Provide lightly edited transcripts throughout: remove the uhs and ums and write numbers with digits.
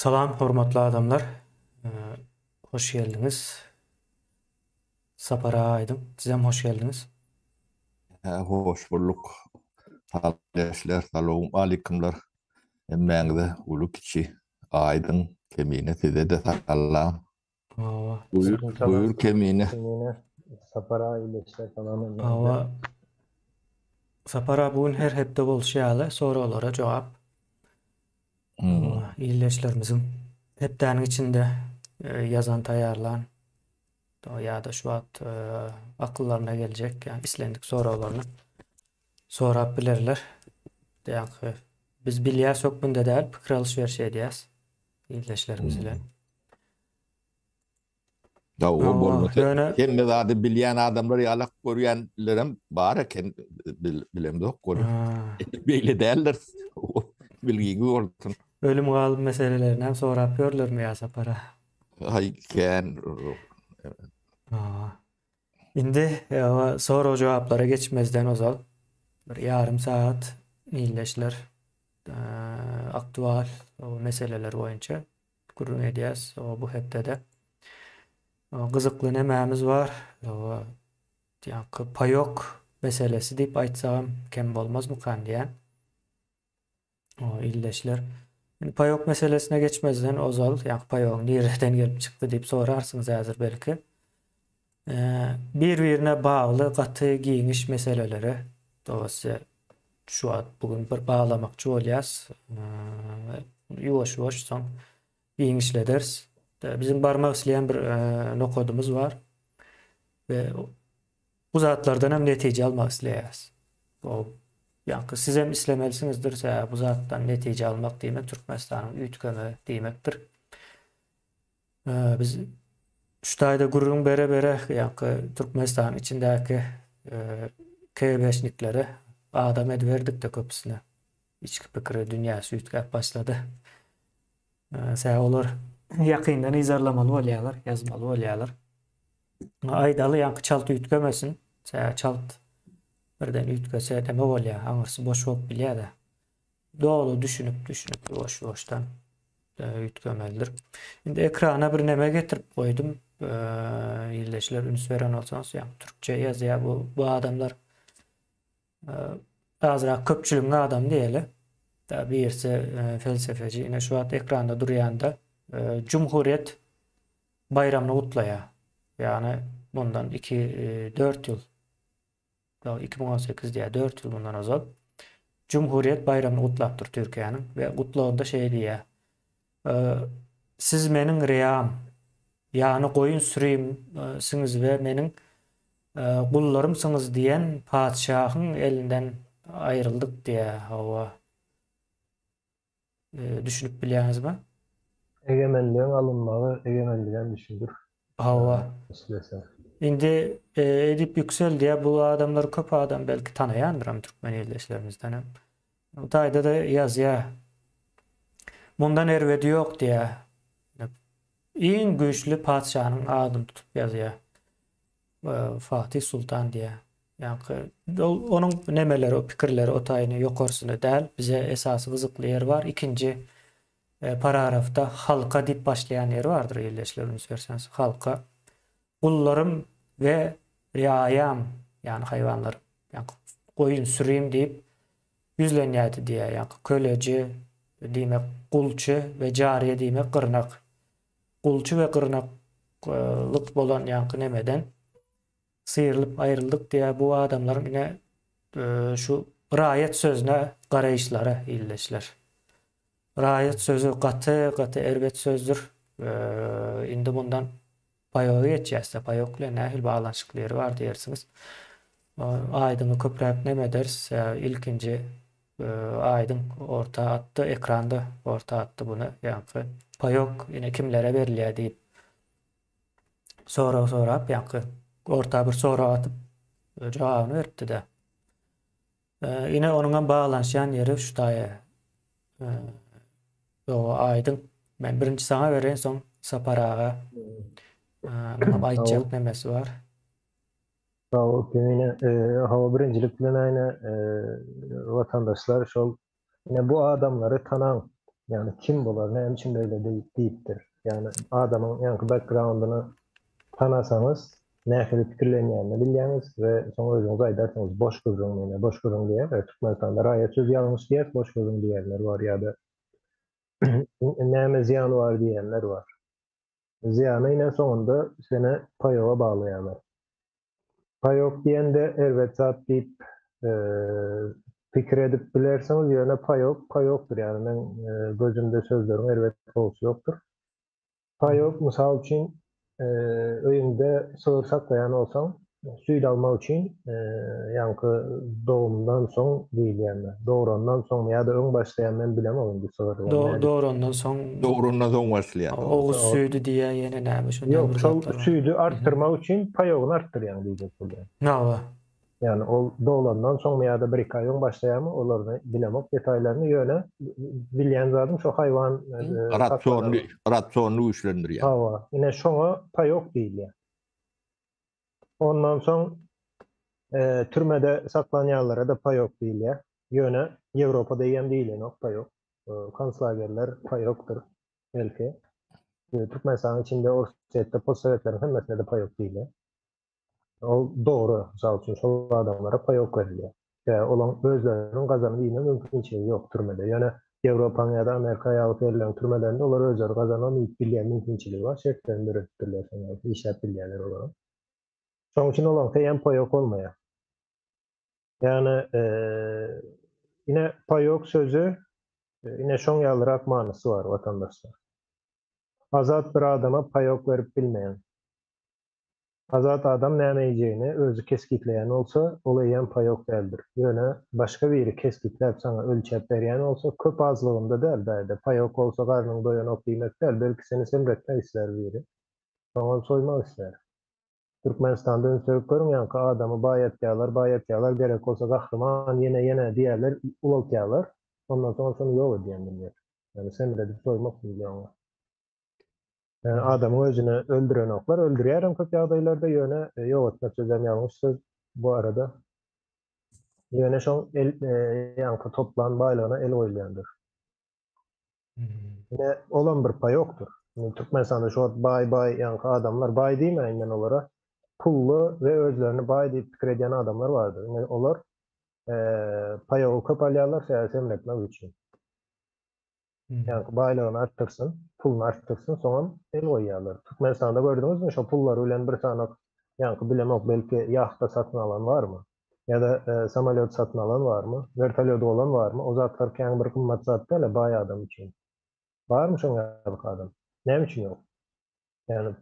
Salam hormatly adamlar. Hoş geldiňiz. Sapar aga aýdyň. Sizem hoş geldiňiz. Hoş bulduk. Salam salowm aleykümler. Hemmäňize uly kiçi aýdyň kemine size-de salam. Hawa. Buýur, buýur Kemine. Kemine, Sapar aga iýleşler salam hemmäňize. Hawa. Sapar aga bu gün her hepde bolşy ýaly soraglara jogap. Hmm. Ildeşlerimiziň hepdäniň içinde e, ýazan taýýarlan ýa-da şu wagt e, akyllaryna geljek ýa islendik soraglaryny sorap bilerler. Ýa-da biz bilýäs hökmünde däl, pikir alyş-beriş edýäs ildeşlerimiz bilen. Da o Hawa, bolmasa ýöne hemme zady bilýän adamlar ýalak görýänlerem bar eken bilemzok ol. Ha. Beýle däldir. Bilgiňiz bolsun. Ölüm galym meselelerini hem sorap ýörlermi ýa Sapara? Aý kän. Hawa. Indi sorag-jogaplara geçmezden ozal bir ýarym sagat ildeşler aktual meseleler boýunça gürrüň edýäs bu hepdede. Gyzykly nemämiz bar? Ýaňky paýok meselesi diýip aýtsagam kem bolmazmykan diýýän. Ildeşler. Indi paýok meselesine geçmezden ozal, ýaňky paýogyň nireden gelip çykdy diýip sorarsyňyz häzir belki. Bir-birine bagly gaty giňiş meselelere dogusy şu wagt bu gün bir baglamakçy bolýas. Ýuwaş-ýuwaş soň giňişlederis. Biziň barmak isleýän bir nokadymyz bar. We bu zatlardan hem netije almak isleýäris. O ýaňky siz hem islemelisiňizdir, sebäbi bu zatdan netije almak diýmek Türkmenistanyň üýtgemegi diýmekdir. Biz şu taýda gürrüň bere-bere ýaňky Türkmenistanyň içindäki KGB-şniklere adam ediberdik-de köpüsine. Içki pikiri, dünýäsi üýtgäp başlady. Sebäbi olar ýakyndan yzarlamaly bolýarlar, ýazmaly bolýarlar. Aýdaly ýaňky çalt üýtgemesin. Sebäbi çalt birden üýtgese neme bolýar, aňyrsy boş bolup bilýär-de. Doly düşünip düşünip ýuwaş ýuwaşdan üýtgemelidir. Indi ekrana bir neme getirip goýdum. Ildeşler üns beren bolsaňyz, ýa türkçe ýazýar bu bu adamlar azrak köpçüligiň adamy diýeli. Da birisi felsefeci. Ine şu wagt ekranda durýanda Cumhuriyet baýramyny gutlaýar. Ýagny bundan 2 4 ýyl 2018 diýýär, 4 ýyl mundan ozal Cumhuriyet baýramyny gutlapdyr Türkiýäniň we gutlagynda şeýle diýýär. Siz meniň ream, ýagny goýun sürimsiňiz we meniň gullarymsyňyz diýen patyşahyň elinden aýryldyk diýýär. Hawa. Düşünip bilýäňizmi? Egemenligiň alynmagy egemenligem düşündir. Hawa. Isleseň. Indi Edip Ýüksel diýýär, bu adamlary köp adam belki tanaýandyram türkmen ildeşlerimizden hem. Bu taýda-da ýazýar. Mundan erbedi ýok diýýär. Iň güýçli patyşanyň adyny tutup ýazýar. Fatih Sultan diýýär. Ýaňky onuň nemeleri, o pikirleri o taýyny ýokarsyny däl. Bize esasy gyzykly ýeri bar. Ikinji e, paragrafda halka diýip başlaýan ýeri bardyr ildeşler üns berseňiz. Halka gullarym we riaýam, ýagny haýwanlar, ýaňky goýun sürüm diýip ýüzlenýärdi diýýär. Ýaňky köleji diýmek gulçy we jariýe diýmek gyrnak. Gulçy we gyrnaklyk bolan ýaňky nemeden syrylyp aýryldyk diýýär. Bu adamlaryň ine şu raýat sözüne garaýyşlary ildeşler. Raýat sözi gaty gaty erbet sözdür. Indi mundan paýoga geçýäs-de, paýok bilen nähili baglanyşykly ýeri bar diýersiňiz. Aýdyňy köpräk neme ederis, ilkinji Aýdyň orta atdy, ekranda orta atdy buny, ýaňky paýok ine kimlere berilýär diýip sorag sorap, ýaňky orta bir sorag atyp jogabyny beripdi-de. Ine onuňam baglanyşýan ýeri şu taýa. Ýoga Aýdyň, men birinji saňa bereýin, soň Sapar aga. Muňam aýtjak nemesi bar. Sag bol Kemine. Hawa birinjilik bilen aýna watandaşlar şol ine bu adamlary tanaň. Ýagny kim bular, näme üçin beýle diýipdir. Ýagny adamyň ýaňky backgroundyny tanasaňyz nähili pikirlenýänini bilýäňiz we soň özüňiz aýdarsyňyz boş gürrüň ine boş gürrüň diýer. Türkmenistanda raýat sözi ýalňyş diýer, boş gürrüň diýenler bar ýa-da näme zyýany bar diýenler bar. Zyýany ine soňunda seni paýoga baglaýarlar. Paýok diýende erbet zat diýip pikir edip bilersiňiz, ýöne paýok paýokdyr, ýagny meň gözümde sözleriň erbet gowusy ýokdur. Paýok, mysal üçin, öýüňde sygyr saklaýan bolsaň, süýt almak üçin, ýaňky dogumdan soň diýilýänmi, dograndan soňmy ýa-da öň başlaýan men bilemok indi sygyr. Dograndan soň. Dograndan soň başlaýar. Oguz süýdi diýýär ýene näme şonda Ýok, şol süýdi artdyrmak üçin paýogyny artdyrýaň diýjek bolýan. Hawa. Ýagny ol doglandan soňmy ýa-da bir-iki aý öň başlaýarmy, olaryny bilemok detaýlaryny, ýöne bilýän zadym şo haýwan Rasionyny, rasionyny güýçlendirýär. Hawa, ine şoňa paýok diýilýär. Ondan soň türmede saklanýanlara-da paýok diýilýär. Ýöne Ýewropada eýýäm diýilenok paýok. Konslagerler paýokdyr belki. Türkmenistanyň içinde, Orsýetde, postsowetleriň hemmesinde-de paýok diýilýär. Ol dogry, mysal üçin, şol adamlara paýok berilýär. Sebäbi olaryň özleriniň gazanyp iýme mümkinçiligi ýok türmede. Ýöne Ýewropanyň ýa-da Amerika ýaly ýerleriň türmelerinde olar özleri gazanam iýip bilýän mümkinçiligi bar, şertlerini döredipdirler şoň ýaly, işläp bilýärler olaram. Şonuň üçin olaryňky hem paýok bolmaýar. Ýagny, ine, paýok sözi ine şoň ýalyrak manysy bar, watandaşlar. Azat bir adama paýok berip bilmeýäň. Azat adam näme iýjegini özi kesgitleýän bolsa, ol eýýäm paýok däldir. Ýöne başga biri kesgitläp saňa ölçäp berýän bolsa, köp azlygynda däl bärde, paýok bolsa garnyň doýanok diýmek däl, belki seni semretmek islär biri. Soňam soýmak islär. Türkmenistanda üns berip görüň ýaňky adamy baýatýarlar, baýatýarlar, gerek bolsa gahryman ýene ýene diýýärler, ulaltýarlar, ondan soňam şony ýok edýän millet. Ýagny semredip soýmak diýilýär oňa. Ýagny adamyň özüni öldürenoklar, öldürýärem köp ýagdaýlarda, ýöne ýok etmek sözem ýalňyş söz bu arada. Ýöne şoň el ýaňky toplan baýlygyna el goýulýandyr. Ine, olam bir paýokdyr. Indi Türkmenistanda şu wagt baý-baý ýaňky adamlar, baý diýmäýin men olara, pully we özlerini baý diýip pikir edýän adamlar bardyr. Ine, olar paýogy köp alýarlar, sebäbi semretmek üçin. Ýaňky baýlygyny artdyrsyn, puluny artdyrsyn, soňam el goýýarlar. Türkmenistanda gördüňizmi şo pullary bilen bir sanak ýaňky bilemok belki ýahta satyn alan barmy? Ýa-da samolýot satyn alan barmy? Wertolýody bolan barmy? O zatlar kän bir gymmat zat däl-ä baý adam üçin. Barmy şoň ýaly adam? Näme üçin ýok? Ýagny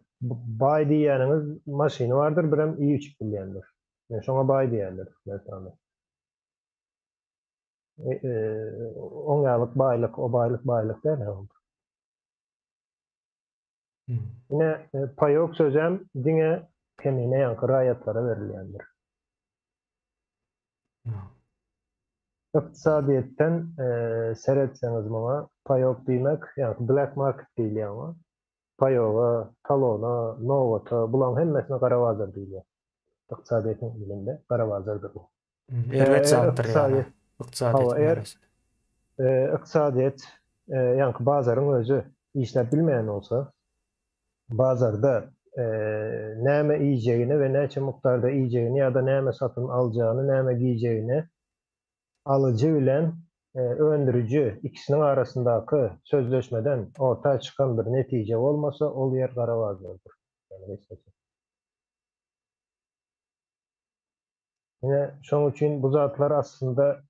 baý diýýäniňiz maşyny bardyr, birem iýip-içip bilýändir. Ýa şoňa baý diýýärler Türkmenistanda. Oň ýalyk baýlyk, o baýlyk baýlyk däl ol. Ine, paýok sözem diňe kemine ýaňky raýatlara berilýändir. Ykdysadyýetden seretseňiz muňa, paýok diýmek, ýaňky black market diýilýär oňa. Paýoga, talona, nobata, bularyň hemmesine gara bazar diýilýär. Ykdysadyýetiň dilinde gara bazardyr bu. Erbet zatdyr ýagny. Ykdysadyýet. Eger ykdysadyýet ýaňky bazaryň özi işläp bilmeýän bolsa, bazarda näme iýjegini we näçe mukdarda iýjegini ýa-da näme satyn aljagyny, näme giýjegini alyjy bilen öndüriji ikisiniň arasyndaky sözleşmeden orta çykan bir netije bolmasa, ol ýer gara bazardyr. Ine, şoň üçin bu zatlar aslynda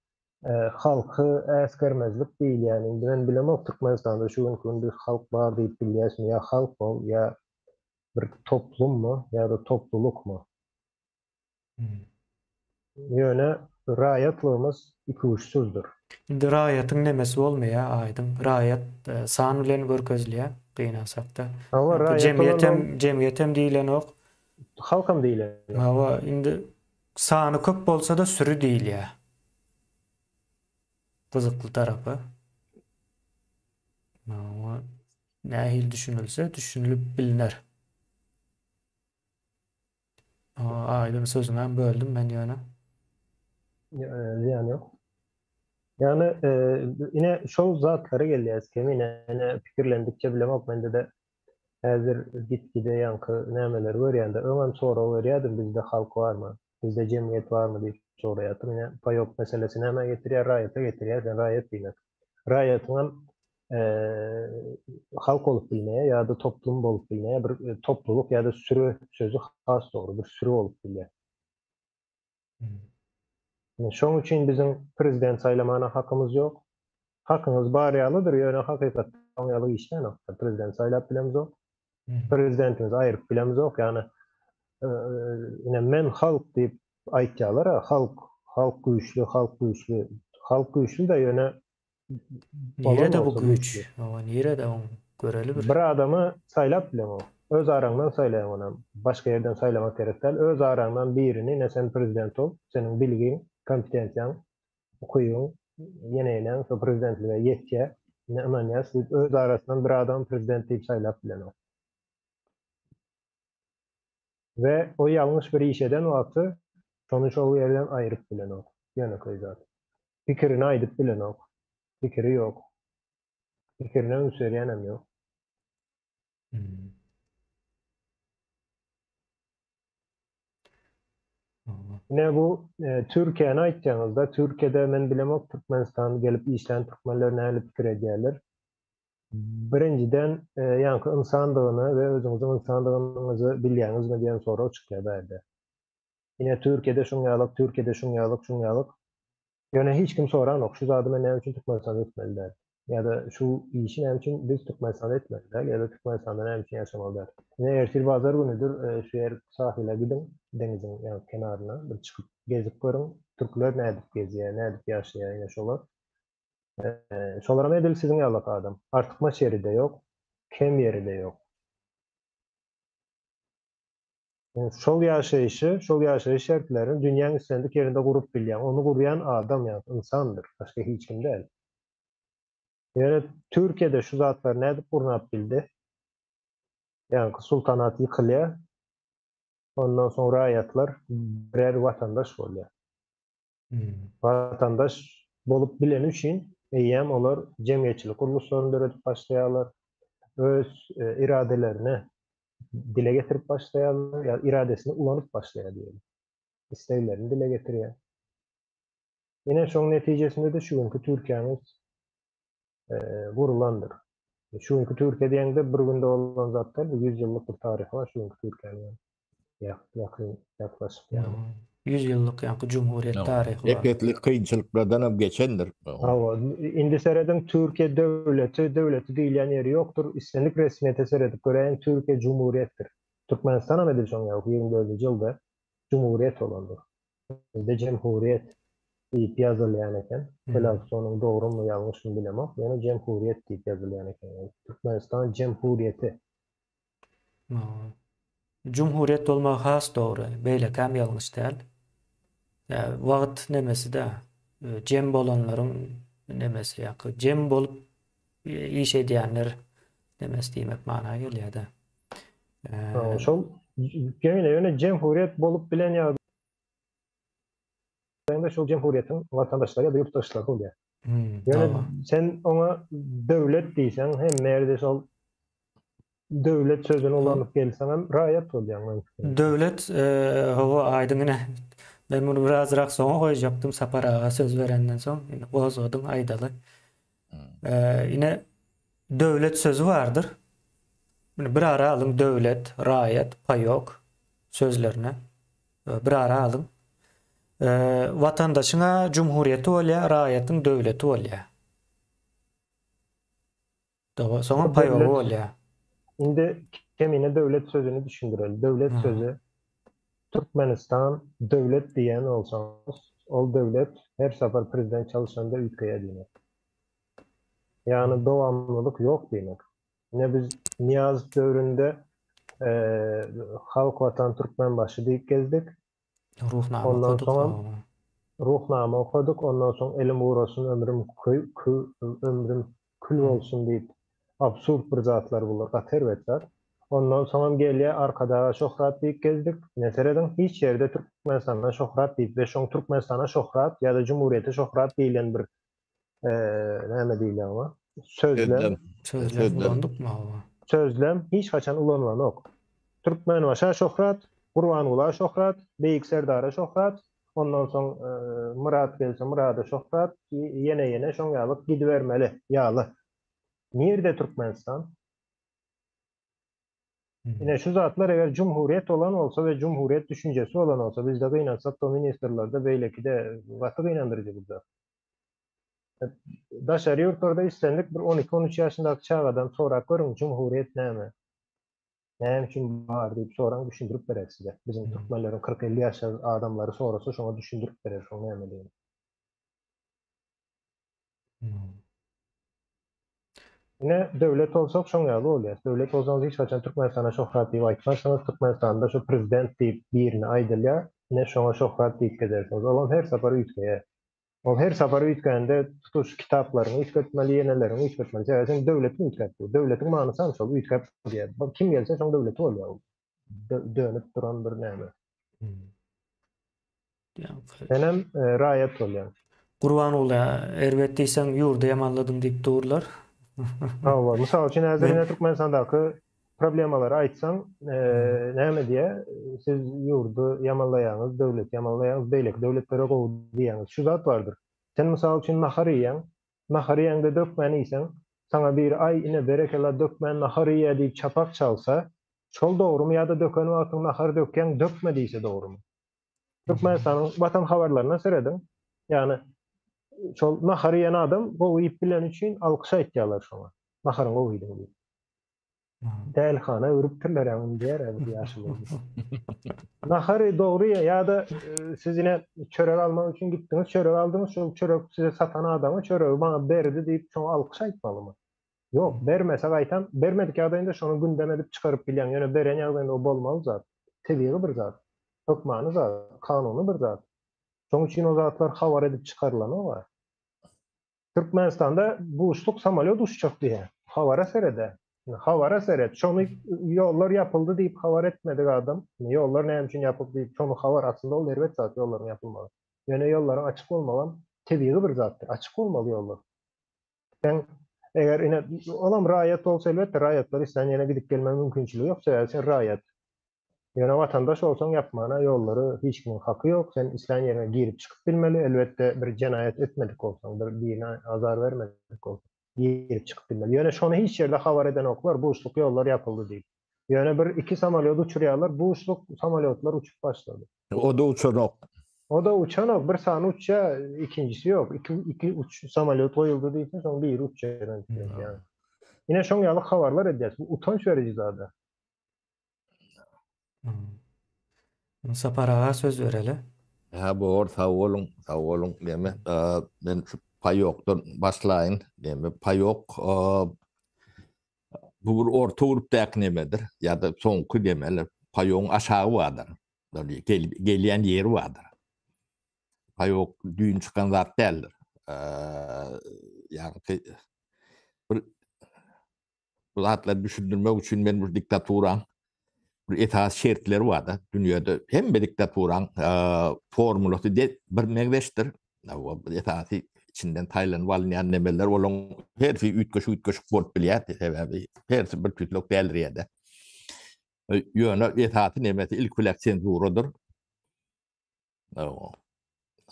halky äsgermezlik diýilýän. Indi men bilemok Türkmenistanda şu günki gün bir halk bar diýip bilýäsmi, ýa halk ol, ýa bir toplummy, ýa-da toplulykmy? Ýöne raýatlygymyz ikuçsuzdyr. Indi raýatyň nemesi bolmaýar aýdyň. Raýat san bilen görkezilýär gynansakda. Hawa raýat Jemgyýetem jemgyýetem diýilenok. Halkam diýilenok. Hawa indi sany köp bolsada süri diýilýär. Gyzykly tarapy. Hawa nähili düşünilse düşünilip bilner. Aýdyň sözüňem böldüm men ýöne. Zyýany ýok. Ýagny ine şol zatlara gelýäs kemine ine pikirlendikçe bilemok mende-de häzir git-gide ýaňky nämeleri görýän-de öňem sorag berýärdim bizde halk barmy, bizde jemgyýet barmy diýip soraýardym ine paýok meselesi nämä getirýär raýata getirýär sen raýat diýmek. Raýatyňam halk bolup bilmeýär ýa-da toplum bolup bilmeýär. Bir topluluk ýa-da süri sözi has dogry, bir süri bolup bilýär. Şoň üçin biziň prezident saýlamana hakymyz ýok. Hakyňyz bar ýalydyr, ýöne hakykatda oň ýaly işlänok. Prezident saýlap bilemzok. Prezidentimizi aýryp bilemzok. Ýagny ine men halk diýip aýtýarlar-a, halk, halk güýçli, halk güýçli. Halk güýçli-de, ýöne Nirede bu güýç? Hawa, nirede oň göreli bir. Bir adamy saýlap bileňok. Öz araňdan saýlaýaň onam. Başga ýerden saýlamak gerek däl. Öz araňdan birini ine sen prezident bol, seniň bilgiň, kompetensiýaň, ukybyň, ýene ýeneň şo prezidentlige ýetýär. Ine ynanýas diýip öz arasyndan bir adamy prezident diýip saýlap bilenok. We o ýalňyş bir iş eden wagty şony şol ýerden aýryp bilenok. Ýönekeý zat. Pikirini aýdyp bilenok. Pikiri ýok. Pikirine üns berýänem ýok. Ine bu Türkiýäni aýtýaňyzda, Türkiýede men bilemok Türkmenistan gelip işlän türkmenler nähili pikir edýärler. Birinjiden ýaňky ynsandygyny we özüňiziň ynsandygyňyzy bilýäňizmi diýen sorag çykýar bärde. Ine Türkiýede şuň ýalyk, Türkiýede şuň ýalyk, şuň ýalyk. Ýöne hiç kim soranok, şu zady men näme üçin Türkmenistanda etmeli däl? Ýa-da şu işi näme üçin biz Türkmenistanda etmeli däl ýa-da Türkmenistanda näme üçin ýaşamaly däl? Ine ertir bazar günüdir, şu ýer sahyla gidiň, deňiziň ýa kenaryna bir çykyp gezip görüň, türkler nädip gezýär, nädip ýaşaýar ine şolar. Şolaram edil siziň ýalak adam. Artykmaç ýeri-de ýok, kem ýeri-de ýok. Şol ýaşaýşy, şol ýaşaýyş şertlerini dünýäň islendik ýerinde gurup bilýäň. Ony gurýan adam ýa-da ynsandyr, başga hiç kim däl. Ýöne Türkiýede şu zatlary nädip gurnap bildi? Ýaňky sultanat ýykylýar, ondan soň raýatlar birer watandaş bolýar. Watandaş bolup bileni üçin eýýäm olar jemgyýetçilik gurluşlaryny döredip başlaýarlar, öz iradelerini dile getirip başlaýarlar, ýa iradesini ulanyp başlaýar diýeli. Isleglerini dile getirýär. Ine şoň netijesinde-de şu günki Türkiýämiz gurulandyr. Şu günki Türkiýe diýeňde bir günde bolan zat däl, 100 ýyllyk bir taryhy bar şu günki Türkiýäniň. Ýakyn ýaklaşyk ýaly. 100 ýyllyk ýaňky cumhuriyet taryhy bar. Epesli kynçylyklardan hem geçendir. Hawa, indi serediň Türkiýe döwleti, döwleti diýilýän ýeri ýokdur. Islendik resmiýete seredip göräýiň, Türkiýe cumhuriyetdir. Türkmenistan hem edil şoň ýaly 24-nji ýylda cumhuriyet bolandyr. Bizde jemhuriýet diýip ýazylýan eken. Telaffuz onuň dogrumy ýalňyşmy bilemok, ýöne jemhuriýet diýip ýazylýan eken. Türkmenistan jemhuriýeti. Jumhuriýet bolmagy has dogry. Beýlekäm ýalňyş däl. Wagt nemesi-de, jem bolanlaryň nemesi ýa-da jem bolup iş edýänler nemesi diýmek mana gelýär-de. Şol ýöne ýöne jemhuriýet bolup bilen ýagdaýynda şol jemhuriýetiň watandaşlary ýa-da ýurtdaşlary bolýar. Ýöne sen oňa döwlet diýseň, hemme ýerde şol döwlet sözüni ulanyp gelseňem raýat bolýaň meň pikirimçe. Döwlet, hawa, aýdyň ine. Men muny birazrak soňa goýjakdym, Sapar aga söz berenden soň. Indi gozgadyň, aýdaly. Ine, döwlet sözi bardyr. Indi bir ara alyň döwlet, raýat, paýok sözlerini. Bir ara alyň. Watandaşyň-a jumhuriýeti bolýar, raýatyň döwleti bolýar. Doga, soňam paýogy bolýar. Indi kemine döwlet sözüni düşündireli. Döwlet sözi. Türkmenistan döwlet diýen bolsaňyz, ol döwlet her sapar prezident çalyşanda üýtgeýär diýmek. Ýagny dowamlylyk ýok diýmek. Ine biz Nyýazow döwründe Halk Watan Türkmenbaşy diýip gezdik. Ruhnama Ondan okadyk. soňam Ruhnama okadyk, ondan soň elim gurasyn, ömrüm ömrüm kül bolsun diýip, absurd bir zatlar bular, gaty erbet zat. Ondan soňam gelýär Arkadaga şöhrat diýip gezdik. Ine serediň, hiç ýerde Türkmenistana şöhrat diýip we şoň Türkmenistana şöhrat ýa-da Jumhuriyete şöhrat diýlen bir näme diýilýär oňa? Sözlem. Sözlem ulandykmy hawa? Sözlem hiç haçan ulanylanok. Türkmenbaşa şöhrat, Gurbangula şöhrat, Beýik Serdara şöhrat, ondan soň Myrat gelse Myrada şöhrat, ýene ýene şoň ýaly gidibermeli ýaly. Nirde Türkmenistan? Ine şu zatlar eger jumhuriyet olan bolsa we jumhuriyet düşünjesi olan bolsa bizde gynansak da ministrlerde beýlekide gaty gynandyryjy bu zat. Daşary ýurtlarda islendik bir 12-13 ýaşyndaky çagadan sorap görüň jumhuriyet näme? Näme üçin bar diýip soraň düşündirip berer size. Biziň türkmenleriň 40-50 ýaşly adamlary sorasa şoňa düşündirip berer şoň nämedigini. Ine döwlet bolsak şoň ýaly bolýar. Döwlet bolsaňyz hiç haçan Türkmenistana şöhrat diýip aýtmarsyňyz. Türkmenistanda şu prezident diýip birine aýdylýar. Ine şoňa şöhrat diýip gezersiňiz. Olam her sapar üýtgeýär. Ol her sapar üýtgände tutuş kitaplaryňy üýtgetmeli, ýeneleriňi üýtgetmeli. Sebäbi sen döwletiňi üýtgäp dur. Döwletiň manysy hem şol, üýtgäp durýar. Kim gelse şoň döwleti bolýar ol. Dönüp duran bir näme. Senem raýat bolýaň. Gurbanguly erbet diýseň ýurdy ýamanladyň diýip durlar. Hawa, mysal üçin häzir ine Türkmenistandaky problemalary aýtsaň, näme diýýär, siz ýurdy ýamanlaýaňyz, döwleti ýamanlaýaňyz, beýleki döwletlere gowy diýýäňiz. Şu zat bardyr. Sen mysal üçin nahar iýýäň, nahar iýeňde dökmän iýseň, saňa biri aý ine berekella dökmän nahar iýýä diýip çapak çalsa, şol dogrumy ýa-da döken wagtyň nahar dökýäň dökme diýse dogrumy? Türkmenistanyň Watan habarlaryna serediň. Ýagny şol nahar iýen adam gowy iýip bileni üçin alkyş aýtýarlar şoňa. Naharyňy gowy iýdiň diýip. Dälihana öwrüpdirler ýa ony diýer bu ýaşuly. Nahary dogry ýa-da e, siz ine çörek almak üçin gitdiňiz, çörek aldyňyz, şol çörek size satan adama çöregi maňa berdi diýip şoňa alkyş aýtmalymy? Ýok, bermese gaýtam, bermedik ýagdaýynda şony gündem edip çykaryp bilýäň, ýöne beren ýagdaýynda o bolmaly zat. Tebigy bir zat. Hökmany zat, kanuny bir zat. Şonuň üçin o zatlar habar edip çykarylanok-a. Türkmenistanda buşluk samolýot uçjak diýýär. Habara seret-ä. Habara seret. Şony ýollar ýapyldy diýip habar etmedik adam, ýollar näme üçin ýapyk diýip, şony habar aslynda ol erbet zat ýollaryň ýapylmagy. Ýöne ýollaryň açyk bolmagam tebigy bir zatdyr. Açyk bolmaly ýollar. Sen eger ine olam raýat bolsa elbetde raýatlar islän ýerine gidip gelme mümkinçiligi ýok sebäbi sen raýat. Ýöne watandaş bolsaň ýapmana ýollary hiç kimiň haky ýok. Sen islän ýeriňe girip çykyp bilmeli. Elbetde bir jenaýat etmedik bolsaň, bir birine azar bermedik bolsaň girip çykyp bilmeli. Ýöne şony hiç ýerde habar edenoklar buşluk ýollar ýapyldy diýip. Ýöne bir iki samolýot uçurýarlar buşluk samolýotlar uçup başlady. O-da uçanok. O-da uçanok. Bir sany uçýar, ikinjisi ýok. Iki, iki uç samolýot goýuldy diýse, soň biri uçýar. Ýani. Ine şoň ýaly habarlar edýäs. Bu utanç beriji zada. Hmm. Sapar aga söz bereli. Ha bor, sag boluň, sag boluň. Näme, men şu paýokdan başlaýyn. Näme, paýok Bu bir orta gurpdaky nemedir ýa-da soňky nemeler paýogyň aşagy bardyr. Ýagny gel, gelýän ýeri bardyr. Paýok düýn çykan zat däldir. Ýagny bir bu zatlary düşündirmek üçin men bir diktaturaň bir esasy şertleri barda. Dünýäde hemme diktaturaň formulasy de bir meňzeşdir. Esasy içinden saýlanyp alynýan nemeler olaň hersi üýtgeşik-üýtgeşik bolup bilýär, sebäbi hersi bir tüýslik däldir ýa-da. Ýöne esasy nemesi ilki bilen senzuradyr.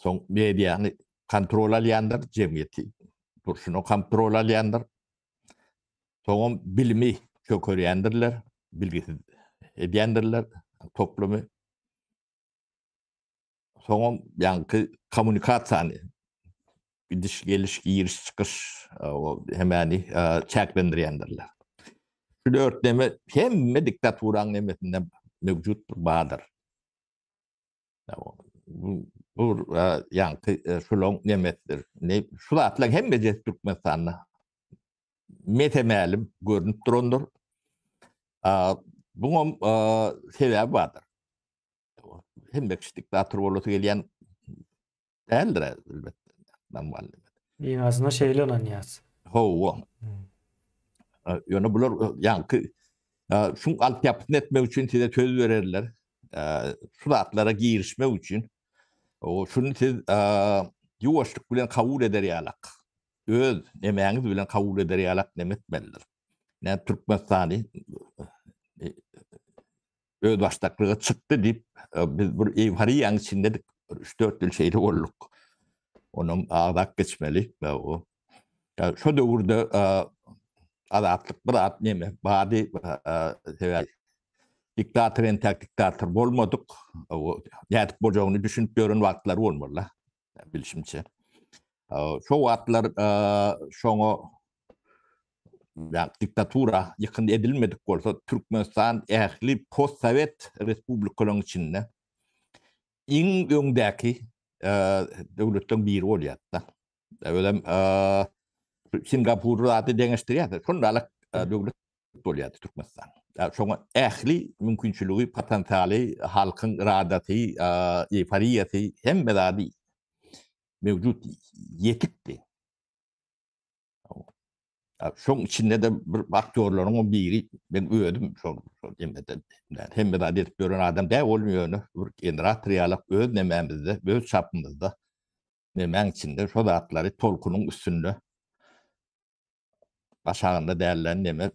Soň mediany kontrol alýandyr, jemgyýeti durşuna kontrol alýandyr. Soňam bilimi çökerýändirler, bilgisiz edýändirler toplumy. Soňam ýaňky kommunikasiýany gidiş geliş giriş çykyş o hemäni çäklendirýändirler. Şu dört neme hemme diktaturaň nemesinde mewjutdyr, bardyr. Bu ýaňky şulaň nemesidir. Ne şu zatlaryň hemmesi Türkmenistanda mese-mälim görnüp durandyr. Buňam sebäbi bardyr. Hemme kişi diktator bolasy gelýän däldir elbetde. Normal. Iň azyndan şeýle ynanýas. Hawa. Ýöne bular ýaňky şuň altyapysyny etmek üçin size söz bererler. Şu zatlara girişmek üçin şuny siz ýuwaşlyk bilen kabul eder ýalak. Öz nemäňiz bilen kabul eder ýalak neme etmelidir. Näme Türkmenistany özbaşdaklyga çykdy diýip biz bir eýforiýanyň içindedik. Bir 3-4 ýyl şeýle bolduk. Onam agzap geçmeli. Şo döwürde azatlyk bir at neme bardy sebäbi diktator entäk diktator bolmadyk. Nädip boljagyny düşünip ýören wagtlary bolmaly. Bilşimçe. Şo wagtlar şoňa ýa diktatura ýykyn edilmedik bolsa Türkmenistan ähli postsowet respublikalaryň içinde iň öňdäki döwletleriň biri bolýardy. Özem Singapur zady deňeşdirýär. Şondalyk döwlet bolýardy Türkmenistan. Şoňa ähli mümkinçiligi, potensialy, halkyň iradasy, eýforiýasy hemme zady mewjut ýetikdi. Şoň içinde de bir aktýorlaryň biri men özüm şol hemmeden hemme zat edip ýören adam däl ol ýöne bir generator ýalak öz nemämizde, öz çapymyzda nemäň içinde şo zatlary tolkunyň üstünde aşagynda dälden neme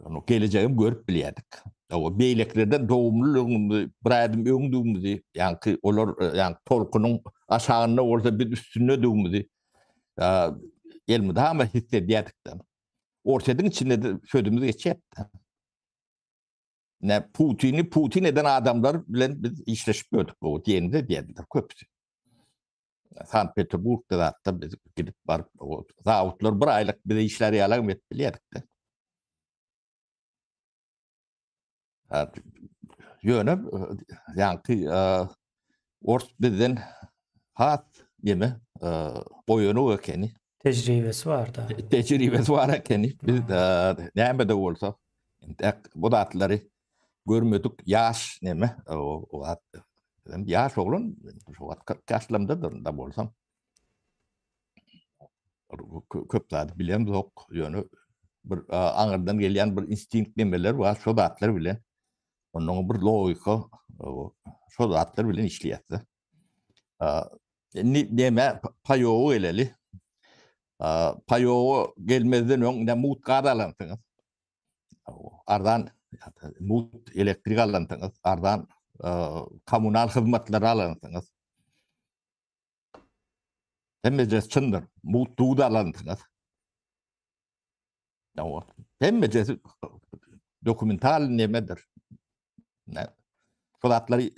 onu gelejegim görüp bilýärdik. O beýlekilerden dogumlylygymyzy, bir ädim öňdügimizi, ýaňky olar ýaňky tolkunyň aşagynda bolsa biz üstündedigimizi elmydama hissedýärdik. Orsýetiň içinde de sözümiz geçýärdi. Ne Putini Putin eden adamlar bilen biz işleşip gördük bu diýenimize diýerdiler köpüsi. Sankt Peterburgda zatda biz gidip baryp o zawodlar bir aýlyk bize işler ýalam edip bilýärdik-de. Ýöne ýaňky ors bizden has ýeme goýanok ekeni. Tejribesi bar-da. Tejribesi bar ekeni. Biz näme-de bolsa entek bu zatlary görmedik ýaş neme o wagt ýaş oglan şo wagt 40 ýaşlarymdadyr da bolsam. Köp zady bilemzok, ýöne bir aňyrdan gelýän bir instinkt nemeler bar, şo zatlar bilen ondan bir logika şo zatlar bilen işleýärdi. Indi neme paýoga geleli. Paýoga gelmezden öň ne mut gaz alansyňyz. Arzan mut elektrik alansyňyz, arzan kommunal hyzmatlary alansyňyz. Hemmejesi çyndyr. Mugt duz alansyňyz. Ýa hemmejesi dokumental nemedir. Ne? Şu zatlary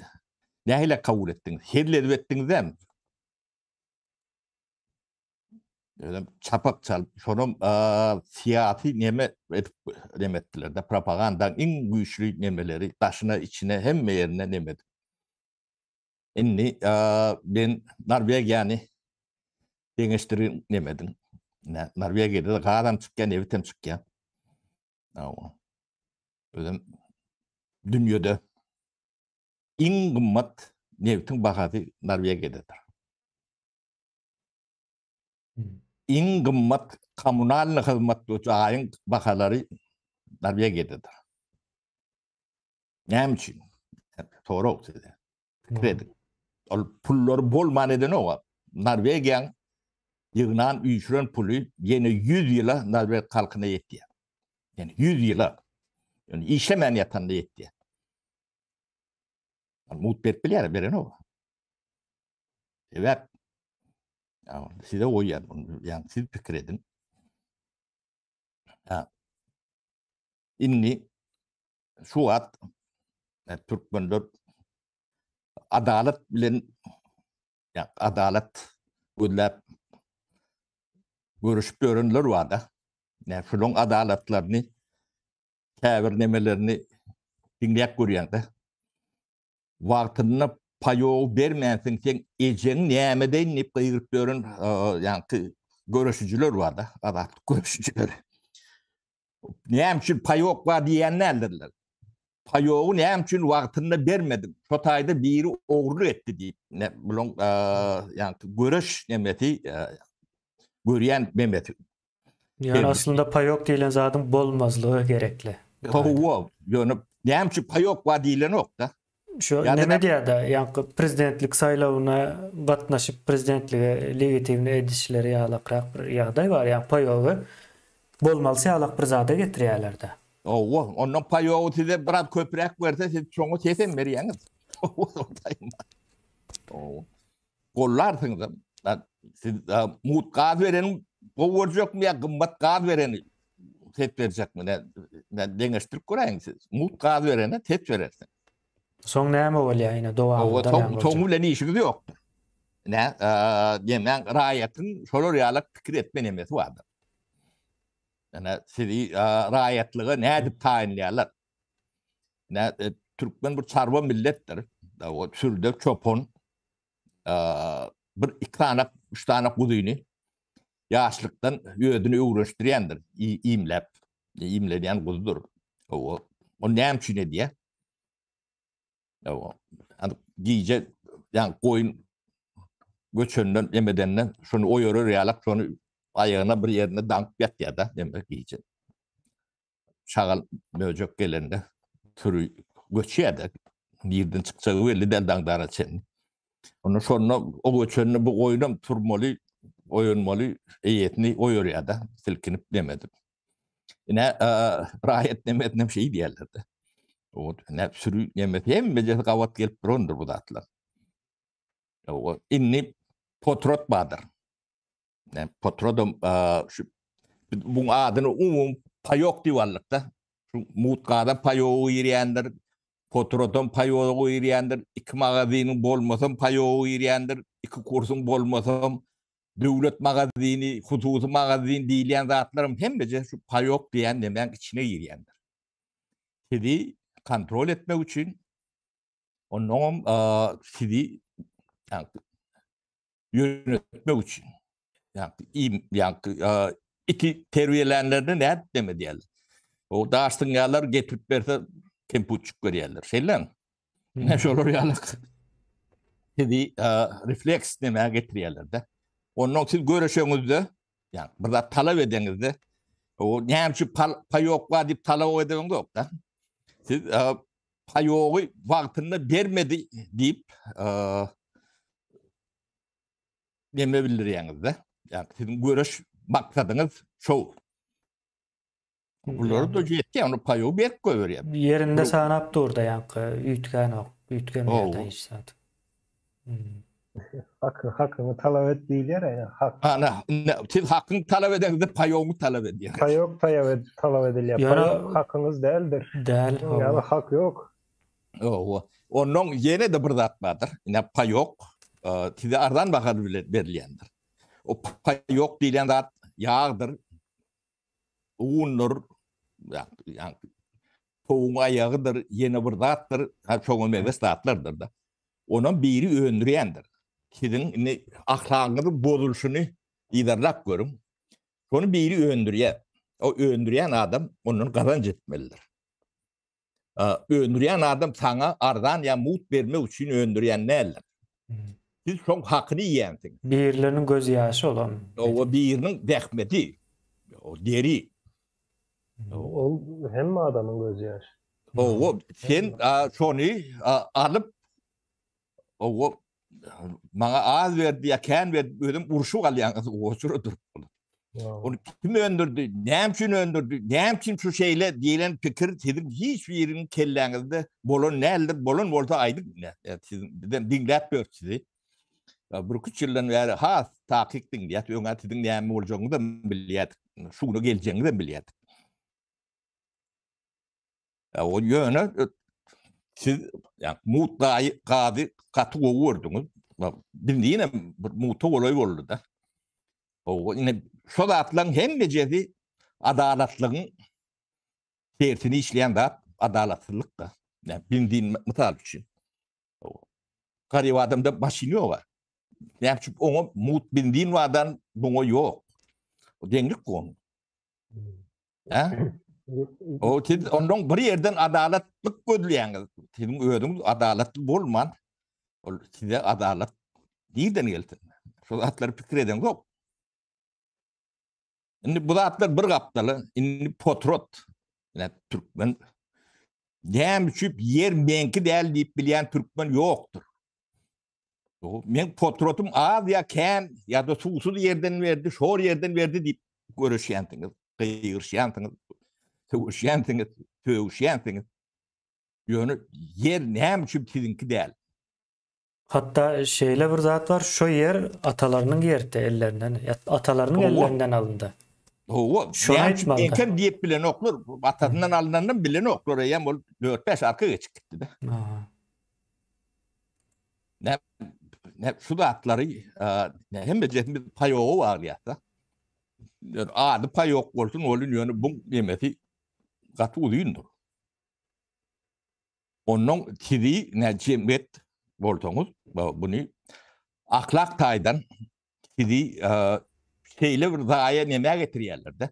nähili kabul etdiňiz? Hezil edip etdiňizmi? Özem çapak çalyp, şonam syýasy neme edip neme etdiler de propagandaň iň güýçli nemeleri daşyna içine hemme ýerine neme edip. Indi men Norwegiýany deňeşdirin nemediň. Norwegiýada da gazam çykýar, nebit hem çykýar. Özem dünýede iň gymmat nebitiň bahasy Norwegiýadadyr. Iň gymmat kommunalny hyzmat we jaýyň bahalary Norwegiýadadyr. Näme üçin? Sorag size. Pikir ediň. Ol pullary bolman edenok. Norwegiýaň ýygnan, üýşüren puly ýene 100 ýyla norweg halkyna ýetýär. Ýani 100 ýyla. Ýani işlemän ýatanda ýetýär. Mugt berip bilýär, berenok. Sebäp size goýýan, ýani siz pikir ediň. Indi şu wagt türkmenler adalat bilen ýa adalat gözläp görüşip ýörenler bar-da. Ýa şularyň adalatlaryny käbir nemelerini diňläp görýäň-de. Wagtynda. paýogy bermänsiň, seň ejeň nämedeýin diýip gygyryp ýören ýaňky göreşijiler bar-da, azatlyk göreşijileri. Näme üçin paýok bar diýýän däldirler. Paýogy näme üçin wagtynda bermediň? Şo taýda biri ogurlyk etdi diýip, ne bulaň ýaňky göreş nemesi, görýän memesi. Ýöne aslynda paýok diýlen zadyň bolmazlygy gerekli. Hawa, ýöne näme üçin paýok bar diýlenok-da. Şu neme diýýär-de, ýaňky prezidentlik saýlawyna gatnaşyp prezidentlige legitimni edişleri ýalakrak bir ýagdaý bar, ýa paýogy bolmalysy ýalak bir zada getirýärler-de. Hawa, ondan paýogy size biraz köpräk berse, siz şoňa sesem berýäňiz. Hawa. Gollarsyňyzam. Siz mugt gaz bereni gowy görjekmi ýa gymmat gaz bereni ses berjekmi? Ne deňeşdirip göräýiň siz. Mugt gaz berene ses berersiň. Soň näme bolýar ine dowamynda näme bolýar? Soň bilen işiňiz ýokdur. Ne, diýmän raýatyň şolar ýaly pikir etme nemesi bardyr. Ýa sizi raýatlyga nädip taýynlaýarlar? Ne, türkmen bir çarwa milletdir. O sürde çopan bir iki sany, üç sany guzyny ýaşlykdan özüni öwrenişdirýändir, iýmläp, iýmlenýän guzudyr. O, o näme üçin edýär? O, gije, ýa goýun göçenden, emedenden şony oýarar ýalak, şony aýagyna bir ýerine daňyp ýatýar-da, eme gije. Şagal möjek gelende süri göçýär-de, nirden çykjagy belli däl daňdara çenli. Onda şonda o göçende bu goýunam turmaly, oýanmaly, eýesini oýarýar-da, silkinip demedip. Ine, raýat nemesinem şeý diýerler-de. O ne sürü nemesi hemmejesi gabat gelip durandyr bu zatlar. O indi potrat bardyr. Ne potradam şu buň adyny umum paýok diýip aldyk-da. Şu mut gaza paýogy girýändir, potradam paýogy girýändir, iki magazynyň bolmasam paýogy girýändir, iki kursuň bolmasam döwlet magazyny, hususy magazyn diýilýän zatlaram hemmeje şu paýok diýen nemäň içine girýändir. Sizi kontrol etmek üçin onnoňam sizi ýönetmek üçin. Ýa-ni ýa iti terbiýelänlerine nädip deme diýerler. O daş synýarlar getirip berse kemputçuk berýärler. Şeýlemi? Ine şolar ýaly sizi refleks nämä getirýärler-de. Ondan siz göreşeňizde, ýa bir zat talap edeňizde, o näme üçin paýok bar diýip talap edeňizok-da. Siz paýogy wagtynda bermedi diýip neme bildirýäňiz-de. Ýa siziň göreş maksadyňyz şo. Bulary da ýetýär, ony paýogy berip goýberýär. Ýerinde sanap dur-da ýaňky üýtgänok, üýtgemeýär-de hiç zat. Haky, hakyňy talap et diýilýär ýa hak. Ana, siz hakyňy talap edeňizde paýogyňy talap edýär. Paýok talap ed, talap edilýär. Paýok hakyňyz däldir. Däl. Ýa hak ýok. Hawa. Onnoň ýene-de bir zat bardyr. Ine paýok size arzan bahada berilýändir. O paýok diýlen zat ýagdyr, undur, ýa towuň aýagydyr, ýene bir zatdyr, şoňa meňzeş zatlardyr-da. Onam biri öndürýändir. Siziň indi ahlagyňyzyň bozulyşyny yzarlap görüň. Şony biri öndürýär. O öndürýän adam ondan gazanç etmelidir. Öndürýän adam saňa arzan ýa mugt bermek üçin öndürýän däldir. Siz şoň hakyny iýýänsiň. Birileriniň göz ýaşy olam. O biriniň zähmeti, o deri. Ol hemme adamyň göz ýaşy. Owo, sen şony alyp, owo, maňa az berdi ýa kän berdi, özüm urşup alýaňyz, oçura durup. Ony kim öndürdi, näme üçin öndürdi, näme üçin şu şeýle diýlen pikir siziň hiç biriniň kelläňizde bolan däldir, bolan bolsa aýdyň, siziň bizem diňläp ýörüs sizi. Bir üç ýyldan bäri has takyk diňleýäs, öňä siziň näme boljagyňyzam bilýärdik, şu güne geljegiňizem bilýärdik. O ýöne siz ýa mut gaýy gazy gaty gowy gördüňiz. Biz ýene bir muta golaý boldy-da. O ine şo zatlaryň hemmejesi adalatlygyň tersini işleýän zat adalatsyzlyk-da. Ýa benzin mysal üçin. Garyp adamda maşyn ýok. Näme üçin oňa mugt benzin bardan buňa ýok. O deňlik bu onuň. Hä? O siz ondan bir ýerden adalatlyk gözleýäňiz. Siziň özüňiz adalatly bolman, ol size adalat nirden gelsin? Şol zatlary pikir edeňzok. Indi bu zatlar bir gapdaly, indi potrot. Ine türkmen näme üçin ýer meňki däl diýip bilýän türkmen ýokdur. Men potrotym az ýa kän ýa-da suwsuz ýerden berdi, şor ýerden berdi diýip görüşýänsiňiz, gygyryşýansyňyz, sögüşýänsiňiz, sögüşýänsiňiz. Ýöne ýer näme üçin siziňki däl? Hatda şeýle bir zat bar, şo ýer atalarynyň ýerdi ellerinden, atalarynyň ellerinden alyndy. Hawa, Şony aýtmalyda. Eken diýip bilenoklar, atasyndan alynandan bilenoklar, eýýäm ol 4-5 arka geçip gitdi-de. Ne, ne şu zatlary ne hemmejesini biz paýoga baglaýarys. Ýöne ady paýok bolsun, ol ýöne bu nemesi gaty uzyndyr. Ondan sizi ne jemgyýet bolsaňyz, buny ahlak taýdan sizi şeýle bir zaýa nämä getirýärler-de.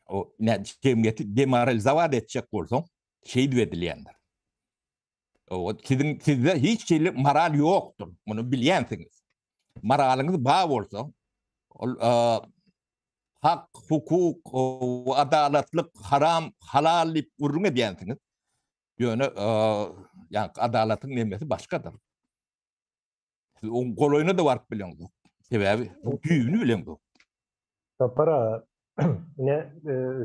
O ne jemgyýeti demoralizowat etjek bolsaň, şeýdip edilýändir. O siziň sizde hiç hili moral ýokdur. Muny bilýänsiňiz. Moralyňyz bar bolsa, ol hak, hukuk, adalatlyk, haram, halal diýip gürrüň edýänsiňiz. Ýöne ýa adalatyň nemesi başgadyr. Siz oň golaýyna da baryp bileňzok. Sebäbi bu düýbüni bileňzok. Sapar aga, ine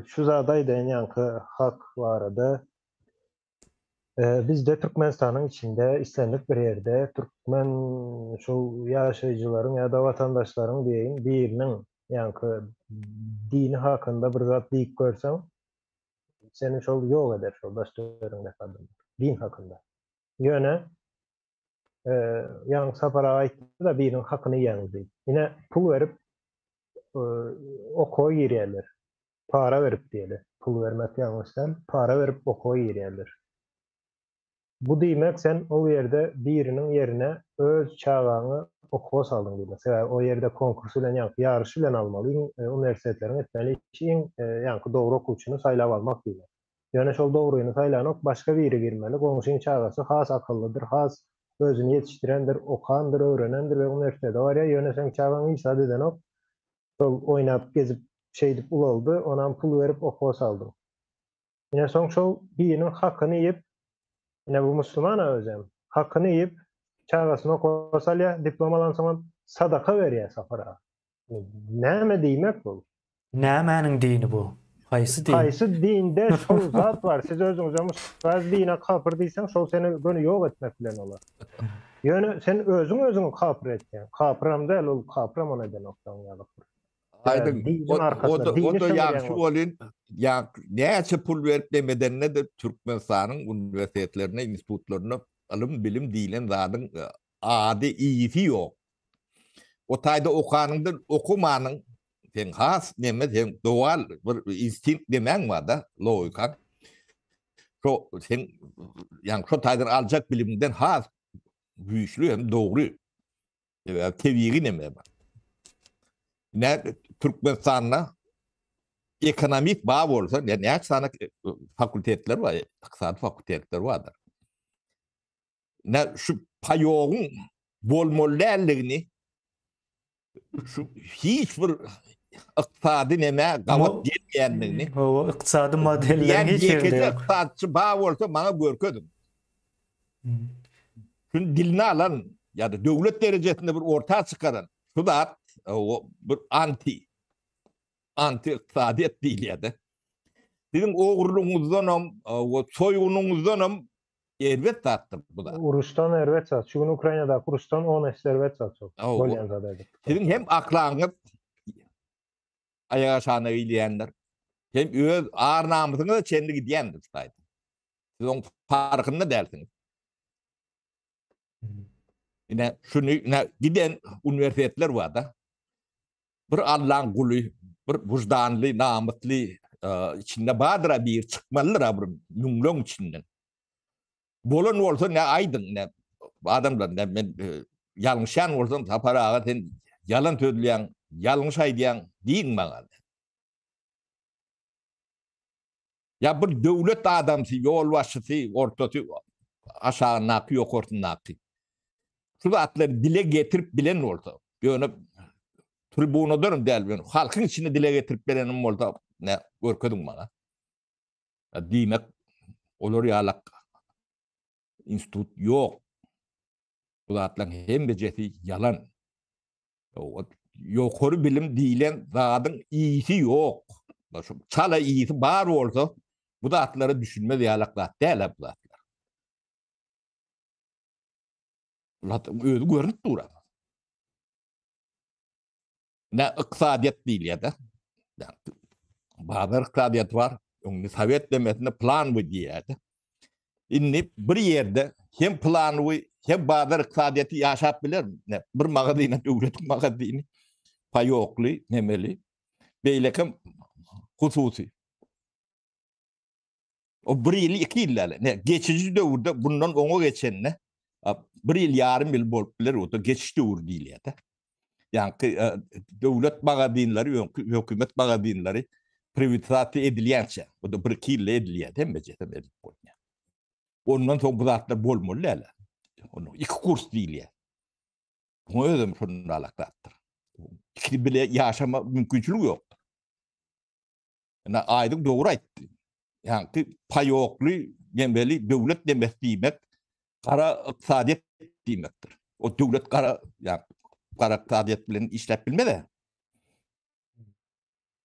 şu zady aýdaýyn ýaňky hak barada. Bizde Türkmenistanyň içinde islendik bir ýerde türkmen şu ýaşaýjylaryň ýa-da watandaşlaryň diýeýin biriniň ýaňky dini hakynda bir zat diýip görseň seni şol ýok eder şol daş töweregiňdäki adamlar din hakynda. Ýöne ýaňky Sapar aga aýtdy-da biriniň hakyny iýýäňiz diýip. Ine pul berip okuwa girýärler. Para berip diýeli. Pul bermek ýalňyş däl. Para berip okuwa girýärler. Bu diýmek sen ol ýerde biriniň ýerine öz çagaňy okuwa saldyň diýmek. Sebäbi o ýerde konkurs bilen ýaňky ýaryş bilen almaly. Iň uniwersitetleriň etmeli işi iň ýaňky dogry okuwçyny saýlap almak diýmek. Ýöne şol dogryny saýlanok başga biri girmeli. Goňşyň çagasy has akyllydyr, has özüni ýetişdirendir, okandyr, öwrenendir we uniwersitete barýar. Ýöne seň çagaň hiç zat edenok. Şol oýnap gezip şeýdip ulaldy, onam pul berip okuwa saldyň. Ine soň şol biriniň hakyny iýip, ine bu musulman-a özem, hakyny iýip, çagasyny okuwa salýar, diplom alansoňam sadaka berýär Sapar aga. Näme diýmek bu? Nämäniň dini bu? Haýsy din? Haýsy dinde şol zat bar? Siz özüňize musulman dine kapyr diýseň, şol seni göni ýok etmek bilen bolar. Ýöne sen özüň özüňi kapyr etýäň. Kapyram däl, ol kapyram ony edenok daň ýaly. Aýdyň, o-da ýagşy bolyn, ýa näçe pul berip demedende-de Türkmenistanyň uniwersitetlerinde, institutlarynda ylym-bilim diýlen zadyň ady, ýygy ýok. O taýda okanyňdan okumanyň seň has neme seň dowal bir instinkt demäň bar-da, logikaň. Şo seň ýa şo taýdan aljak bilimiňden has güýçli hem dogry. Sebäbi tebigy neme bar. Ne Türkmenistanda ekonomist bar bolsa, ne näçe sany fakultetler bar, ykdysady fakultetler bardyr. Ne şu paýogyň bolmaly däldigini şu hiç bir ykdysady neme gabat gelmeýändigini. Hawa, ykdysady modelleriň hiç ýerinde ýok. Ykdysatçy bar bolsa maňa görkeziň. Şuny diline alan ýa-da döwlet derejesinde bir orta çykaran şu zat bir anti anti ykdysadyýet diýilýär-de. Siziň ogurlygyňyzdanam, soýgunyňyzdanam Erbet zatdyr bu zat. Uruşdan erbet zat. Şu gün Ukrainadaky uruşdan 10 esse erbet zat şol. Bolýan zat aýdyp. Siziň hem aklaňyz aýak aşagyna ilýändir. Hem öz ar-namysyňyza çenli gidýändir şu taýda. Siz oň parhynda dälsiňiz. Ine şuny ine giden uniwersitetler bar-da. Bir Allaň guly, bir wyždanly, namysly, içinde bardyr-a biri, çykmalydyr-a bir müňleň içinden. Bolan bolsa ne aýdyň, ne. Adamlar men e, ýalňyşýan bolsam Sapar aga sen ýalan sözleýäň, ýalňyş aýdýaň diýiň maňa. Ýa bir döwlet adamsy, ýolbaşçysy, ortasy, aşagyndaky, ýokarsyndaky şu zatlary dile getirip bilen bolsa, ýöne tribunadan däl, ýöne halkyň içinde dile getirip berenim bolsa, ne görkeziň maňa. Diýmek, olar ýalak institut ýok. Bu zatlaryň hemmejesi ýalan. Ýokary bilim diýlen zadyň ýiti ýok. Şu çala ýiti bar bolsa, bu zatlara düşünmez ýalak zat däl bu zatlar. Zat özi görünip dur. Ne ykdysadyýet diýilýär-de. Bazar ykdysadyýeti bar. Öňde sowet demesinde plan bu diýýärdi. Indi bir ýerde hem planwy hem bazar ykdysadyýeti ýaşap biler. Ne bir magazyna döwletiň magazyny paýokly, nemeli. Beýlekem hususy. O bir ýyl, iki ýyl däl. Ne geçiji döwürde bundan oňa geçende bir ýyl ýarym ýyl bolup biler, o da geçiş döwri diýilýär-de. Ýaňky e, döwlet magazinleri, öňki hökümet magazinleri privatizasiýa edilýänçä, bu da bir iki ýylda edilýär, hemmejesem edilip bolýar. Ondan soň bu zatlar bolmaly däl. Onu iki kurs diýilýär. Muňa özem şondan alak zatdyr. Ikisi bile ýaşama mümkinçiligi ýokdur. Ine Aýdyň dogry aýtdy. Ýaňky paýokly nemeli döwlet nemesi diýmek gara ykdysadyýet diýmekdir. O döwlet gara ýa gara ykdysadyýet bilen işläp bilmez.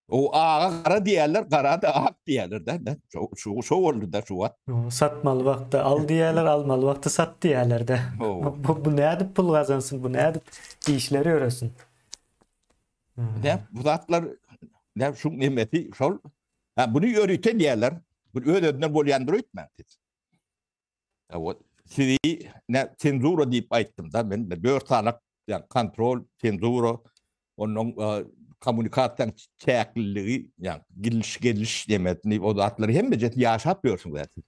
O aga gara diýerler, gara da ak diýerler de. Şu şu şu boldy da şu wagt. Satmaly wagtda al diýerler, almaly wagtda sat diýerler de. Bu, bu nädip pul gazansyn, bu nädip işleri ýöresin? Ne bu zatlar ne şu nemesi şol ha bunu ýörite diýerler. Bu öz özünden bolýandyr öýtmäň siz. O sizi ne senzura diýip aýtdym da men 4 sany ýa kontrol, senzura, ondan e, kommunikasiýanyň çäkliligi, ýa geliş geliş demesini o zatlary hemmejesi ýaşap ýörsüň zaten.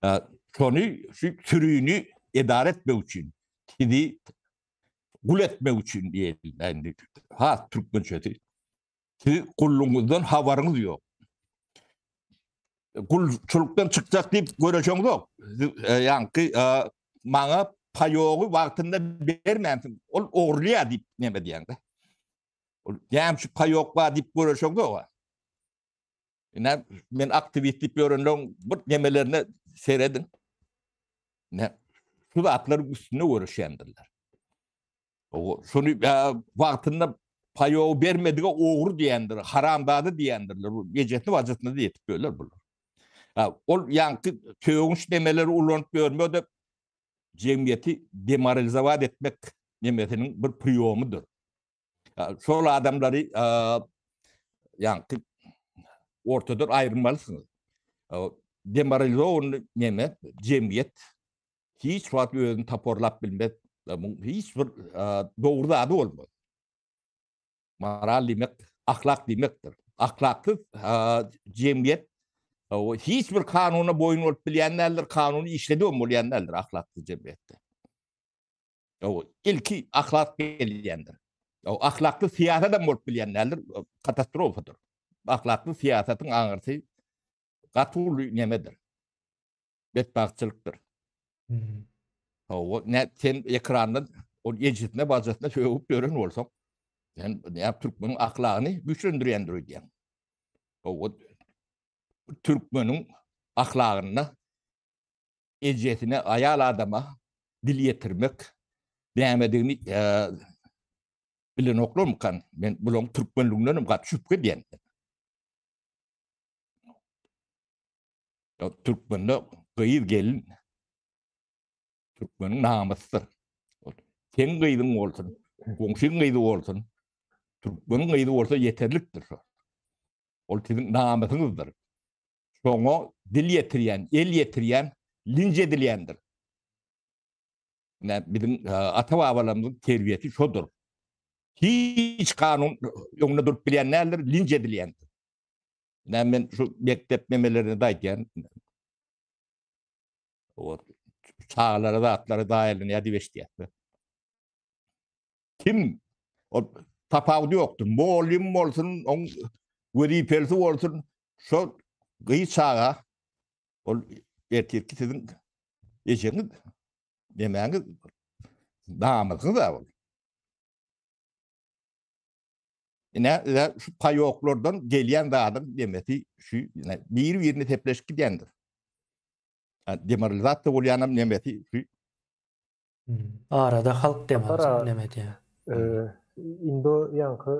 E, şony şu sürüni edara etmek üçin sizi gul etmek üçin diýelim indi has türkmençesi. Siz gullugyňyzdan habaryňyz ýok. Gulçulykdan çykjak diýip göreşeňzok. E, ýaňky e, maňa paýogy wagtynda bermänsiň. Ol ogurlaýar diýip näme diýýäňde. Ol näme şu paýok bar diýip göreşeňzok. Ine men aktiwist diýip ýörenleriň bir nemelerine serediň. Ne şu zatlaryň üstünde göreşýändirler. O şony wagtynda paýogy bermedige ogry diýendir, haramzada diýendirler. Bu ejesini bajysyny diýip ýörler bular. Ha, ol ýaňky sögünç nemeleri ulanyp ýörme-de jemgyýeti demoralizowat etmek nemesiniň bir priýomydyr. Şol adamlary ýaňky ortadan aýyrmalysyňyz. Demoralizowany neme jemgyýet hiç wagt özüni toparlap bilmez. Muň hiç bir dogry zady bolmaz. Moral diýmek ahlak diýmekdir. Ahlaksyz jemgyýet hiç bir kanuna boýun bolup bilýän däldir, kanuny işledibem bolýan däldir ahlaksyz jemgyýetde. O ilki ahlak gelýändir. O ahlakly syýasat hem bolup bilýän däldir, katastrofadyr. Ahlakly syýasatyň aňyrsy gaty uly nemedir. Betbagtçylykdyr. Hmm. Hawa, ne sen ekrandan ol ejesine bajasyna sögüp ýören bolsaň, sen ne türkmeniň ahlagyny güýçlendirýändir öýdýäň. Hawa, türkmeniň ahlagynda ejesine, aýal adama dil ýetirmek nämedigini e, bilenoklarmykan? Men bularyň türkmenliginden hem gaty şübhe edýän. Türkmende gyz gelin türkmeniň namysydyr. Seň gyzyň bolsun, goňşyň gyzy bolsun, türkmeniň gyzy bolsa ýeterlikdir şo. Ol siziň namysyňyzdyr. Şoňa dil ýetirýän, el ýetirýän linç edilýändir. Ine biziň e, ata-babalarymyzyň terbiýesi şodur. Hiç kanun öňünde durup bilýän däldir, linç edilýändir. Ine men şu mekdep memelerine de aýdýan. çagalara zatlara zaýalanýar diýip eşidýäs. Kim ol tapawudy ýokdur. Mugallym bolsun, oň wezipelisi bolsun, şol gyz çaga ol ertirki siziň ejeňiz, nemäňiz, namysyňyz ol. Ine, ine şu paýoklardan gelýän zadyň demesi şu ine biri-birine sepleşip gidýändir. Demoralizasiýa bolýanam nemesi şu. Arada halk demoralizasiýa neme edýär? Indi ýaňky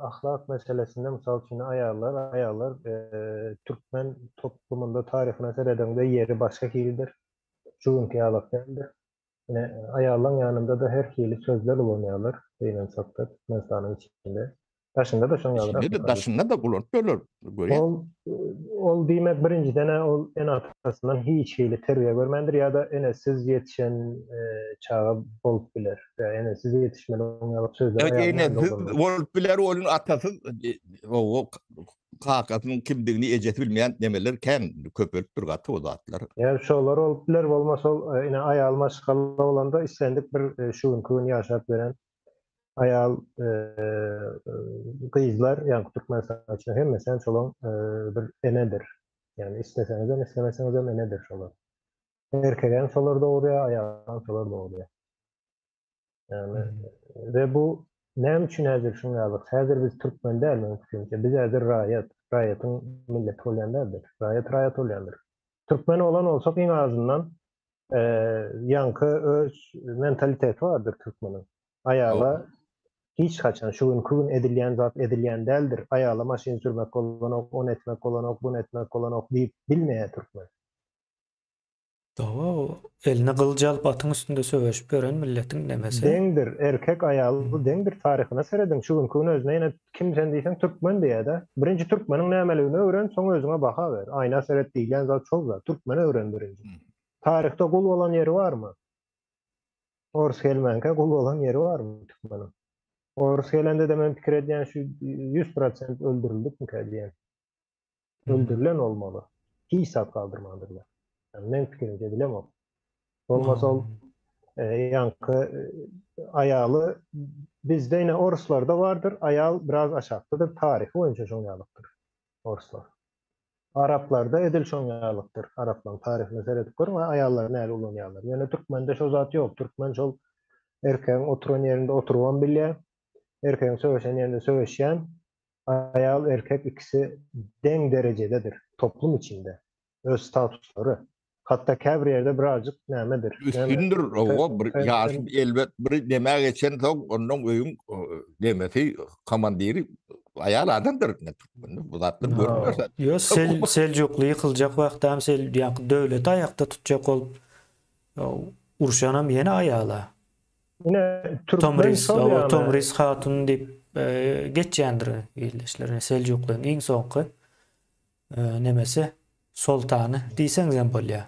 ahlak meselesinde mysal üçin aýallar, aýallar türkmen toplumynda taryhyna seredeňde ýeri başga hilidir. Şu günki ýalak däldir. Ine, aýallaň ýanynda-da her hili sözler ulanýarlar, gynansak-da, Türkmenistanyň içinde. Daşynda-da şoň ýalyrak. Içinde-de, daşynda-da ulanyp ýörler, görýän. Ol, ol diýmek, birinjiden-ä ol ene-atasyndan hiç hili terbiýe görmändir ýa-da enesiz ýetişen çaga bolup biler. Ýa enesiz ýetişmeli oň ýaly sözler aýalyň ýanynda ulanylýar. Enesiz bolup biler, onuň atasyz, kakasynyň kimdigini ejesi bilmeýän nemeler kän köpelipdir gaty o zatlar. Ýa şolar bolup biler bolmasa ol ine aýal maşgala bolanda islendik bir şu günki gün ýaşap ýören aýal gyzlar ýaňky Türkmenistan üçin hemmesi hem şolaň bir enedir. Ýagny isleseňizem islemeseňizem enedir şolar. Erkegem şolar dogurýar, aýalam şolar dogurýar. Ýagny we bu näme üçin häzir şuň ýaly? Häzir biz türkmen däl meniň pikirimçe. Biz häzir raýat, raýatyň milleti bolýan däldir. Raýat raýat bolýandyr. Türkmen bolan bolsak iň azyndan ýaňky öz mentaliteti bardyr türkmeniň. Aýala hiç haçan şu günki gün edilýän zat edilýän däldir. Aýala maşyn sürmek bolanok, ony etmek bolanok, buny etmek bolanok diýip bilmeýär türkmen. Dawa eline gylyç alyp atyň üstünde söweşip ýören milletiň nemesi. Deňdir, erkek aýal deňdir taryhyna serediň şu günki gün özüne ýene kim sen diýseň türkmen diýýädä. Birinji türkmeniň nämeligini öwren soň özüňe baha ber. Aýna seret diýilýän zat şol zat. Türkmeni öwren birinji. Taryhda gul bolan ýeri barmy? Orus gelmänkä gul bolan ýeri barmy türkmeniň? Orus gelende-de men pikir edýän şu 100% öldürildikmikä diýen. Öldürilen bolmaly. Hiç zat galdyrmandyrlar. Yani men pikirimce bilemok. Bolmasa ol e, ýaňky e, aýaly bizde ýene oruslarda bardyr. Aýal biraz aşakdadyr. Taryhy boýunça şoň ýalykdyr. Oruslar. Araplarda edil şoň ýalykdyr. Araplaryň taryhyna seredip görüň, aýallary näle ulanýarlar. Ýöne türkmende şo zat ýok. Türkmen şol erkegiň oturan ýerinde oturybam bilýär. Erkegiň söweşen ýerinde söweşýän. Aýal erkek ikisi deň derejededir toplum içinde öz statuslary hatda käbir ýerde birazjyk nämedir Üstündir owa bir ýaşy elbet bir nemä geçen soň ondan öýüň nemesi komandiri aýal adamdyr ine türkmende bu zatlar görünýär. Ýo sel seljukly ýykyljak wagtam sel ýaňky döwleti aýakda tutjak bolup urşanam ýene aýala. Ine türkmen Tomris, şol ýaly. Tomris hatun diýip geçýändir ildeşler. Seljuklyň iň soňky nemesi soltany diýseňizem bolýar.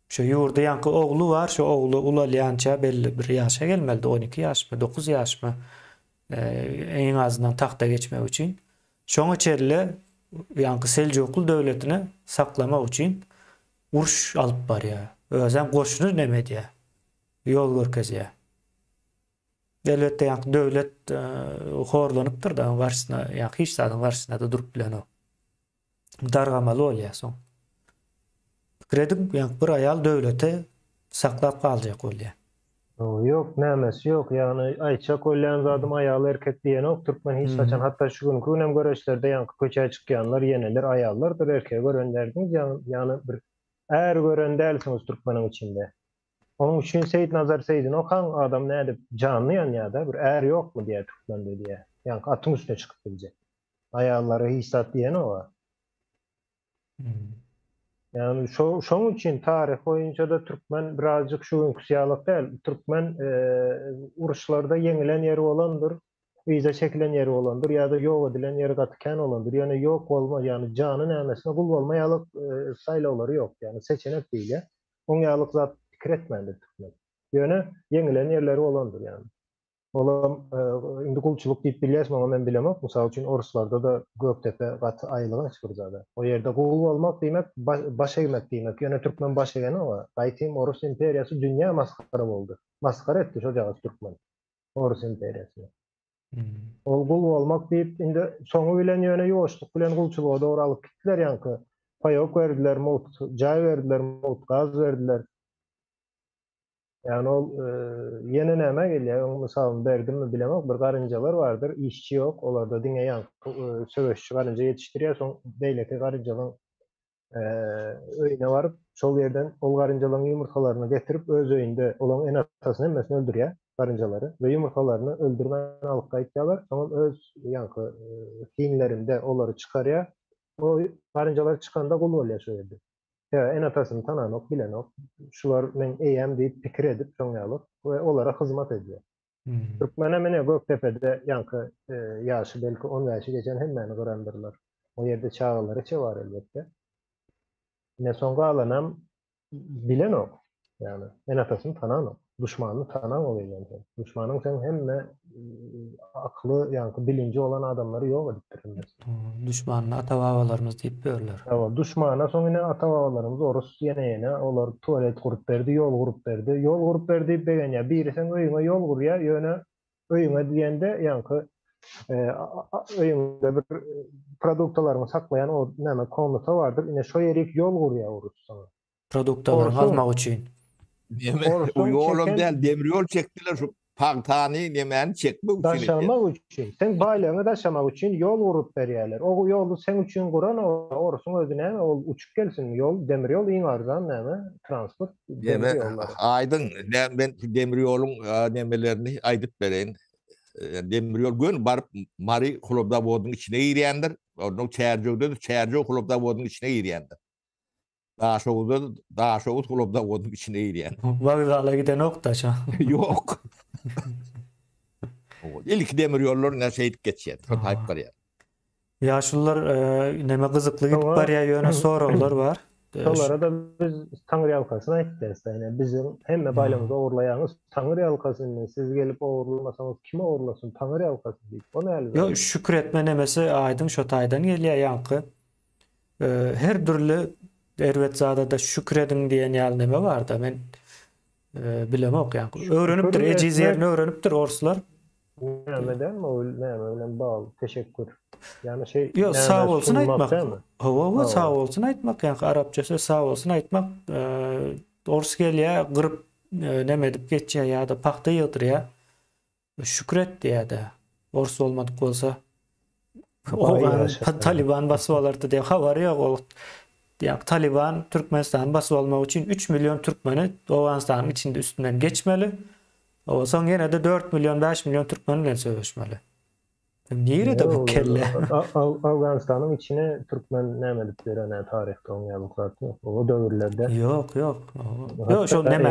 Şu ýurda ýaňky ogly bar, şu ogly ulalýança belli bir ýaşa gelmelidi, 12 ýaşmy, 9 ýaşmy iň azyndan tagta geçmek üçin. Şoňa çenli ýaňky Seljukly döwletini saklamak üçin uruş alyp barýar. Özem goşuny neme edýär. Ýol görkezýär. Elbetde ýaňky döwlet horlanypdyr da garşysyna ýaňky hiç zadyň garşysyna-da durup bilenok. Dargamaly bolýar soň. Pikir ediň, ýaňky bir aýal döwleti saklap galjak bolýar. Ýok, nämesi ýok. Ýagny aýtjak bolýan zadym aýal erkek diýenok türkmen hiç haçan hatda şu günki günem göreşlerde ýaňky köçä çykýanlar ýeneler aýallardyr erkegi gören dälsiňiz ýagny bir är gören dälsiňiz türkmeniň içinde. Onuň üçin Seýitnazar Seýdini okaň, adam nädip janyny ýanýada, bir är ýokmy diýýär türkmende diýýär. Ýaňky atyň üstüne çykyp biljek. Aýallara hiç zat diýenok-a. Ýagny şo şoň üçin taryh boýunça-da türkmen birazjyk şu günküsi ýalak däl. Türkmen uruşlarda ýeňilen ýeri bolandyr, yza çekilen ýeri bolandyr ýa-da ýok edilen ýeri gaty kän bolandyr. Ýöne ýok bolma, ýagny jany nämesine gul bolma ýalyk saýlawlary ýok. Ýagny seçenek diýilýär. Oň ýalyk zat pikir etmändir türkmen. Ýöne ýeňilen ýerleri bolandyr ýagny. Olam indi gulçulyk diýip bilýäsmi oňa men bilemok. Mysal üçin oruslarda-da Gökdepe gaty aýylganç bir zada. O ýerde gul bolmak diýmek baş egmek diýmek. Ýöne türkmen baş egenok-a. Gaýtym orus imperiýasy dünýä masgara boldy. Masgara etdi şojagaz türkmen orus imperiýasyny. Ol gul bolmak diýip indi soňy bilen ýöne ýuwaşlyk bilen gulçulyga dogry alyp gitdiler ýaňky. Paýok berdiler mugt, jaý berdiler mugt, gaz berdiler. Ýagny ol ýene nämä gelýär, öň mysalyny berdimmi bilemok, bir garynjalar bardyr, işçi ýok, olarda diňe ýaňky söweşçi garynja ýetişdirýär, soň beýleki garynjalaryň öýüne baryp, şol ýerden ol garynjalaryň ýumurtgalaryny getirip öz öýünde olaryň ene-atasyny hemmesini öldürýär garynjalary we ýumurtgalaryny öldürmän alyp gaýtýarlar, soňam öz ýaňky hinlerinde olary çykarýar, o garynjalar çykanda gul bolýar şo ýerde. Sebäbi ene-atasyny tananok, bilenok. Şular meň eýäm diýip pikir edip şoň ýaly we olara hyzmat edýär. Türkmenem ine Gökdepede ýaňky ýaşy belki on bäşi geçen hemmäni gyrandyrlar. O ýerde çagalary çe bar elbetde. Ine soň galanam bilenok. Ýagny ene-atasyny tananok. Duşmanyny tananok eýýäm sen. Duşmanyň seň hemme akyly, ýaňky bilinji bolan adamlary ýok edipdir hemmesi. Duşmanyny ata-babalarymyz diýip ýörler. Hawa, duşmana soň ine ata-babalarymyz orus ýene-ýene olar tualet gurup berdi, ýol gurup berdi. Ýol gurup berdi diýip begenýär. Biri seň öýüňe ýol gurýar, ýöne öýüňe diýende ýaňky öýüňde bir produktalaryňy saklaýan o näme komnata bardyr. Ine şo ýerik ýol gurýar orus saňa. Produktalaryňy almak üçin. Neme, o ýolam däl, demir ýol çekdiler şu pagtany, nemäni çekmek üçin. Daşamak üçin. Seň baýlygyňy daşamak üçin ýol gurup berýärler. O ýoly seň üçin guran orusyň özi näme, ol uçup gelsin. Ýol, demir ýol iň arzan näme, transport demir ýollary. Aýdyň, men şu demir ýoluň nemelerini aýdyp bereýin. Demir ýol göni baryp Mary hlobzawodyň içine girýändir. Ondan Çärjewde-de Çärjew hlobzawodyň içine girýändir. Daşoguzda Daşoguz hlobzawodyň içine girýän. Wokzala gidenok-da şo. Ýok. Ilki demir ýollar ine şeýdip geçýär. Şo taýyp barýar. Ýaşulular neme gyzykly gidip barýar ýöne soraglar bar. Şolara da biz Taňry ýalkasyn aýtýarys da ine biziň hemme baýlygymyzy ogurlaýaňyz Taňry ýalkasyn indi siz gelip ogurlamasaňyz kim ogurlasyn Taňry ýalkasyn diýip o näli zat. Ýok şükür etme nemesi aýdyň şo taýdan gelýär ýaňky Her dürli erbet zada-da şükür ediň diýen ýaly neme bar-da, men bilemok ýa. Öwrenipdir, ejiz ýerini öwrenipdir orslar. Näme dälmi ol, näme bilen bagly teşekkür. Ýagny şeý Ýok, sag bolsun aýtmak. Hawa, hawa, sag bolsun aýtmak, ýa arapça söz sag bolsun aýtmak. Ors gelýär, gyryp neme edip geçýär ýa-da pagta ýygdyrýar. Şükür et diýýär-de. Ors bolmadyk bolsa Owgan Taliban basyp alardy diýip habary ýok ol. Ýa Taliban Türkmenistany basyp almak üçin 3 million türkmeni Owganystanyň içinde üstünden geçmeli. O soň ýene-de 4 million 5 million türkmen bilen söweşmeli. Nirede bu kelle? Owganystanyň içine türkmen näme edip ýören ä taryhda oň ýaly zat ýok. O döwürlerde. Ýok, ýok. Ýok, şo näme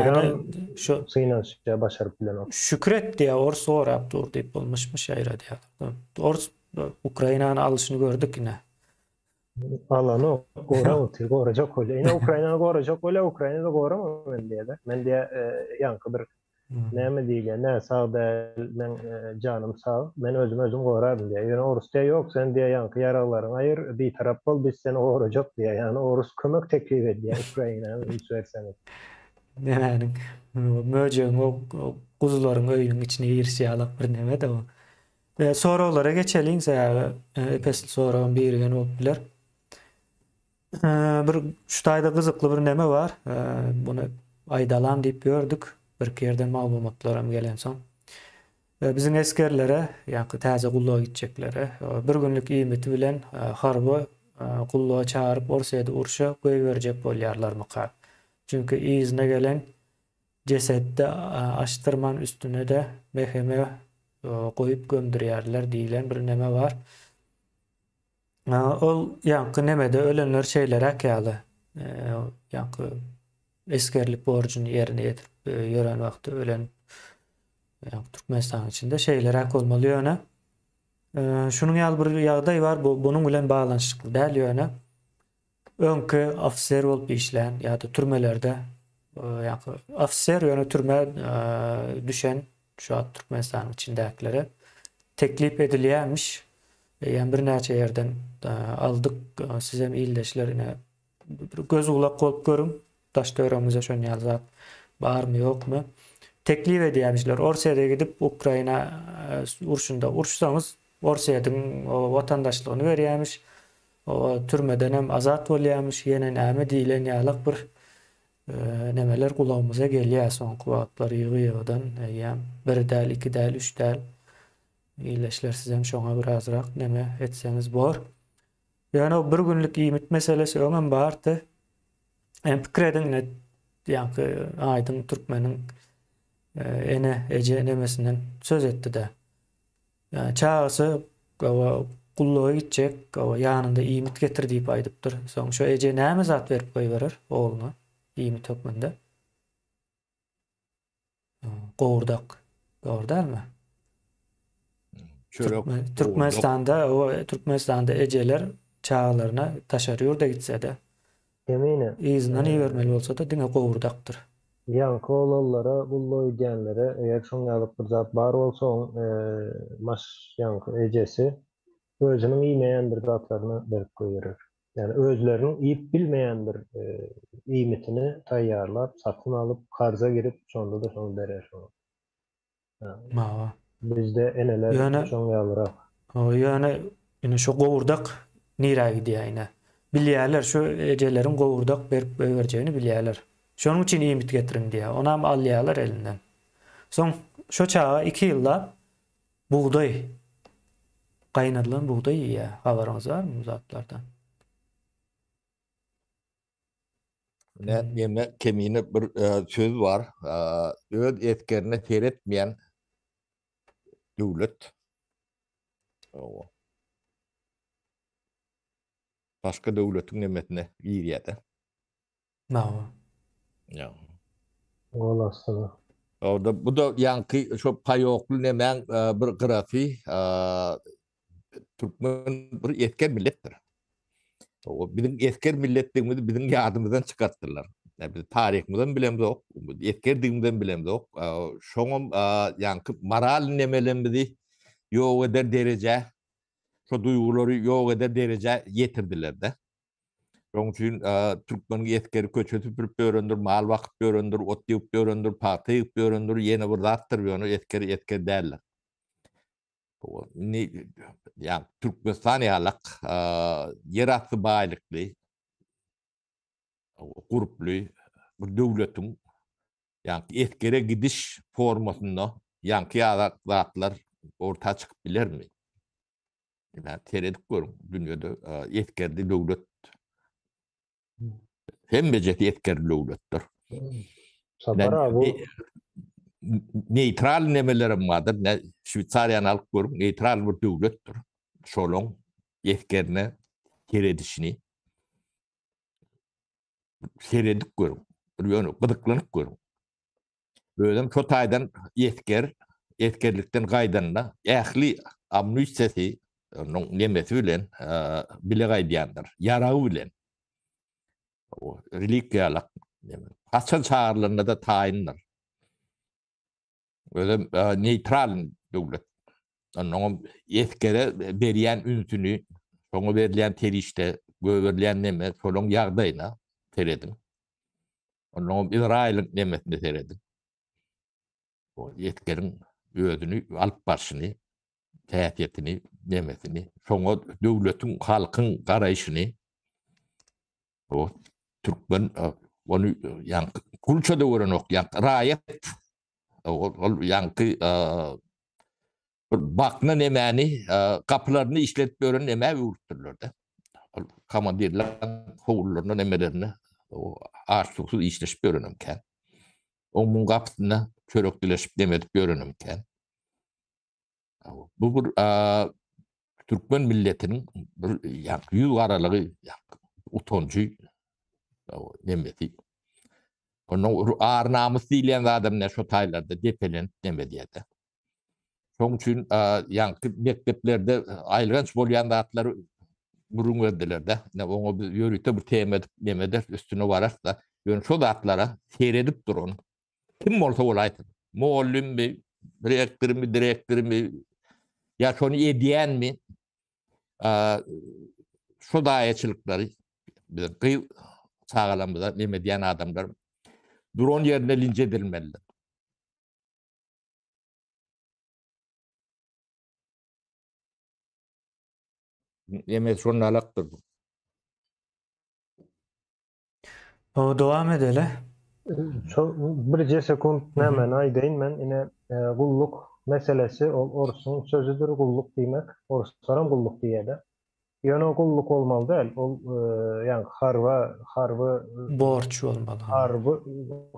şo synanyşýa başaryp bilenok. Şükür et diýä, ors gorap dur diýip ol myş-myş ýaýradýar. Ors Ukrainany alyşyny gördük ine. Alanok, gorap otyr, gorajak bolýar. Ine Ukrainany gorajak bolýar, Ukraina-da gorama men diýýär-de. Men diýýär, ýaňky bir Näme diýilýär, näsag däl, meň janym sag, men özümi özüm goraryn diýýär. Ýöne orus diýýär, ýok, sen diýýär, ýaňky ýaraglaryňy aýyr, bitarap bol, biz seni gorajak diýýär. Ýagny orus kömek teklip edýär Ukraina, üns berseňiz. Nämäniň, möjegiň o guzularyň öýüniň içine girişi ýalak bir neme-de o. Soraglara geçeliň, sebäbi epesli soragam birigen bolup biler. Bir şu taýda gyzykly bir neme bar. Muny aýdalam diýip ýördük. Birki ýerden maglumatlaram gelensoň. Biziň esgerlere, ýaňky täze gulluga gitjeklere bir günlük iýmiti bilen harby gulluga çagyryp Orsýeti urşa goýberjek bolýarlarmyka? Çünki yzyna gelen jesetde açdyrman üstüne-de meheme goýup gömdürýärler diýlen bir neme bar. Ol ýaňky nemede ölenler şeýleräk ýaly, ýaňky esgerlik borjuny ýerine ýetirip ýören wagty ölen ýaňky Türkmenistanyň içinde şeýleräk bolmaly ýöne şunuň ýaly bir ýagdaý bar, bu bunuň bilen baglanyşykly däl ýöne öňki ofiser bolup işlän ýa-da türmelerde ýaňky ofiser ýöne türmä düşen. Şu wagt Türkmenistanyň içindäkilere teklip edilýärmiş. Eýýäm birnäçe ýerden aldyk. Sizem ildeşler ine bir göz gulak bolup görüň. Daş töweregiňizde şon ýaly zat barmy ýokmy? Teklip edýärmişler. Orsýede gidip Ukraina urşunda uruşsaňyz Orsýetiň watandaşlygyny berýärmiş. O türmedenem azat bolýarmyş. Ýene näme diýlen ýalak bir nemeler gulagymyza gelýär soňky wagtlar ýygy-ýygydan eýýäm bir däl, iki däl, üç däl. Ildeşler sizem şoňa birazrak neme etseňiz bor. Ýöne o bir günlük iýmit meselesi öňem bardy. Hem pikir ediň ine ýaňky Aýdyň türkmeniň e, ene, eje nemesinden söz etdi-de. Ýani çagasy gawa gulluga gitjek, gawa ýanynda iýmit getir diýip aýdypdyr. Soň şo eje näme zat berip goýberer ogluna iýmit hökmünde? Gowurdak. Dogry dälmi? Çörek. Türkmenistanda o Türkmenistanda ejeler çagalaryna daşary ýurda gitse-de Kemine. Yzyndan ibermeli bolsa-da diňe gowurdakdyr. Ýaňky olanlara gullugy edýänlere eger şoň ýaly bir zat bar bolsa oň maş ýaňky ejesi özüniň iýmeýän bir zatlaryny berip goýberer. Ýagny özleriniň iýip bilmeýän bir iýmitini taýýarlap satyn alyp karza girip şonda-da şony berer şoňa. Mawa. Bizde eneler Ýöne şoň ýalyrak. Ýöne ine şu gowurdak nirä gidýär ine. Bilýärler şu ejeleriň gowurdak berip goýberjegini bilýärler. Şonuň üçin iýmit getiriň diýýär. Onam alýarlar elinden. Soň şo çaga 2 ýyllap bugdaý gaýnadylan bugdaý iýýär. Habaryňyz barmy bu zatlardan? Ne neme kemine bir e, söz bar. E, öz esgerine seretmeýän döwlet. Owa. Başga döwletiň nemesine girýär-de. Nawa. Ýa. Gol astyna. Orada bu da ýaňky şo paýokly nemäň e, bir gyrasy e, türkmen bir esger milletdir. O biziň esger milletdigimizi biziň ýadymyzdan çykartdylar. Ýa biz taryhymyzdan bilemzok, esgerdigimizden bilemzok. Şoňam ýaňky moral nemelerimizi ýok eder derejä, şo duýgulary ýok eder derejä ýetirdiler-de. Şonuň üçin türkmeniň esgeri köçe süpürip ýörendir, mal bakyp ýörendir, ot ýygyp ýörendir, pagta ýygyp ýörendir, ýene bir zatdyr, ýöne esger esger däldir. Indi ýa Türkmenistan ýalak ýerasty baýlykly, gurply bir döwletiň ýa esgere gidiş formasynda ýaňky ýalak zatlar orta çykyp bilermi? Ýa seredip görüň, dünýede esgerli döwlet Hemmejesi esgerli döwletdir. Sapar abi bu neýtral nemelerem bardyr. Ne Şweýsariýany alyp görüň, neýtral bir döwletdir. Şolaň esgerine seredişini seredip görüň. Bir ýöne gyzyklanyp görüň. Özem şo taýdan esger, esgerlikden gaýdanda ähli amnisiýasy onuň nemesi bilen bile gaýdýandyr, ýaragy bilen. O relikwiýalak haçan çagyrylanda-da taýyndyr. Özem neýtral döwlet. Onnoňam esgere berýän ünsüni, şoňa berilýän serişde, göberilýän neme, şolaň ýagdaýyna serediň. Onnoňam Izraýylyň nemesine serediň. O esgeriň özüni alyp barşyny, häsiýetini, nemesini, şoňa döwletiň, halkyň garaýşyny o türkmen ony ýaňky gulça-da görenok, ýaňky raýat ol ýaňky bir bakna nemäni gapylaryny işledip ýören nämä öwrüpdirler-de. Ol komandirler howlularyna nemelerine aç-suwsuz işleşip ýörenem kän. Oň muň gapysynda çörek dileşip neme edip ýörenem kän. Bu bir türkmen milletiniň bir ýaňky ýüz garalygy, utanjy nemesi. Ondan ar-namys diýilýän zadam ne şo taýlarda depelenip neme diýýär-de. Şonuň üçin ýaňky mekdeplerde aýylganç bolýan zatlary gürrüň berdiler-de. Ine oňa biz ýörite bir tema edip neme ederis, üstüne bararys-da. Ýöne şo zatlara seredip duran kim bolsa bolaýsyn. Mugallymmy? Rektorymy, direktorymy ýa şony edýänmi? Şu daýaçylyklary biziň gyz çagalarymyza neme edýän adamlar duran ýerinde linç edilmelidir. Ýeme şonda alakdyr bu. O dowam edeli. Şo birje sekunt nämeni aýdaýyn men ine gulluk meselesi ol orsuň sözüdir gulluk diýmek orslaram gulluk diýýärde. Ýöne o gulluk bolmaly däl ol ýaňky harba harby borç bolmaly. Harby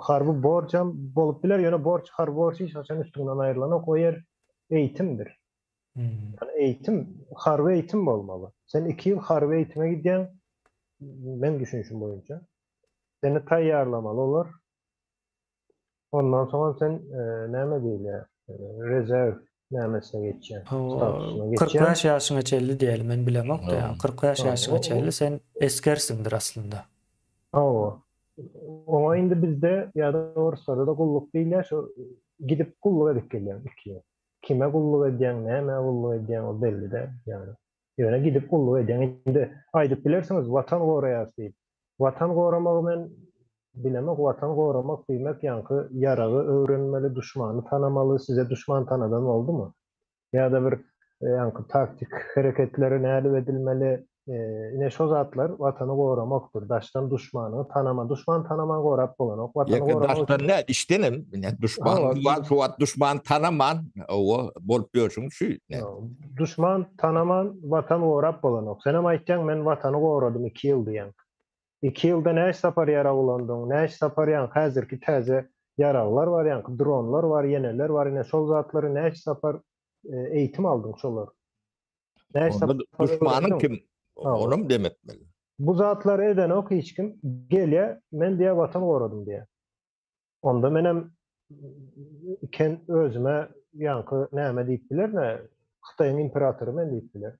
harby borçam bolup biler ýöne borç harby borç hiç haçan üstüňden aýrylanok o ýer eýitimdir. Ýani eýitim, harby eýitim bolmaly. Sen 2 ýyl harby eýitime gidýäň, men düşünişim boýunça. Seni taýýarlamaly olar. Ondan soňam sen e, näme diýilýär? E, rezerw nämesine geçýäň? Statusyna geçýäň. 45 ýaşyňa çenli diýeli, men bilemok da, ýa 45 ýaşyňa çenli sen esgersiňdir aslynda. Hawa. Oňa indi bizde ýa-da orslarda da gulluk diýilýär, şo gidip gulluk edip gelýäň 2 ýyl. Kime gulluk edýäň, nämä gulluk edýäň ol belli däl, ýagny. Ýöne gidip gulluk edýäň. Indi aýdyp bilersiňiz, Watan goraýas diýip. Watan goramagy men bilemok, Watan goramak diýmek ýaňky ýaragy öwrenmeli, duşmany tanamaly, size duşman tanadan boldumy? Ýa-da bir ýaňky taktik hereketleri nädip edilmeli, Ine şo zatlar watany goramakdyr. Daşdan duşmanyňy tanama. Duşman tanaman gorap bolanok. Watany goramak daşdan ne içden hem ine duşman bar şu wagt duşman tanaman o bolup ýörşüň şu. Duşman tanaman watan gorap bolanok. Senem aýtýaň men watany goradym 2 ýyl diýýäň. 2 ýylda näçe sapar ýarag ulandyň, näçe sapar ýaňky häzirki täze ýaraglar bar, ýaňky dronlar bar, ýeneler bar, ine şol zatlary näçe sapar eýitim aldyň şolar. Näçe Duşmanyň kim? Onam demetmeli. Bu zatlary edenok hiç kim. Gelýär, men diýýär watan goradym diýýär. Onda menem ken özüme ýaňky näme diýip bilerin-ä, Hytaýyň imperatory men diýip bilerin.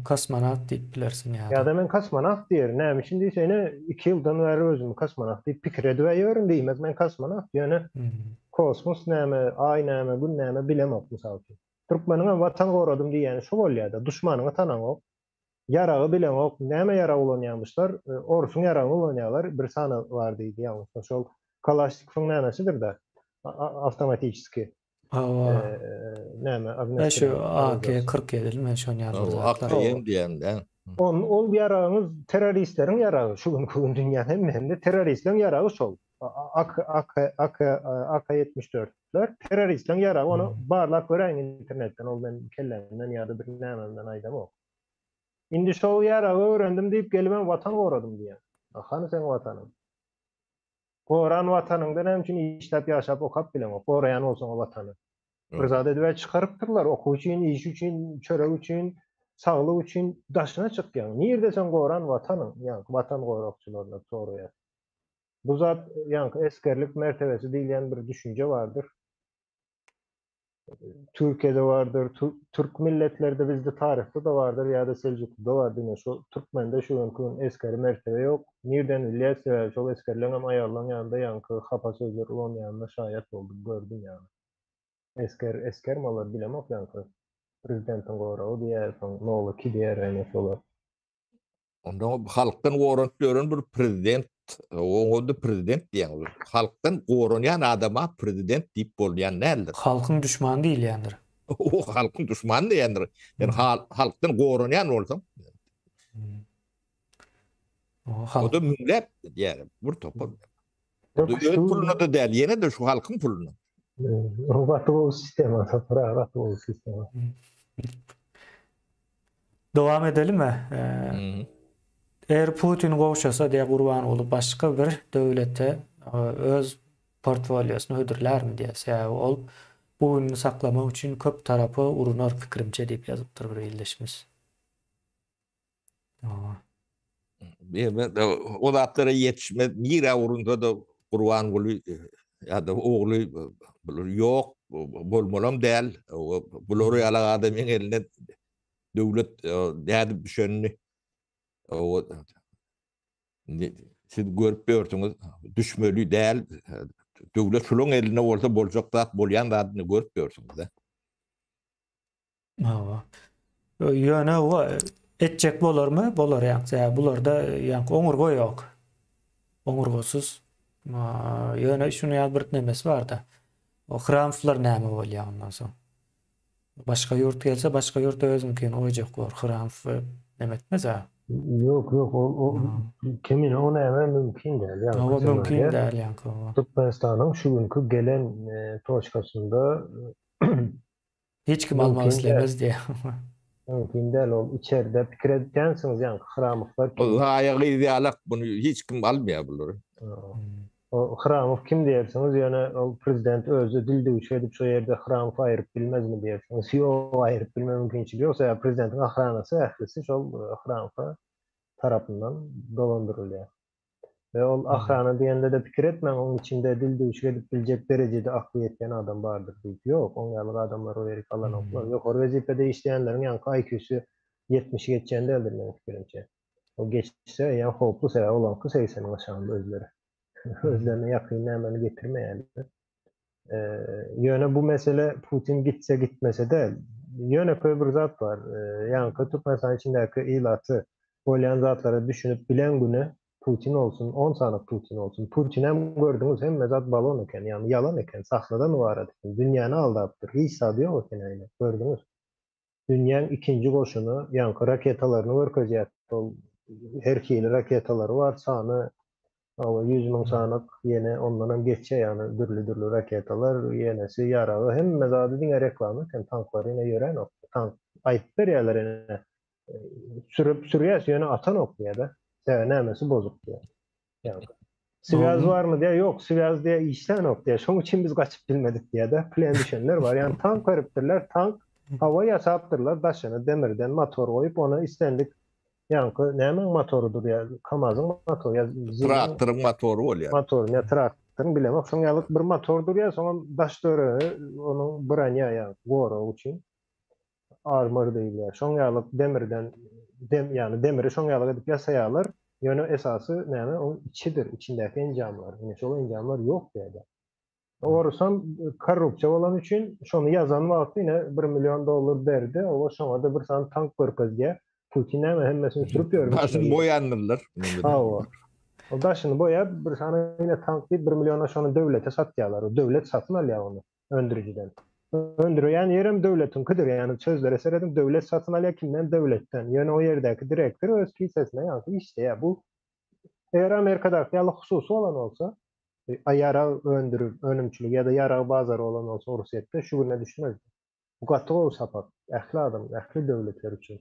Kosmonawt diýip bilersiň ýa-da. Ýa-da men kosmonawt diýerin. Näme üçin diýse, ine 2 ýyldan bäri özümi kosmonawt diýip pikir edip ýörün diýmek men kosmonawt. Ýöne kosmos näme, aý näme, gün näme bilemok mysal üçin. Türkmeniňem watan goradym diýýäni şu bolýada, duşmanyňy tanaňok, ýaragy bileňok, näme ýarag ulanýamyşlar, orusyň ýaragyny ulanýalar, bir sany bar diýdi ýalňyşma şol Kalaşnikowyň nämesidir-dä, awtomatiçeski Hawa. Näme, Ve şu AK 47 men şony ýaly bir zatlar. AKM diýende. On ol ýaragyňyz terroristleriň ýaragy, şu günki gün dünýäniň hemmesinde terroristleriň ýaragy şol. AK AK AK AK 74. Ler terroristleň ýaragy ony barlap göräýiň internetden ol men kellämden ýa-da bir nämemden aýdamok. Indi şol ýaragy öwrendim diýip gelibem watan goradym diýýäň. A hany seň watanyň? Goran watanyňda näme üçin işläp ýaşap okap bileňok goraýan bolsaň o watany. Bir zat edibä çykarypdyrlar okuw üçin, iş üçin, çörek üçin, saglyk üçin daşyna çykýaň. Nirde seň goran watanyň? Ýaňky watan gorakçylaryna soraýas. Bu zat ýaňky esgerlik mertebesi diýilýän bir düşünje bardyr. Türkiýede bardyr, türk milletlerde bizde taryhda-da bardyr ýa-da Seljuklyda bardyr. Ine şu türkmende şu günki gün esgeri mertebe ýok. Nirden bilýäs, sebäbi şol esgerleňem aýallaň ýanynda ýaňky hapa sözler ulanýanyna şaýat boldum, gördüm ýagny. Esger, esgermi olar bilemok ýaňky prezidentiň goragy diýýär, soň nol iki diýýär ene şolar. Onda halkdan goranyp ýören bir prezident, oňa da prezident diýýän. Halkdan goranýan adama prezident diýip bolýan däldir. Halkyň duşmany diýilýändir. O halkyň duşmany diýendir. Sen halkdan goranýan bolsaň. O da müňläp diýýär, bir topar. Öz puluna da däl, ýene de şu halkyň puluna. O gaty gowy sistema, Sapar gaty gowy sistema. Dowam edelimi? Eger Putin gowşasa diýe Gurbanguly başga bir döwlete öz portfoliosyny hödürlärmi diýe. Sebäbi ol bu gününi saklamak üçin köp tarapa urunar pikirimçe diýip ýazypdyr bir ildeşimiz. O zatlara ýetişmez. Nirä urunsa-da Gurbanguly ýa-da ogly bular ýok, bolmalam däl. Bular ýaly adamyň eline döwlet nädip düşenini siz görüp ýörsüňiz. Düşmeli däl. Döwlet şulaň elinde bolsa boljak zat bolýan zadyny görüp ýörsüňiz-de. Hawa. Ýöne o etjek bolarmy? Bolar ýaňky. Sebäbi bularda ýaňky oňurga ýok. Oňurgasyz. Ýöne şuny ýaly bir nemesi bar-da. O Hramowlar näme bolýar ondan soň? Başga ýurt gelse, başga ýurt özüňkini goýjak bor. Hramow neme etmez-ä. Ýok, ýok, ol o kemine o näme mümkin däl. Ýaňky Hawa, mümkin däl ýaňky. Türkmenistanyň şu günki gelen toçkasynda Hiç kim almak islemez diýýär. Mümkin däl ol içerde pikir edýänsiňiz ýaňky Hramowlar kim? Zaýa gyz ýalak muny hiç kim almaýar bulary. O Hramow kim diýersiňiz ýöne ol prezident özi dil döwüşi edip şo ýerde Hramowy aýyryp bilmezmi diýersiňiz. Ýok aýyryp bilme mümkinçiligi ýok sebäbi prezidentiň ahranasy ählisi şol Hramowa tarapyndan dolandyrylýar. We ol ahrana diýende-de pikir etmäň, oň içinde dil döwşük edip biljek derejede akly ýetýän adam bardyr diýip. Ýok, oň ýaly adamlar o ýerik alanoklar. Ýokary wezipede işleýänleriň ýaňky IQ-sy ýetmişi geçýän däldir meniň pikirimçe. O geçse eýýäm howply, sebäbi olaňky segseniň aşagynda özleri. Özlerine ýakyn nämeni getirmeýärler. Ýöne bu mesele Putin gitse gitmese däl. Ýönekeý bir zat bar. Ýaňky Türkmenistan içindäki ilaty bolýan zatlara düşünip bilen güni Putin bolsun, on sany Putin bolsun. Putinem gördüňiz hemme zat balon eken, ýagny ýalan eken, sahnadan ybarat eken, dünýäni aldapdyr, hiç zady ýok eken aýna, gördüňiz. Dünýäň ikinji goşuny, ýaňky raketalaryny görkezýär. Ol her hili raketalary bar, sany hawa 100 müň sanyk, ýene ondanam geçýär, ýagny dürli-dürli raketalar, ýenesi, ýaragy, hemme zady diňe reklama eken, tanklar ýene ýöränok. Tank aýdyp berýärler ene. Sürüp sürýäs, ýöne atanok diýýär-de. Sebäbi nämesi bozuk diýýär. Ýaňky. Swýaz barmy diýýär, ýok, swýaz diýýär, işlänok diýýär. Şoň üçin biz gaçyp bilmedik diýýär-de. Plen düşenler bar. Ýagny tank beripdirler, tank hawa ýasapdyrlar, daşyna demirden motor goýup, ony islendik ýaňky nämäň motorydyr ýa KAMAZ-yň motory ýa ZIL-iň Traktoryň motory bolýar. Motory ýa traktoryň bilemok. Şoň ýaly bir motor durýar, soňam daş töweregi onuň bronýa ýa goragy üçin armor diýilýär. Şoň ýaly demirden dem ýagny demiri şoň ýaly edip ýasaýarlar. Ýöne esasy näme oň içidir, içindäki enjamlar. Ine şol enjamlar ýok bu ýerde. Orusam korrupsiýa bolany üçin şony ýazan wagty ine 1 million dollar berdi, oba şoňa-da bir sany tank görkezýär. Putin näme hemmesini sürüp ýörmüş. Daşyny boýandyrlar. Hawa. O daşyny boýap bir sany ine tank diýip 1 milliona şony döwlete satýarlar. O döwlet satyn alýar ony. öndürijiden. Öndürýän ýerem döwletiňkidir, ýagny sözlere serediň, döwlet satyn alýar kimden? Döwletden. Ýöne o ýerdäki direktor öz kisesine ýaňky işleýär. Bu eger Amerikadaky ýaly hususy bolan bolsa, ýarag öndürip, önümçiligi ýa-da ýarag bazary bolan bolsa Orsýetde şu güne düşmezdi. Bu gaty gowy sapak ähli adam, ähli döwletler üçin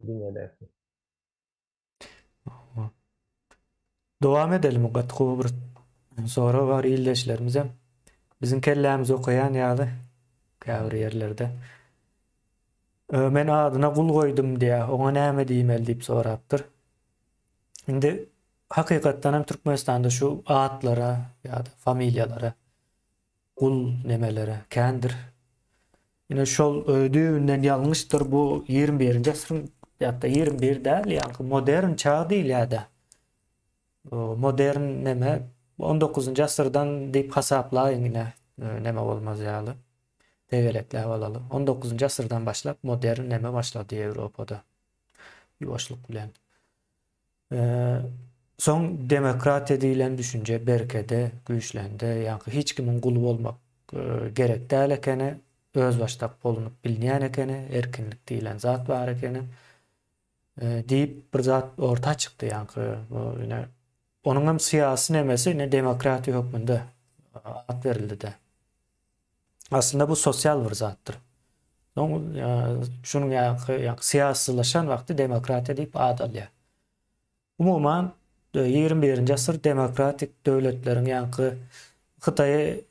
dünýädäki. Dowam edelim gaty gowy bir sorag bar ildeşlerimizem biziň kellämizi okaýan ýaly käbir ýerlerde. Men adyna gul goýdum diýä, oňa näme diýmeli diýip sorapdyr. Indi hakykatdan hem Türkmenistanda şu atlara ýa-da familiýalara gul nemelere kändir. Ine şol düýbünden ýalňyşdyr bu 21-nji asyryň ýa-da 21 däl, ýaňky modern çag diýilýär-de. Modern neme 19-njy asyrdan diýip hasaplaýyň ine neme bolmaz ýaly. Tegelekläp alaly. 19-njy asyrdan başlap modern neme başlady Ýewropada. Ýuwaşlyk bilen. Soň demokratiýa diýlen düşünje berkedi, güýçlendi. Ýaňky hiç kimiň guly bolmak gerek däl ekeni, özbaşdak bolunyp bilinýän ekeni, erkinlik diýlen zat bar ekeni diýip bir zat orta çykdy ýaňky bu ine onuň hem syýasy nemesi ine demokratiýa hökmünde at berildi-de. Aslynda bu sosial bir zatdyr. Soň şunuň ýaly syýasylaşan wagty demokratiýa diýip at alýar. Umuman 21-nji asyr demokratik döwletleriň ýaňky Hytaýy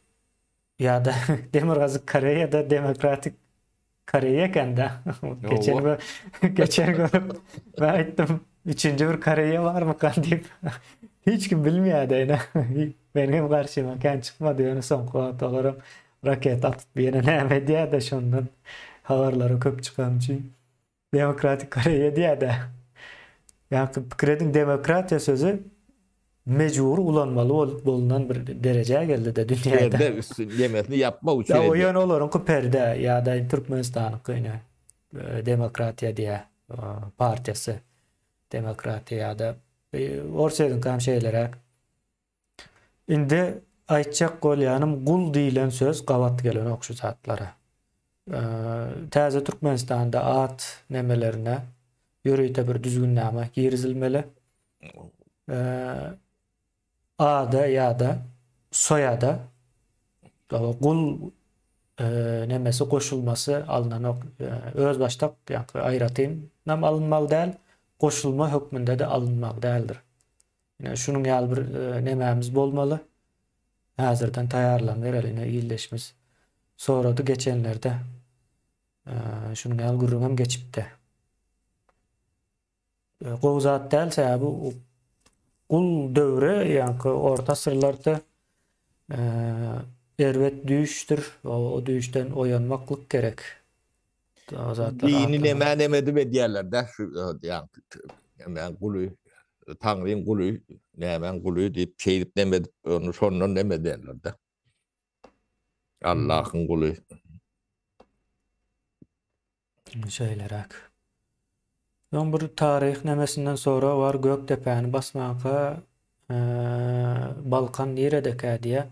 ýa-da Demirgazyk Koreýada demokratik Koreýa ekende. Geçen gün geçen gün ben aýtdym, üçünji bir Koreýa barmyka diýip. Hiç kim bilmeýärdi ine. Meniň hem garşyma kän çykmady, ýöne soňky wagt olaram raketa atyp ýene näme edýär-de şondan habarlary köp çykany üçin. Demokratik Koreýa diýýär-de. Ýa-da pikir ediň demokratiýa sözi. mejbury ulanmaly bolup bolunan bir derejä geldi-de dünýäde. Perde üstün ýemesini ýapmak üçin Ýa o edýär. ýöne olaryňky perde ýa-da Türkmenistanyňky ine demokratiýa diýýär partiýasy. Demokratiýa ýa-da Orsýetiňki hem şeýleräk. Indi aýtjak bolýanym gul diýlen söz gabat gelenok şu zatlara. Täze Türkmenistanda at nemelerine ýörite bir düzgünnama girizilmeli. Ada ýa-da soýada gul nemesi goşulmasy alnanok. Özbaşdak ýa-da aýratynam alynmaly däl, goşulma hökmünde-de alynmaly däldir. Ine şunuň ýaly bir nemämiz bolmaly. Häzirden taýýarlanybereli ine ildeşimiz sorady geçenlerde. Şunuň ýaly gürrüňem geçipdi. Gowy zat däl sebäbi gul döwri ýaňky orta asyrlarda erbet düýşdür. O düýşden oýanmaklyk gerek. Dini nämä neme edip edýärler-dä şu ýaňky nämäň guly, Taňryň guly, nämäň guly diýip şeýdip neme edip ony şondan neme edýärler-dä. Allahyň guly. Şeýleräk. Soň bir taryh nemesinden sorag bar, Gökdepäni basmanka Balkan niredekä diýýär.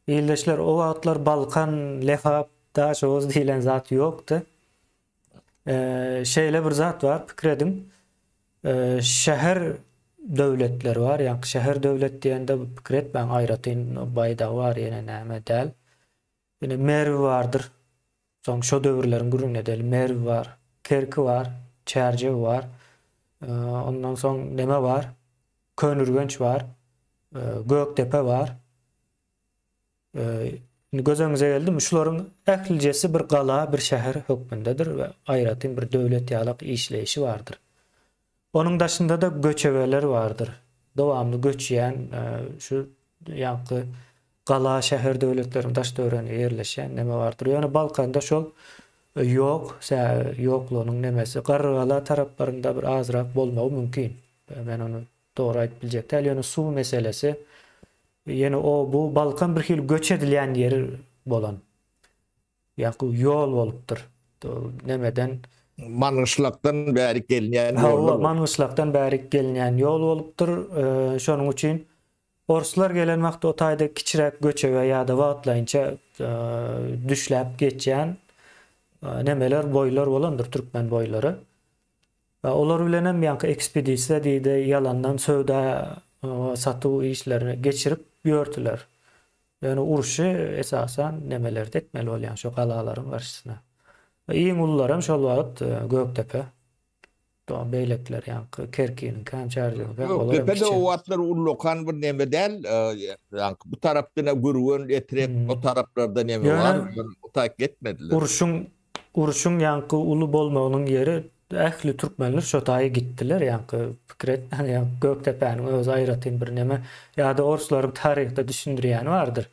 Ildeşler, o wagtlar Balkan, Lebap, Daşoguz diýlen zat ýokdy. Şeýle bir zat bar, pikir ediň. Şäher döwletleri bar, ýaňky şäher döwlet diýende pikir etmäň aýratyn baýdagy bar ýene näme däl. Ine Merw bardyr. Soň şo döwürleriň gürrüňini edeli. Merw bar, Kerki bar, Çärjew bar. Ondan soň neme bar? Köneürgenç bar, Gökdepe bar. Indi göz öňüňize geldimi? Şularyň ählijesi bir gala, bir şäher hökmündedir we aýratyn bir döwlet ýalak işleýşi bardyr. Onuň daşynda-da göçebeler bardyr. Dowamly göçýän şu ýaňky gala, şäher döwletleriň daş-töwereginde ýerleşýän neme bardyr. Ýöne Balkanda şol ýok, sebäbi ýoklugynyň nemesi Garrygala taraplarynda bir azrak bolmagy mümkin. Men ony dogry aýdyp biljek däl. Ýöne suw meselesi ýene o bu Balkan bir hili göç edilýän ýeri bolan. Ýaňky ýol bolupdyr. Nemeden Mangyşlakdan bärik gelinýän ýollar. Hawa, Mangyşlakdan bärik gelinýän ýol bolupdyr. Şonuň üçin orslar gelen wagty o taýda kiçiräk göçege ýa-da wagtlaýynça düşläp geçýän nemeler, boýlar bolandyr, türkmen boýlary. Olar bilenem ýaňky ekspedisiýa diýdi, ýalandan söwda satuw işlerini geçirip ýördüler. Ýöne urşy esasan nemelerde etmeli bolýan şo galalaryň garşysyna. Iň ulularam şol wagt Gökdepe. Beýlekiler ýaňky Kerkiniňki hem Çärjewiňki hem olar hem Gökdepe-de o wagtlar ullakan bir neme däl. Ýaňky bu tarapdan Gürgen, Etrek o taraplarda neme bar. O taýyk gitmediler. Urşuň Urşuň ýaňky uly bolmagynyň ýeri ähli türkmenler şo taýy gitdiler ýaňky pikir etmäň ýaňky Gökdepäniň özi aýratyn bir neme ýa-da orslaryň taryhda düşündirýäni bardyr.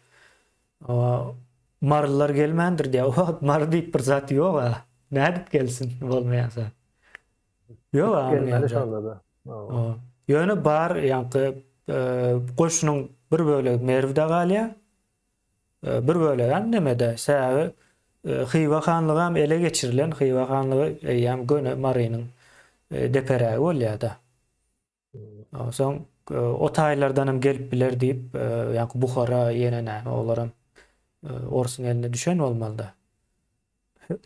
Marylylar gelmändir diýýär. O wagt Mary diýip bir zat ýog-a. Nädip gelsin bolmaýan zat. Ýog-a Gelmeli şonda-da. Ýöne bar ýaňky goşunyň bir bölegi Merwde galýar. Bir bölegem nemede, sebäbi Hywa hanlygam ele geçirilen, Hywa hanlygy eýýäm göni Marynyň deperägi bolýar-da. Soň o taýlardanam gelip biler diýip, ýaňky Buhara ýene näme, olaram orsuň eline düşen bolmaly-da.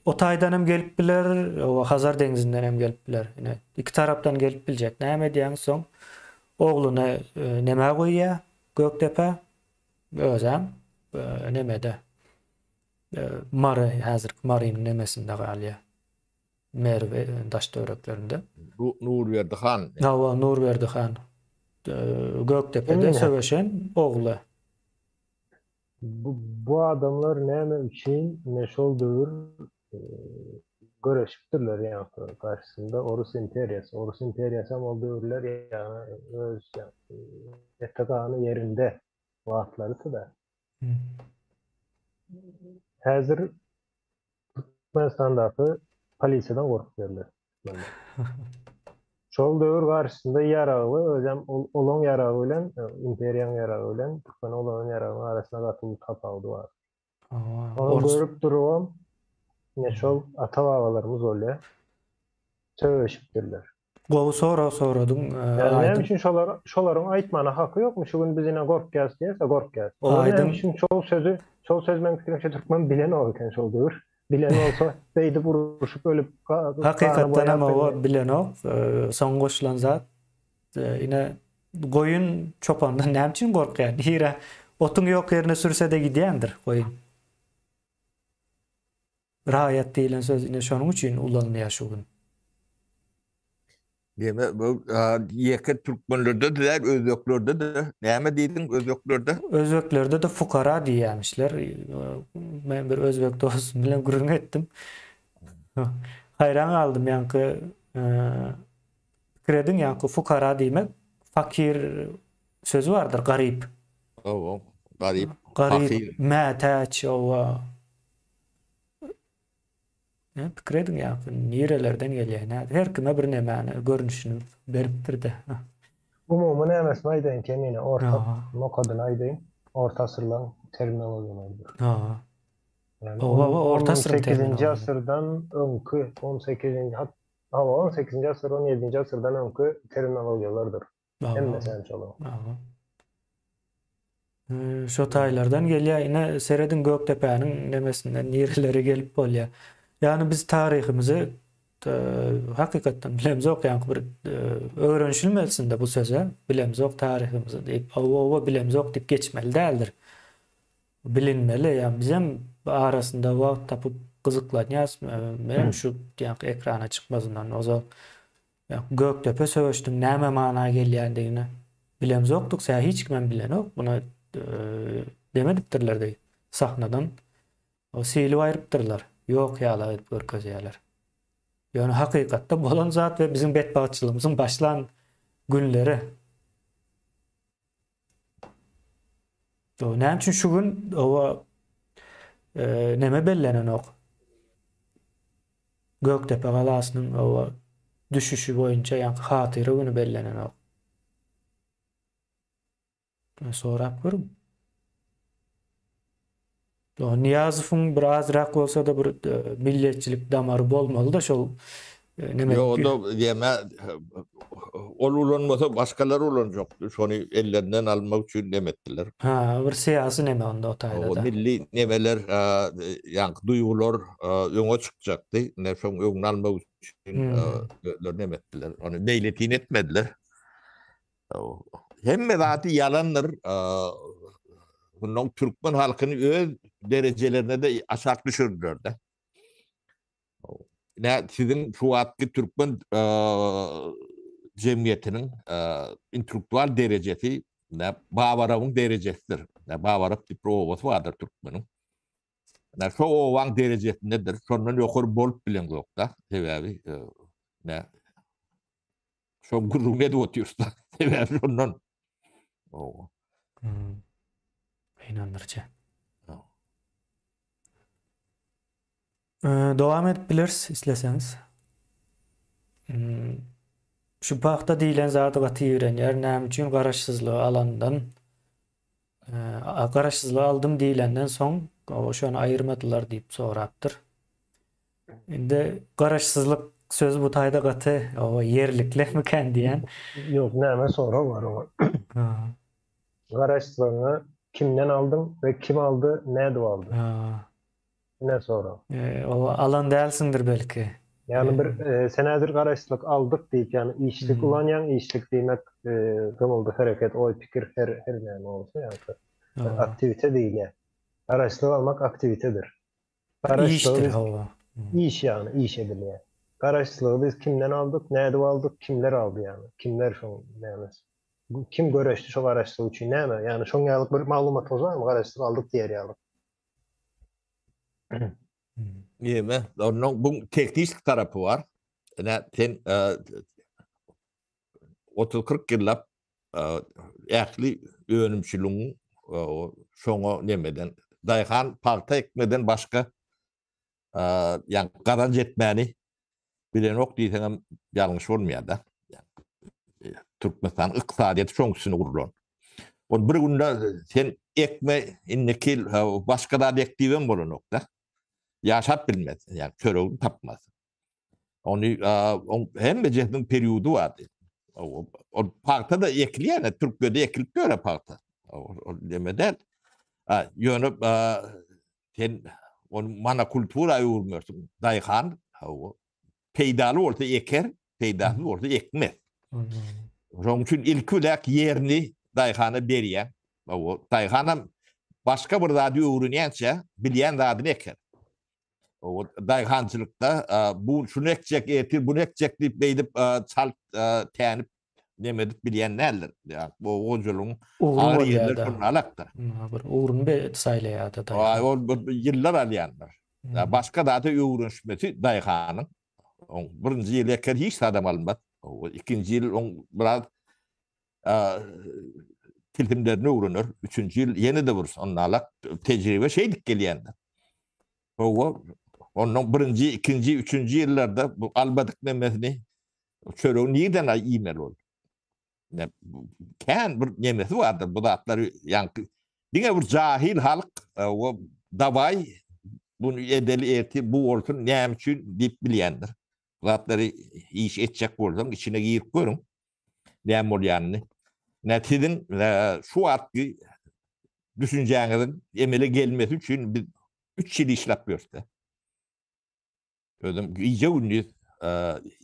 O taýdan hem gelip biler, o Hazar deňzinden hem gelip biler. Ine, iki tarapdan gelip biljek. Näme edýäňiz soň? Ogluny nämä goýýar? Gökdepä. Özem nemede Mary, häzirki Marynyň nemesinde galýar. Merw daş-töwereklerinde. Nurberdi han. Hawa, Nurberdi han. Gökdepede söweşen ogly. Bu, bu adamlar näme üçin ine şol döwür göreşipdirler ýaňky garşysynda Orus imperiýasy. Orus imperiýasy hem ol döwürler ýagny öz eti gany ýerinde wagtlarydy-da. Häzir Türkmenistandaky polisiýadan gorkup ýörler türkmenler. Şol döwür garşysynda ýaragly, özem olaň ýaragy bilen, imperiýaň ýaragy bilen türkmeniň ulanan ýaragynyň arasynda gaty uly tapawudy bar. Ony görüp durubam, ine şol ata-babalarymyz bolýar, söweşipdirler. Gowy sorag soradyň Ýani näme üçin şolar şolaryň aýtmana haky ýokmy şu gün biz ine gorkýas diýerse gorkýas. Olar näme üçin şol sözi şol söz meň pikirimçe türkmen bilenok eken şol döwür. Bilen bolsa beýdip uruşyp ölüp Hakykatdan hem oba bilenok. Soň goşulan zat ine goýun çopandan näme üçin gorkýar? Nirä otuň ýok ýerine sürse-de gidýändir goýun. Raýat diýlen söz ine şonuň üçin ulanylýar şu gün. Diýme bu ýeke türkmenlerde de däl özbeklerde de näme diýdiň özbeklerde? Özbeklerde de fukara diýýämişler. Men bir özbek dostum bilen gürrüň etdim. Haýran galdym ýaňky pikir ediň ýaňky fukara diýmek fakir sözi bardyr garyp. Hawa, garyp, garyp, mätäç, hawa. Ne pikir ediň ýa nirelerden gelýär nä her kime bir nemäni görnüşini beripdir-de. Umumy nämesini aýdaýyn kemine orta nokadyny aýdaýyn orta asyrlaň terminologiýalarydyr. Ha. Owa orta asyryň terminologiýasy. Asyrdan öňki 18-nji hawa 18-nji asyr 17-nji asyrdan öňki terminologiýalardyr. Hemmesi hem şolar. Aha. Şo taýlardan gelýär. Ine serediň Gökdepäniň nemesinden nirelere gelip bolýar. Ýagny biz taryhymyzy hakykatdan bilemzok, ýagny bir öwrenişilmesinde bu söze bilemzok taryhymyzy diýip, owa bilemzok diýip geçmeli däldir. Bilinmeli, ýagny bizem arasynda wagt tapyp gyzyklanýas. Menem şu ýagny ekrana çykmazyndan ozal Gökdepe söweşiniň näme mana gelýändigini bilemzokdyk, sä hiç kimem bilenok, muny demedipdirler-de sahnadan silip aýrypdyrlar, ýok ýaly edip görkezýärler. Ýöne hakykatda bolan zat we biziň betbagtçylygymyzyň başlan günleri. Näme üçin şu gün owa neme bellenenok? Gökdepe galasynyň owa düşüşi boýunça ýaňky hatyra güni bellenenok. Sorap görüň. Nyýazowyň bir azrak bolsa-da bir milletçilik damary bolmaly-da şol neme. Ýok, onda diýme ol ulanmasa başgalar ulanjakdy. Şony ellerinden almak üçin neme etdiler. Ha, bir syýasy neme onda o taýda-da. Milli nemeler, ýaňky duýgular öňe çykjakdy. Ine şoň öňüni almak üçin özleri neme etdiler. Ony meýletin etmediler. Hemme zady ýalandyr. Bundan türkmen halkyny öz derejelerine de aşak düşürdüler-de. Ne siziň şu wagtky türkmen jemgyýetiniň intellektual derejesi ne Babarawyň derejesidir. Ne Babarap diýip bir obasy bardyr türkmeniň. Ne şo obaň derejesindedir. Şondan ýokary bolup bileňzok-da. Sebäbi ne Şo gürrüň edip otyrys-da. Sebäbi şondan. Owa. Ynandyrjy. Dowam edip bileris isleseňiz. Şu pagta diýlen zady gaty ýigrenýär. Näme üçin garaşsyzlygy alandan garaşsyzlygy aldym diýlenden soň şony aýyrmadylar diýip sorapdyr. Indi garaşsyzlyk sözi bu taýda gaty oba ýerliklemikän diýen. Ýok, näme sorag bar oňa. Garaşsyzlygyňy kimden aldyň we kim aldy, nädip aldy? Ine sorag. O alan dälsiňdir belki. Ýagny bir sen häzir garaşsyzlyk aldyk diýip, ýagny işlik ulanýaň, işlik diýmek gymyldy, hereket, oý, pikir, her her näme bolsa, ýagny aktiwite diýilýär. Garaşsyzlyk almak aktiwitedir. Işdir hawa. Iş ýagny iş edilýär. Garaşsyzlygy biz kimden aldyk, nädip aldyk, kimler aldy ýagny, kimler şoň nämesi. Kim göreşdi şo garaşsyzlyk üçin näme? Ýagny şoň ýaly bir maglumatyňyz barmy garaşsyzlyk aldyk diýer ýaly? Neme? Onuň bu tehniki tarapy bar. Ine sen 30-40 ýyllap ähli önümçiligiň şoňa nemeden daýhan pagta ekmeden başga ýa gazanç etmäni bilenok diýseňem ýalňyş bolmaýar-da. Türkmenistan ykdysadyýeti şoň üstüne gurlan. Ol bir günde sen ekme indiki ýyl başga zat ek diýibem bolanok-da. Ýaşap bilmez, ýa çöregini tapmaz. Ony oň hemmejesiniň periody bardy. Ol pagta da ekilýär, Türkiýede ekilip ýör pagta. Ol neme däl. Ýöne sen ony monokultura öwürmersiň. Daýhan peýdaly bolsa eker, peýdasyz bolsa ekmez. Şonuň üçin ilki bilen ýerini daýhana berýär. Daýhanam başga bir zady öwrenýänçä bilýän zadyny eker. O daýhançylykda bu şuny ekjek, ertir bunu ekjek diýip beýdip çalt tänip neme edip bilýän däldir. Ýa bu hojalygyň agyr ýerleri şonda alakdyr. Bir ugruny be saýlaýar-da daýhan. Ol bir ýyllar alýandyr. Başga zada öwrenişmesi daýhanyň. Oň birinji ýyl eker hiç zadam almaz. Ikinji ýyl oň biraz tilsimlerini öwrener. Üçünji ýyl ýene-de bir onda alak tejribe şeýdip gelýändir. Hawa, ondan birinji, ikinji, üçünji ýyllarda bu almadyk nemesini çöregini nirden iýmeli ol? Ne, kän bir nemesi bardyr bu zatlary ýaňky diňe bir jahil halk o dawaý bunu edeli ertir bu bolsun näme üçin diýip bilýändir. Bu zatlary iş etjek bolsaň içine girip görüň. Näme bolýanyny. Ne siziň şu wagtky düşünjäňiziň emele gelmesi üçin biz 3 ýyl işläp ýörse. Özüm gije gündiz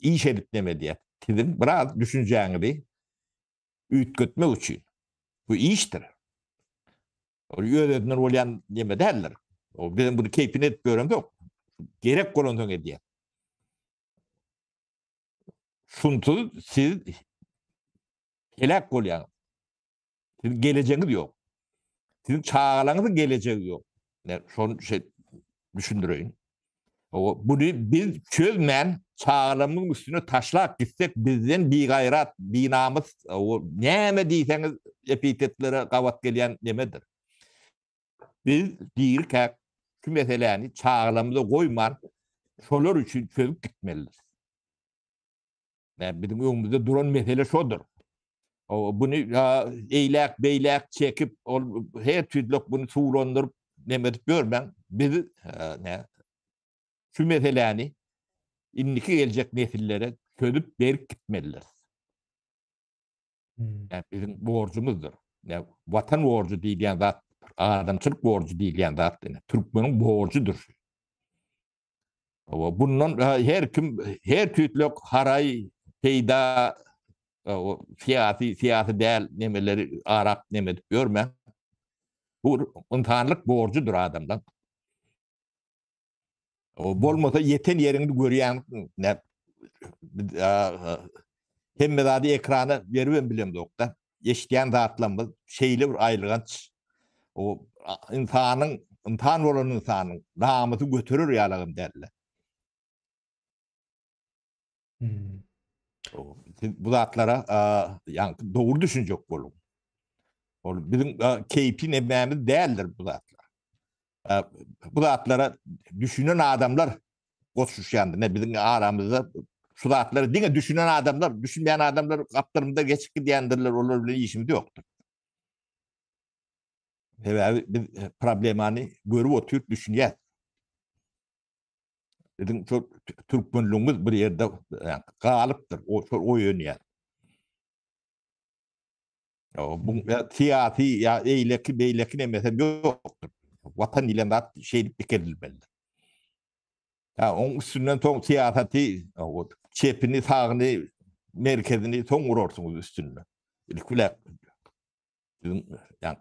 iş edip neme edýär. Siziň biraz düşünjäňizi üýtgetmek üçin. Bu işdir. Ol öz-özünden bolýan neme däldir. O biziň bunu keýpini edip ýöremzok. Gerek bolansoň edýär. Şunsuz siz heläk bolýaňyz. Siziň gelejegiňiz ýok. Siziň çagalaryňyzyň gelejegi ýok. Men şony şey düşündireýin. O bunu biz çözmän çagalarymyzyň üstüne taşlap gitsek bizden bigaýrat, binamys, o näme diýseňiz epitetlere gabat gelýän nemedir. Biz dirikäk şu meseläni çagalarymyza goýman şolar üçin çözüp gitmelidir. Ýa biziň öňümizde duran mesele şodur. O bunu eýläk beýläk çekip ol her tüýdlük bunu suwlandyryp neme edip ýörmäň. Biz ne şu meseläni indiki geljek nesillere çözüp berip gitmelidir. Hmm. Ýa biziň borjumyzdyr. Ýa watan borjy diýilýän zat, adamçylyk borjy diýilýän zat ine türkmeniň borjudyr şu. Bundan her kim her tüýtlek haraý peýda syýasy syýasy däl nemeleri arap neme edip ýörme. Bu ynsanlyk borjudyr adamdan. O bolmasa ýeten ýeriňi görýän ne hemme zady ekrana beribem bilemzokda. Eşidýän zatlarymyz şeýle bir aýylganç. O ynsanyň, ynsan bolan ynsanyň namysy göterer ýalagam däldi. Hmm. Siz bu zatlara ýaňky dogry düşünjek boluň. Ol biziň keýpi nemämiz däldir bu zatlar. Bu zatlara düşünen adamlar goşuşýandy. Ne biziň aramyzda şu zatlara diňe düşünen adamlar, düşünmeýän adamlar gapdalymyzda geçip gidýändirler, olar bilen işimiz ýokdur. Sebäbi biz e, problemany görüp oturyp düşünýäs. Biziň şu türkmenligimiz bir ýerde e, galypdyr, o şol oýanýar. Bu syýasy ýa eýleki beýleki nemesem ýokdur. Watan diýlen zat şeýdip dikeldilmelidir. Ýa oň üstünden soň syýasaty, çepini, sagyny, merkezini soň gurarsyňyz üstünde. Ilki bilen siziň ýa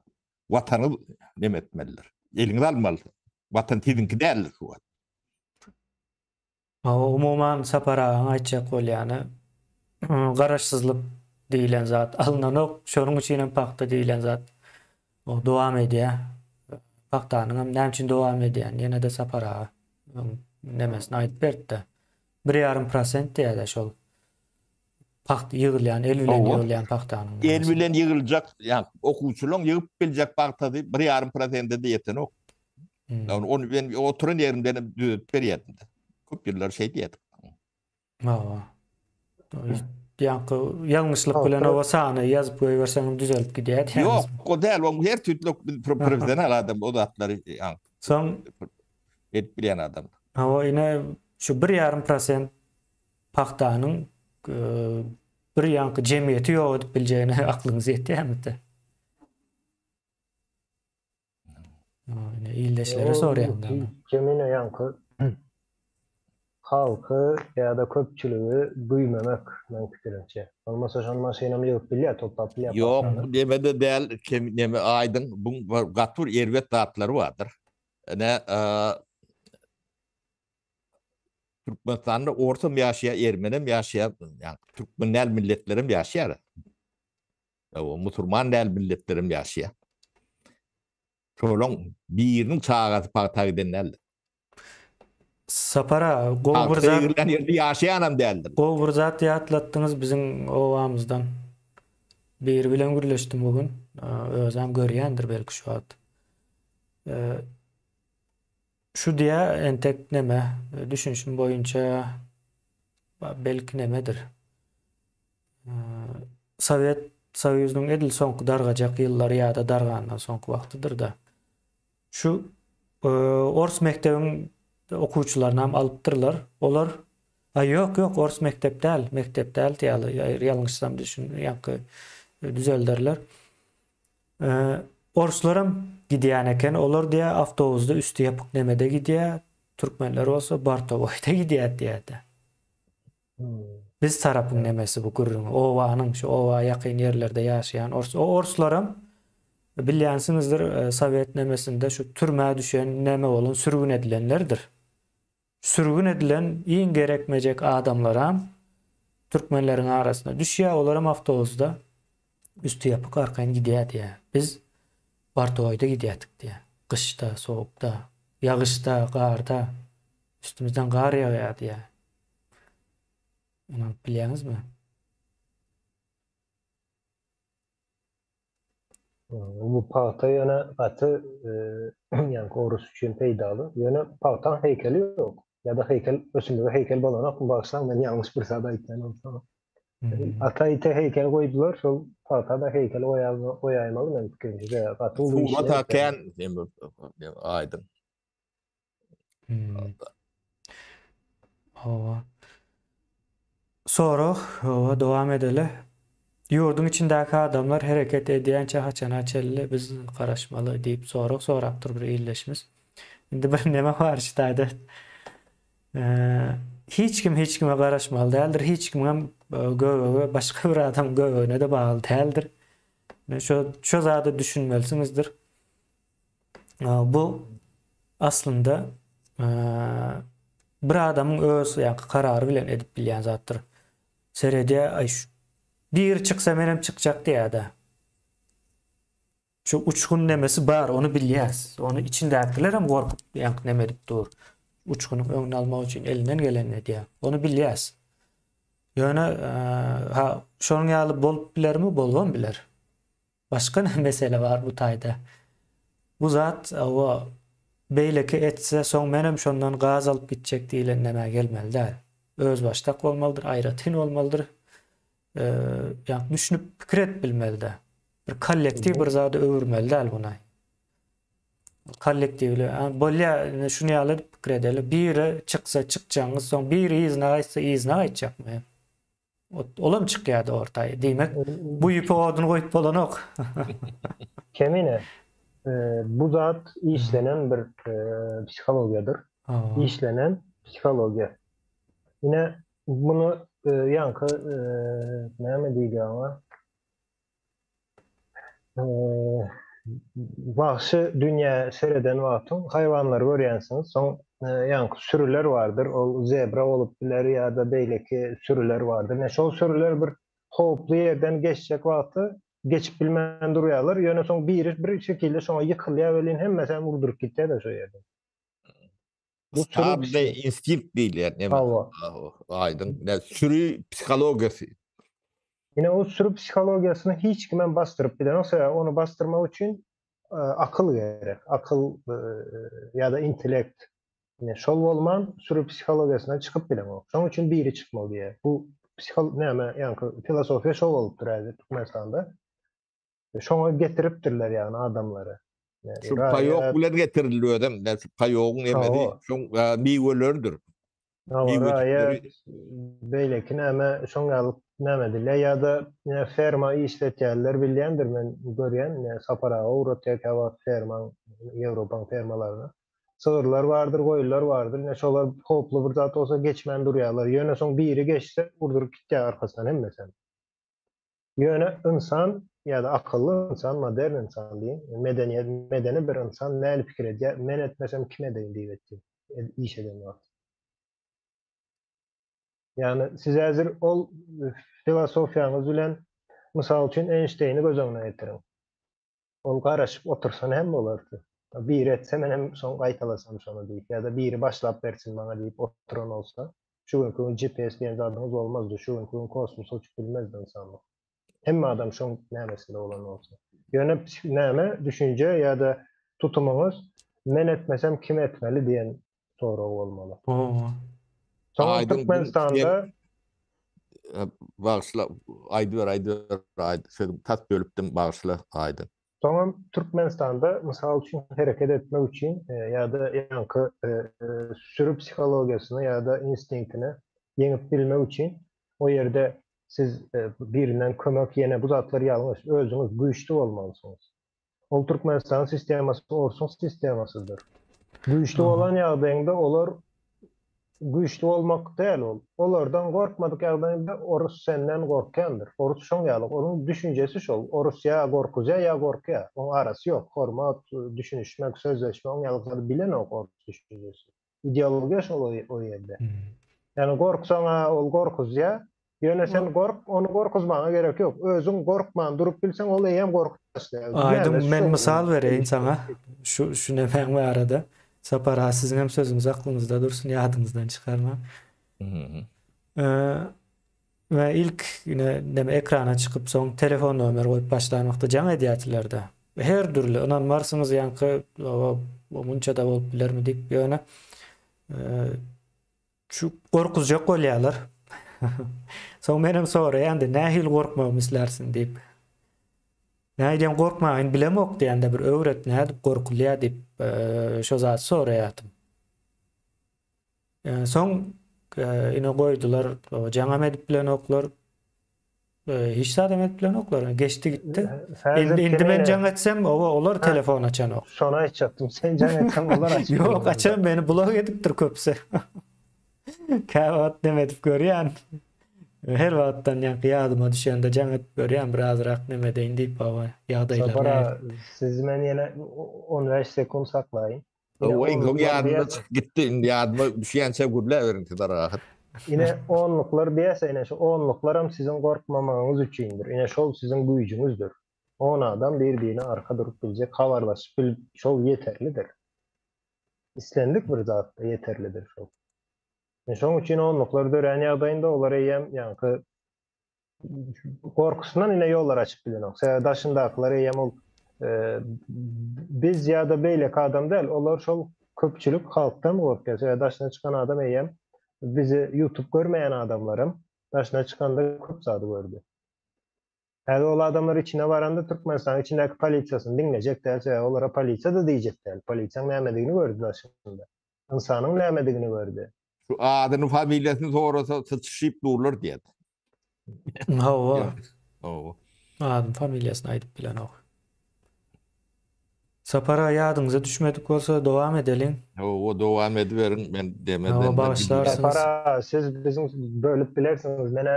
watanyňyz neme etmelidir. Eliňize almaly. Watan siziňki däldir şu wagt. Hawa, umuman Sapar agaň aýtjak bolýany garaşsyzlyk diýlen zat alynanok, şonuň üçin hem pagta diýlen zat dowam edýär. Pagtanyň hem näme üçin dowam edýänini ýene-de Sapar aga nemesini aýdyp berdi-de. Bir ýarym prosent diýýär-de şol pagt ýygylýan, el bilen ýygylýan pagtanyň. El bilen ýygyljak, ýa okuwçylaryň ýygyp biljek pagtasy bir ýarym prosente-de ýetenok. Hmm. Ony, ony ben oturan ýerimden hem düzetip berýärdim. Köp ýyllar şeý diýerdik. Hawa. Ýaňky ýalňyşlyk bilen oba sany ýazyp goýberseňem düzelip gidýär diýýäňizmi? Ýok, o däl, oň her türlü professional adam o zatlary ýaňky Soň edip bilýän adam. Hawa, ine şu bir ýarym prosent pagtanyň bir ýaňky jemgyýeti ýok edip biljegine aklyňyz ýetýärmi-de? Ine ildeşlere soraýan da. Kemine ýaňky halky ýa-da köpçüligi güýmemek meň pikirimçe. Bolmasa şony maşynam ýygyp bilýär, toplap bilýär. Ýok, neme-de däl, kem neme aýdyň, bu gaty bir erbet zatlary bardyr. Ine, Türkmenistanda orsam ýaşaýar, ermenem ýaşaýar, ýa türkmen däl milletlerem ýaşaýar. O musulman däl milletlerem ýaşaýar. Şolaň biriniň çagasy pagta giden däldir. Sapar aga, gowy bir zat. Pagta ýerde ýaşaýanam däldir. Gowy bir zat ýatlatdyňyz biziň obamyzdan. Biri bilen gürleşdim bu gün. Özem görýändir belki şu wagt. Şu diýä entek neme, düşünişim boýunça belki nemedir. Sowet Soýuzynyň edil soňky dargajak ýyllary ýa-da dargandan soňky wagtydyr-da. Şu ors mekdebiň okuwçylarynam alypdyrlar. Olar, Aý, ýok, ýok, ors mekdep däl, mekdep däl ýaly, ýalňyşsam düşün, ýaňky düzelderler. Orslaram gidýän eken, olar diýýär, awtobusda üsti ýapyk nemede gidýär, türkmenler bolsa bartowoýda gidýär diýýär-de. Biz tarapyň nemesi bu gürrüň. Obanyň, şu oba ýakyn ýerlerde ýaşaýan ors. O orslaram bilýänsiňizdir, sowet nemesinde şu türmä düşen, neme bolan, sürgün edilenlerdir. Sürgün edilen iň gerekmejek adamlaram türkmenleriň arasyna düşýär, olaram awtobusda üsti ýapyk arkaýyn gidýär diýýär. Biz bartoýda gidýärdik diýýär. Gyşda, sowukda, ýagyşda, garda üstümizden gar ýagýar diýýär. Ynanyp bilýäňizmi? Bu pagta ýöne gaty ýaňky orus üçin peýdaly. Ýöne pagtaň heýkeli ýok. Ýa-da heýkel ösümlige heýkel bolanokmy bagyşlaň men ýalňyş bir zat aýtýan bolsam. Ata ite heýkel goýdular, şol pagta-da heýkel goýaýmaly meň pikirimçe. Gaty uly iş. Surata kän aýdyň. Hawa. Sorag, hawa, dowam edeli. Ýurduň içindäki adamlar hereket edýänçä haçana çenli biz garaşmaly diýip sorag sorapdyr bir ildeşimiz. Indi bir neme bar şu taýda. Hiç kim hiç kime garaşmaly däldir. Hiç kimem göbegi başga bir adamyň göbegine-de bagly däldir. Şo şo zada düşünmelisiňizdir. Bu aslynda bir adamyň öz ýa-da karary bilen edip bilýän zatdyr. Seredýär, aý şu biri çyksa menem çykjak diýýär-de. Şu uçgun nemesi bar, ony bilýäs. Ony içindäkilerem gorkup ýaňky neme edip dur. Uçgunyň öňüni almak üçin elinden gelenini edýär. Ony bilýäs. Ýöne ha şonuň ýaly bolup bilermi? Bolubam biler. Başga ne mesele bar bu taýda? Bu zat hawa beýleki etse soň menem şondan gaz alyp gitjek diýlen nämä gelmeli däl. Özbaşdak bolmalydyr, aýratyn bolmalydyr. Ýa düşünip pikir edip bilmelide. Bir kollektiw bir zada öwürmeli däl buny. Kollektiwli bolýa indi şuny ýaly edip pikir edeli. Biri çyksa çykjagyňyz soň biri yzyna gaýtsa yzyna gaýtjakmy? Olam çykýardy orta. Diýmek, bu ýüpe odun goýup bolanok. Kemine, bu zat işlenen bir psihologiýadyr. Işlenen psihologiýa. Ine, muny ýaňky näme diýilýär oňa? Wagşy dünýä sereden wagtyň haýwanlary görýänsiňiz, soň ýaňky sürüler bardyr, ol zebra bolup biler ýa-da beýleki sürüler bardyr. Ine şol sürüler bir howply ýerden geçjek wagty geçip bilmän durýarlar, ýöne soň biri bir şekilde şoňa ýykylýar welin hemmesem urduryp gitýär-de şo ýerden. Bu sürü instinkt diýilýär. Näme? Hawa. Aýdyň. Ne sürü psihologiýasy. Ine o sürü psihologiýasyny hiç kim hem basdyryp bilenok. Sebäbi ony basdyrmak üçin e, akyl gerek. Akyl e, ýa-da intellekt. Ine şol bolman sürü psihologiýasyndan çykyp bilenok. Şonuň üçin biri çykmaly diýýär. Bu. psihol näme, ýaňky filosofiýa şo bolupdyr häzir Türkmenistanda. Şoňa getiripdirler ýagny adamlary. Şu paýok bilen getirildi özem. Şu paýogyň emeli, şoň miweleridir. Raýat beýleki näme şoň ýaly näme diýilýär ýa-da ferma işletýärler bilýändir men görýän Sapar aga ugratýar käwagt fermaň Ýewropaň fermalaryna. Sygyrlar bardyr, goýunlar bardyr. Ine şolar howply bir zat bolsa geçmän durýarlar. Ýöne soň biri geçse urduryp gitýär arkasyndan hemmesem. Ýöne ynsan ýa-da akylly ynsan, modern ynsan diýiň, medeniýet, medeni bir ynsan näli pikir edýär, men etmesem kim edeýin diýip etýär, iş eden wagty. Ýagny siz häzir ol filosofiýaňyz bilen mysal üçin Eýnşteýni göz öňüne getiriň. Ol garaşyp otursa näme bolardy? Biri etse menem soň gaýtalasam şony diýip ýa-da biri başlap bersin maňa diýip oturan bolsa, şu günki gün GPS diýen zadyňyz bolmazdy, şu günki gün kosmosa uçup bilmezdi ynsanlyk. Hemme adam şoň nämesinde bolan bolsa. Ýöne näme düşünje ýa-da tutumyňyz men etmesem kim etmeli diýen sorag bolmaly. Soňam Türkmenistanda Bagyşla, aýdyber, aýdyber, aýdy, sözüň tas bölüpdim, bagyşla, Aýdyn. Soňam Türkmenistanda mysal üçin hereket etmek üçin ýa-da ýaňky sürü psihologiýasyny ýa-da instinktini ýeňip bilmek üçin o ýerde siz birinden kömek ýene bu zatlar ýalňyş, özüňiz güýçli bolmalysyňyz. Ol Türkmenistanyň sistemasy orsuň sistemasydyr. Güýçli bolan ýagdaýyňda olar güýçli bolmak däl ol. Olardan gorkmadyk ýagdaýyňda orus senden gorkýandyr. Orus şoň ýaly, onuň düşünjesi şol. Orus ýa gorkuzýar ýa gorkýar. Oň arasy ýok. Hormat, düşünişmek, sözleşmek oň ýaly zady bilenok orus düşünjesi. Ideologiýa şol o ýerde. Ýagny gorksaň-a ol gorkuzýar. Ýöne sen gork, ony gorkuzmaga gerek ýok. Özüň gorkman durup bilseň, ol eýýäm gorkup başlaýar. Aýdyň, men mysal bereýin saňa. Şu şu nemäň barada. Sapar aga siziň hem sözüňiz aklyňyzda dursun, ýadyňyzdan çykarmaň. We ilk ine neme ekrana çykyp soň telefon nomer goýup başlan wagty jaň edýärdiler-de. Her dürli ynanmarsyňyz ýaňky o munça-da bolup bilermi diýip ýöne şu gorkuzjak bolýarlar. Soň menem soraýan-da nähili gorkmagymy islärsiň diýip. Nädýän gorkmagyny bilemok diýende bir öwret nädip gorkulýar diýip şo zat soraýardym. Soň ine goýdular, jaňam edip bilenoklar. Hiç zadam edip bilenoklar. Geçdi gitdi. Indi indi men jaň etsem, oba olar telefon açanok. Şony aýtjakdym. Sen jaň etseň olar açyp. Ýok, açan meni blok edipdir köpüsi. Käwagt neme edip görýän. Her wagtdan ýaňky ýadyma düşende jaň edip görýän bir azrak neme edeýin diýip baba ýagdaýlar. Sapar siz men ýene 15 sekund saklaýyn. Oý, soň ýadyma çykyp gitdi. Indi ýadyma düşýänçä gürläberiň siz rahat. Ine onluklar diýäse ine şu onluklaram siziň gorkmamagyňyz üçindir. Ine şol siziň güýjüňizdir. On adam bir-birine arka durup biljek, habarlaşyp bil şol ýeterlidir. Islendik bir zatda ýeterlidir şol. Ine şoň üçin onluklar dörän ýagdaýynda olar eýýäm ýaňky gorkusundan ine ýollar açyp bilenok. Sebäbi daşyndakylar eýýäm ol e, biz ýa-da beýleki adam däl, olar şol köpçülik halkdan gorkýar. Sebäbi daşyna çykan adam eýýäm bizi YouTube görmeýän adamlaram daşyna çykanda köp zady gördi. Häzir ol adamlar içine baranda Türkmenistanyň içindäki polisiýasyny diňlejek däl, sebäbi olara polisiýa-da diýjek däl. Polisiýaň nämedigini gördi daşynda. Ynsanyň nämedigini gördi. Şu adyny familiýasyny sorasa syçyşyp durlar diýýär. Hawa. Hawa. Adyny familiýasyny aýdyp bilenok. Sapar aga ýadyňyza düşmedik bolsa dowam edeliň. Hawa dowam ediberiň men demeden. Hawa bagyşlarsyňyz. Sapar aga siz biziň bölüp bilersiňiz menä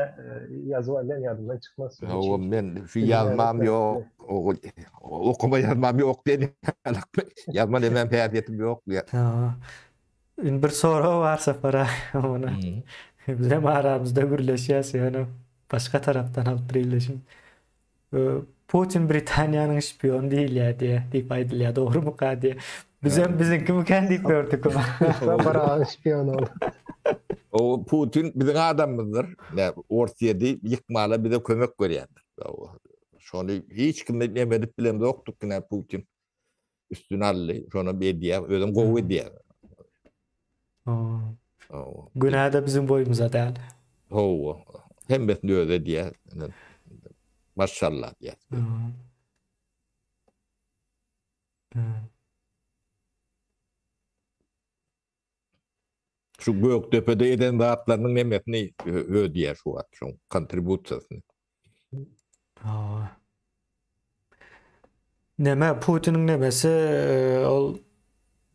ýazyp alýan ýadymdan çykmaz. Hawa men şu ýazmam ýok okama ýazmam ýok diýen ýazma nemem häsiýetim ýok diýen. Hawa. Indi bir sorag bar Sapar aga muny. Bizem aramyzda gürleşýäs ýöne başga tarapdan alyp birleşim. Putin Britaniýanyň şpiony diýilýär diýe diýip aýdylýar dogrumyka diýe. Bizem biziňkimikän diýip gördük. Sapar aga şpion ol. O Putin biziň adamymyzdyr. Orsýeti ýykmala bize kömek berýändir. Şony hiç kim neme edip bilemzokdyk ine Putin. Üstüne aldy. Şonam edýär. Özem gowy edýär. Günä-de biziň boýumyza däl. Hawa. Hemmesini özi edýär. Maşallah diýýär. Şu Gökdepede eden zatlarynyň nemesini ödeýär şu wagt, şoň kontribusiýasyny. Neme Putiniň nemesi e, ol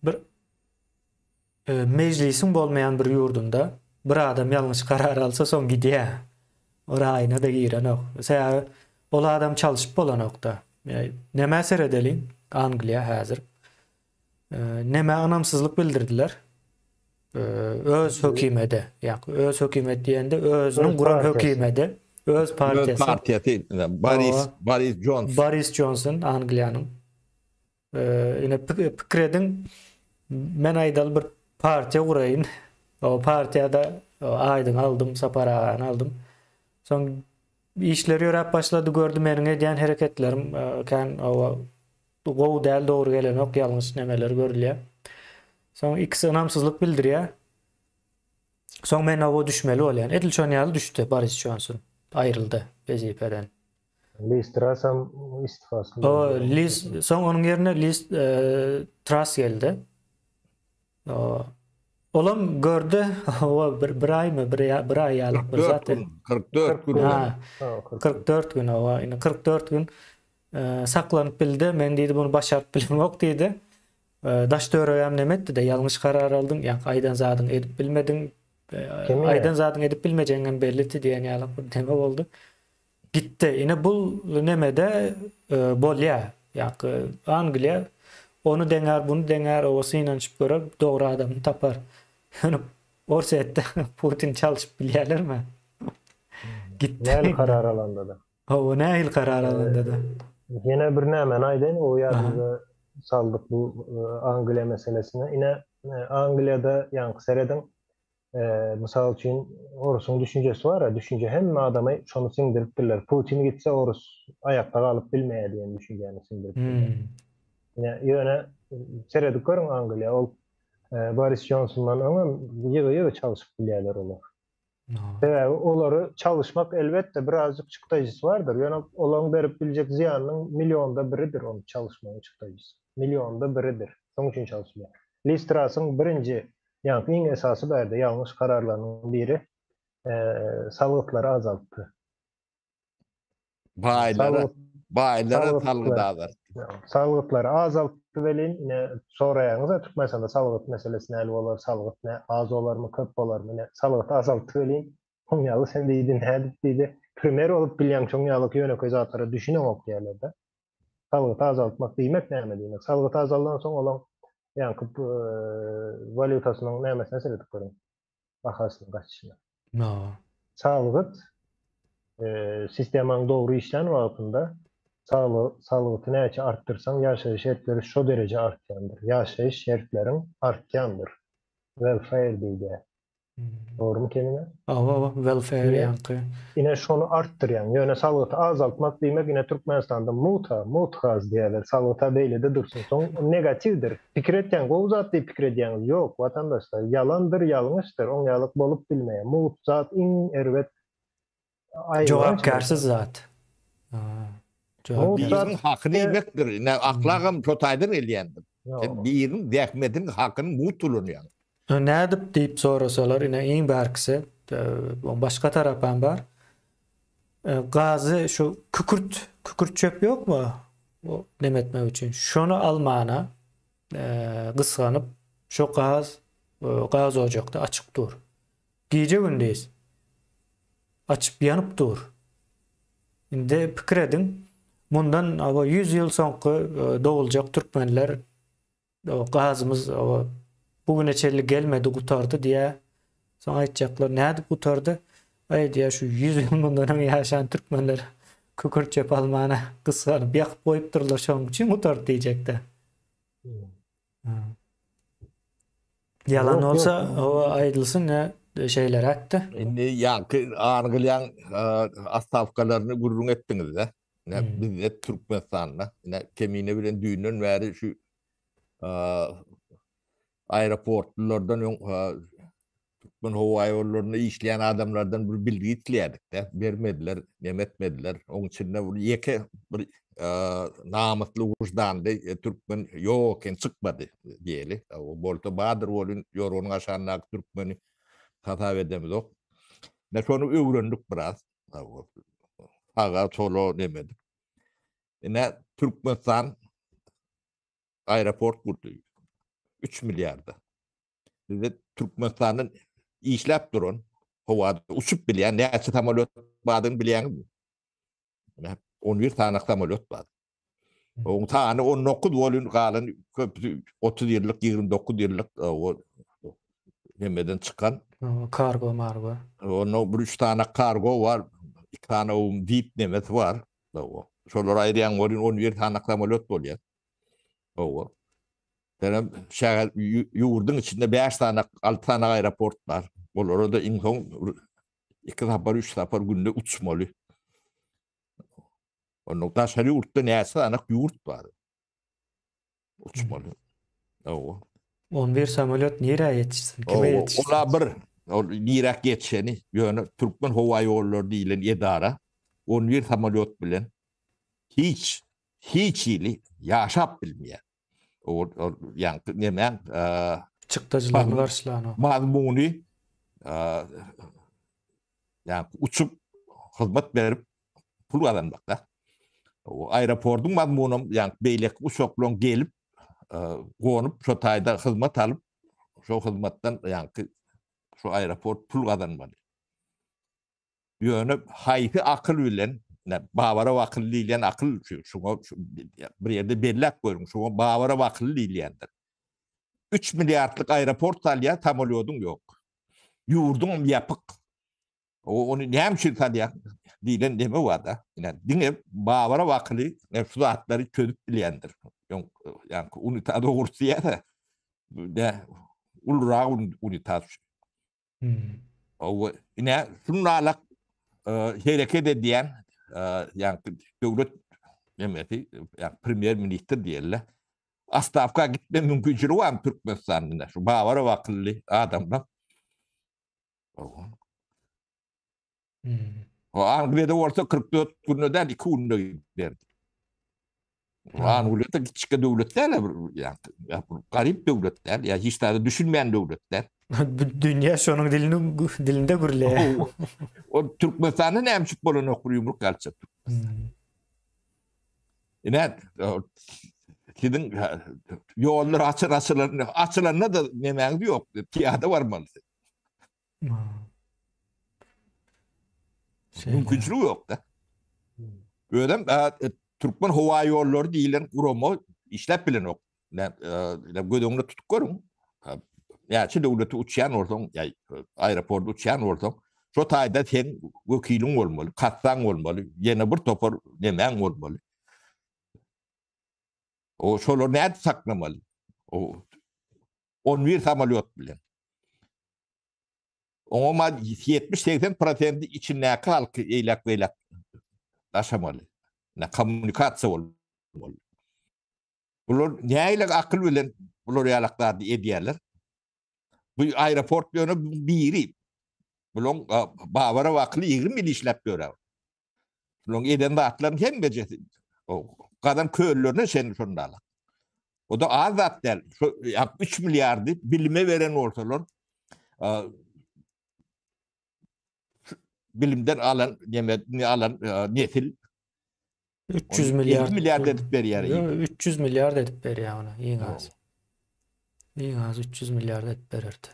bir e, mejlisiň bolmaýan bir ýurdunda bir adam ýalňyş karar alsa soň gidýär. O raýyna da girenok. Sebäbi ol adam çalşyp bolanokda. Nämä seredeliň? Angliýa häzir. Nämä ynamsyzlyk bildirdiler? Öz hökümede, ýa öz hökümet diýende özüniň guran hökümede, öz partiýasy. Öz partiýasy, Boris Boris Johnson. Boris Johnson Angliýanyň. Ine pikir ediň, men aýdaly bir partiýa guraýyn. O partiýada Aýdyňy aldym, Sapar agany aldym. Soň işler ýöräp başlady, gördi meniň edýän hereketlerim kän gowy däl, dogry gelenok, ýalňyş nemeler görülýär. Soň ikisi ynamsyzlyk bildirýär. Soň men oba düşmeli bolýan. Edil şon ýaly düşdi Boris Johnson. Aýryldy wezipeden. Liz Trussam istifasyny O Liz soň onuň ýerine Liz e, Truss geldi. O, olam gördi, o bir, bir aýmy, bir, bir aý ýalyk bir zat. 44 gün. Ha, 44 gün, owa, indi 44 gün e, saklanyp bildi. Men diýdi bunu başaryp bilemok diýdi. E, daş töweregem neme etdi-de, ýalňyş karar aldyň, ýa aýdan zadyňy edip bilmediň. E, aýdan zadyňy edip bilmejegiň hem bellidi diýen ýaly bir neme boldy. Gitdi. Ine bul nemede e, bolýa. Ýa Angliýa ony deňär, buny deňär, owa synanyşyp görer, dogry adamyny tapar. Ýöne Orsýetde Putin çalşyp bilýärlermi? Gitdi. Nähili karar alanda-da. Hawa, nähili karar alanda-da. Ýene bir nämäni aýdaýyn, o ýadymyza saldyk bu e, Angliýa meselesine. Ine, e, Angliýada ýaňky serediň, e, mysal üçin orusyň düşünjesi bar, düşünje hemme adamy şony siňdiripdirler. Putin gitse orus aýakda galyp bilmeýär diýen düşünjäni siňdiripdirler. Hmm. Ine, ýöne seredip görüň Angliýa, ol Boris Johnsondan öňem ýygy-ýygy çalşyp bilýärler olar. Sebäbi olary çalyşmak elbetde birazjyk çykdajysy bardyr, ýöne olaryň berip biljek zyýanynyň millionda biridir ony çalyşmagyň çykdajysy. Millionda biridir. Şonuň üçin çalyşylýar. Liz Trassyň birinji, ýaňky iň esasy bärde ýalňyş kararlarynyň biri salgytlary azaltdy. Baýlara, baýlara salgyt azaltdy. Salgytlary azaltdy welin, ine soraýaňyz-a Türkmenistanda salgyt meselesi näli bolar, salgyt nä az bolarmy, köp bolarmy, ine salgyty azaltdy welin, oň ýaly sen diýdi, nädip diýdi, primer bolup bilýäň şoň ýaly ýönekeý zatlara düşüneňok diýýärler-de. Salgyty azaltmak diýmek näme diýmek? Salgyt azaldan soň olaň ýaňky walýutasynyň nämesine seredip görüň. Bahasynyň gaçyşyna. Salgyt sistemanyň dogry işlän wagtynda salgyty näçe artdyrsaň ýaşaýyş şertleri şo dereje artýandyr. Ýaşaýyş şertleriň artýandyr. Welfare diýilýär. Dogrumy Kemine? Hawa, hawa, welfare ýaňky. Ine şony artdyrýaň. Ýöne salgyty azaltmak diýmek ine Türkmenistanda muta, mut gaz diýýärler. Salgyta beýlede dursun. Soň negatiwdir. Pikir etýäň, gowy zat diýip pikir edýäňiz. Ýok, watandaşlar, ýalandyr, ýalňyşdyr. Oň ýalyk bolup bilmeýär. Mugt zat iň erbet aýylganç. Jogapkärsiz zat. Mugt zat Biriniň hakyny iýmekdir. Ine ahlagam şo taýdan gelýändir. Sen biriniň zähmetiniň hakyny mugt ulanýaň. Nädip diýip sorasalar, ine iň bärkisi, başga tarapam bar. Gazy şu kükürt, kükürt çöp ýokmy? O neme etmek üçin. Şony almana gysganyp, şu gaz gaz ojakda açyk dur. Gije gündiz açyp ýanyp dur. Indi pikir ediň, mundan 100 ýyl soňky doguljak türkmenler Gazymyz bu güne çenli gelmedi, gutardy diýýär. Soň aýtjaklar, nädip gutardy? Aý diýýär, şu 100 ýyl mundan öň ýaşan türkmenler kükürt çöp almana gysganyp ýakyp goýupdyrlar, şonuň üçin gutardy diýjekde. Ýalan bolsa, hawa aýdylsyn, ne şeýleräkdi. Indi ýaňky Angliýaň otstawkalaryny gürrüň etdiňiz-de. Ine bizde Türkmenistanda, ine Kemine bilen düýnden bäri şu aeroportlulardan öň. Türkmen howa ýollarynda işleýän adamlardan bir bilgi isleýärdik-de, bermediler, neme etmediler. Oň içinde bir ýeke bir namysly, wyždanly türkmen ýok eken, çykmady diýeli. O bolsa bardyr welin, ýorganyň aşagyndaky türkmeni hasap edemizok. Ine şony öwrendik biraz. Saga, sola neme edip. Ine Türkmenistan aeroport gurdy. 3 milliarda. Bizde Türkmenistandan işläp duran, howada uçup bilýän näçe samolýot bardygyny bilýäňizmi? Ine 11 sany samolýot bar. Oň sany 19 bolun galan köpüsi 30 ýyllyk, 29 ýyllyk o hemmeden çykan. Kargo margo. Onda bir 3 sany kargo bar, 2 sany o VIP nemesi bar. Şolary aýyrýaň bolun 11 sany samolýot bolýar. Hawa. Senem şäher ýurduň içinde 5 sany, 6 sany aeroport bar. Olara da iň soň 2 sapar, 3 sapar günde uçmaly. Onda daşary ýurtda näçe sany ýurt bar? Uçmaly. Hawa. 11 samolýot nirä ýetişsin? Kime ýetişsin? Ola bir, ol niräk ýetişeni, ýöne Türkmen howa ýollary diýlen edara 11 samolýot bilen hiç hiç hili ýaşap bilmeýär. Ol ýaňky nemäň çykdajylaryny garşylanok. Mazmuny ýaňky uçup hyzmat berip pul gazanmakda. O aeroportyň mazmunam ýaňky beýleki uçaklaryň gelip gonup şo taýda hyzmat alyp şo hyzmatdan ýaňky şo aeroport pul gazanmaly. Ýöne haýsy akyl bilen, Babarow akyly diýilýän akyl şuňa bir ýerde belläp görüň, şuňa Babarow akyly diýilýändir. 3 milliardlyk aeroport salýar, samolýodyň ýok. Ýurduňam ýapyk. Ony näme üçin salýar diýlen neme bar-da. Ine, diňe Babarow akyly şu zatlary çözüp bilýändir. Ýaňky unitaz ogrusy diýýär-de, ulurak unitaz. Owa, ine, şunalak hereket edýän, ýagny döwlet nemesi, ýagny premýer ministr diýerler. Astawka gitme mümkinçiligi bar Türkmenistanda ine, şu Babarow akylly adamlar. Owa. O Angliýada bolsa 44 günde däl, 2 günde giderdi. Angliýada kiçike döwlet däl, ýa garyp döwlet däl, ýa hiç zada düşünmeýän döwlet däl. Dünýä şonuň dilini dilinde gürleýär. O Türkmenistanda näme üçin bolanok bir ýumruk galçak Türkmenistan. Ine siziň ýollar açyl açylan açylanda da nemäňiz ýok, piýada barmaly. Mümkinçiligi ýok da. Özem e, Türkmen howa ýollary diýilen gurama işläp bilenok. Ne, e, göz öňünde tutup görüň. Näçe döwleti uçýan bolsaň, ýa aeroportda uçýan bolsaň, şo taýda sen wekiliň bolmaly, kassaň bolmaly, ýene bir topar nemäň bolmaly. O şolary nädip saklamaly? O 11 samolýot bilen. Oňa ma 70-80 prosenti içindäki halky eýläk-beýläk daşamaly. Ne kommunikasiýa bolmaly. Bular nähili akyl bilen bular ýalak zady edýärler? Bu aeroport ýöne biri. Bulaň Babarow akyly 20 ýyl işläp ýör. Şularyň eden zatlaryň hemmejesi gazan köllerine çenli şonda. O da az zat däl. Şu 3 milliardy bilime beren bolsalar, bilimden alan, neme alan nesil 300 milliard milliard edip berýär. 300 milliard edip berýär ona iň az. Iň az 300 milliard edip bererdi.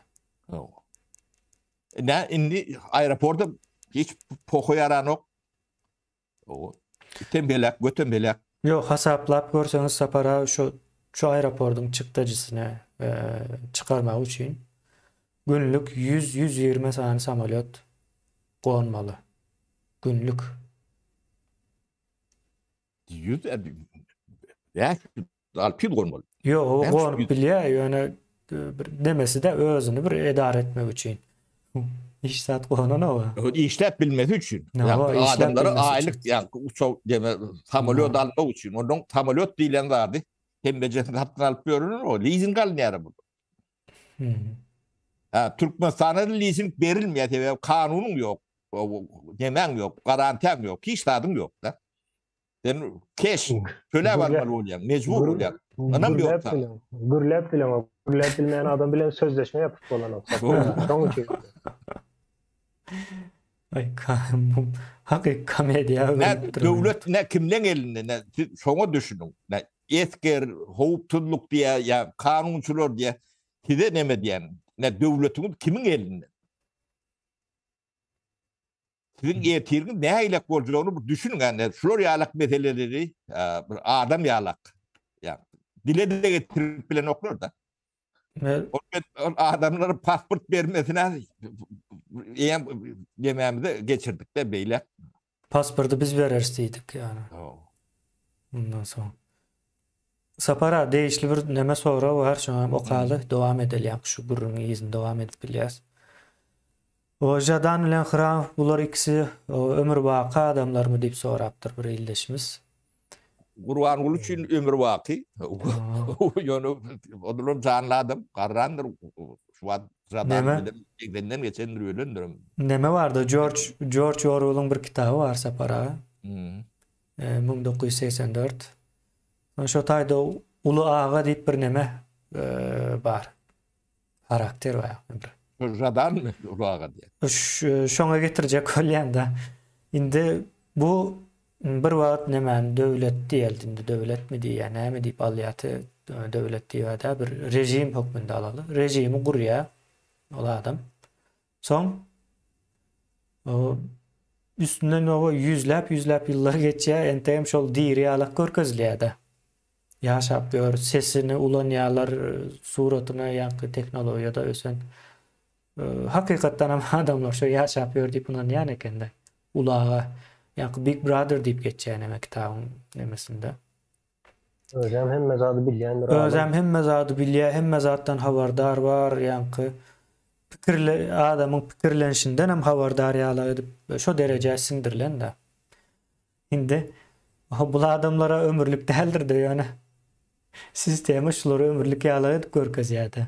Ne indi aeroportda hiç poho ýaranok. O item belek, götem belek. Ýok, hasaplap görseňiz Sapar aga şu şu aeroportyň çykdajysyny e, çykarmak üçin günlük 100-120 sany samolýot gonmaly. Günlük. 100 600 gonmaly. Ýok, o gonup bilýär, ýöne e, bir demesi-de özüni bir edara etmek üçin. Hiç zat gonanok. Işläp bilmesi üçin. Adamlara aýlyk ýa uçak deme samolýot almak üçin. Ondan samolýot diýlen zady hemmejesini satyn alyp ýörün o lizing alynýar bu. Ha, Türkmenistana lizing berilmeýär sebäbi kanunyň ýok, nemäň ýok, garantiýaň ýok, hiç zadyň ýok da. Sen keş töläp almaly bolýaň, mejbur bolýaň. Ynam ýok saňa. Gürläp bileňok. Gürläp bilmeýän adam bilen sözleşme ýapyp bolanok. Şoň üçin. Ay hakyky komediýa Ne döwlet ne kimleň elinde ne siz şoňa düşüniň. Ne esger, howpsuzlyk diýä ýa kanunçylar diýä size neme diýen. Ne döwletiňiz kimiň elinde? Siziň ertiriňiz nähilek boljagyny bir düşüniň ýa şular ýalak meseleleri bir adam ýalak. Ýa dile de getirip bilenoklar da. Ol adamlara pasport bermesine eýem demämizi geçirdik de beýle. Pasporty biz bereris diýdik ýa. Mundan soň. Sapara degişli bir neme sorag bar, şoňa hem okaly, dowam edeli ýa şu gürrüňi yzyny dowam edip bilýäs. O Žadan bilen Hramow bular ikisi ömürbaky adamlarmy diýip sorapdyr bir ildeşimiz. Gurbanguly üçin ömürbaky. Ýöne odular janly adam, garrandyr. Şu wagt Žadan bilen 80-den geçendir, ölendir. Neme bardy? Jorj Jorj Orwelliň bir kitaby bar Sapar aga. 1984. Şo taýda Uly aga diýip bir neme bar. Harakter bar bir. Žadanmy Uly aga diýen? Şoňa getirjek bolýan-da. Indi bu bir wagt nemäni döwlet diýeldi indi döwletmi diýýär näme diýip alýardy döwlet diýýär-dä bir režim hökmünde alaly. Režimi gurýar ol adam. Soň üstünden oba ýüzläp-ýüzläp ýyllar geçýär, entegem şol diri ýalak görkezilýär-de. Ýaşap ýör, sesini ulanýarlar, suratyna ýaňky tehnologiýada ösen. Hakykatdan hem adamlar şo ýaşap ýör diýip ynanýan ekende. Ulaga ýaňky Big Brother diýip geçýär neme kitabyň nemesinde. Özem hemme zady bilýändir adam. Özem hemme zady bilýär, hemme zatdan habardar bar, ýaňky pikirle adamyň pikirlenişinden hem habardar ýaly edip şo derejä siňdirilen-de. Indi bul adamlara ömürlik däldir-de ýöne sistema şulary ömürlik ýaly edip görkezýär-de.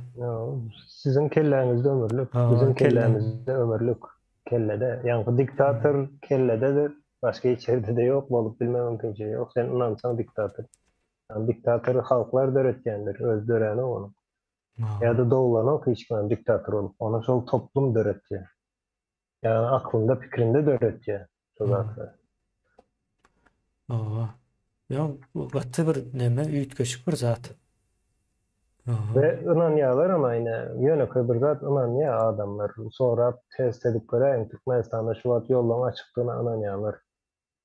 Siziň kelläňizde ömürlik, biziň kellämizde ömürlik. Kellede. Ýaňky diktator kellededir, başga hiç ýerde-de ýok, bolup bilme mümkinçiligi ýok. Sen ynansaň diktator. Ýagny diktatory halklar döretýändir, özi döränok onuň. Ýa-da doglanok hiç kimem diktator bolup. Ony şol toplum döretýär. Ýagny aklynda, pikirinde döretýär şo zatlary. Hawa. Ýa bu gaty bir neme üýtgeşik bir zat. We ynanýarlaram aýna ýönekeý bir zat ynanýar adamlar. Sorap test edip göräýiň Türkmenistanda şu wagt ýollaryň açykdygyna ynanýarlar.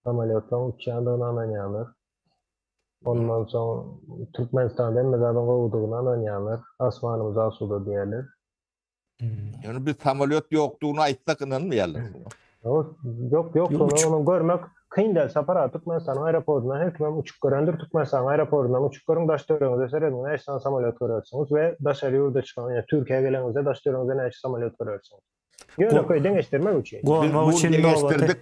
Samolýotlaryň uçýandygyna ynanýarlar. Ondan soň Türkmenistanda hemme zadyň gowudygyna ynanýarlar. Asmanymyz asuda diýýärler. Ýöne biz samolýot ýokdugyny aýtsak ynanmaýarlar. Ýok, ýok, ýok, ony görmek kyn däl. Sapar aga Türkmenistanyň aeroportundan her kimem uçup görendir. Türkmenistanyň aeroportundan uçup görüň, daş töweregiňize serediň, näçe sany samolýot görersiňiz we daşary ýurda çykan, ýa Türkiýä geleňizde daş töweregiňizde näçe samolýot görersiňiz. Ýönekeý deňeşdirmek üçin. Gonmak üçin nobaty.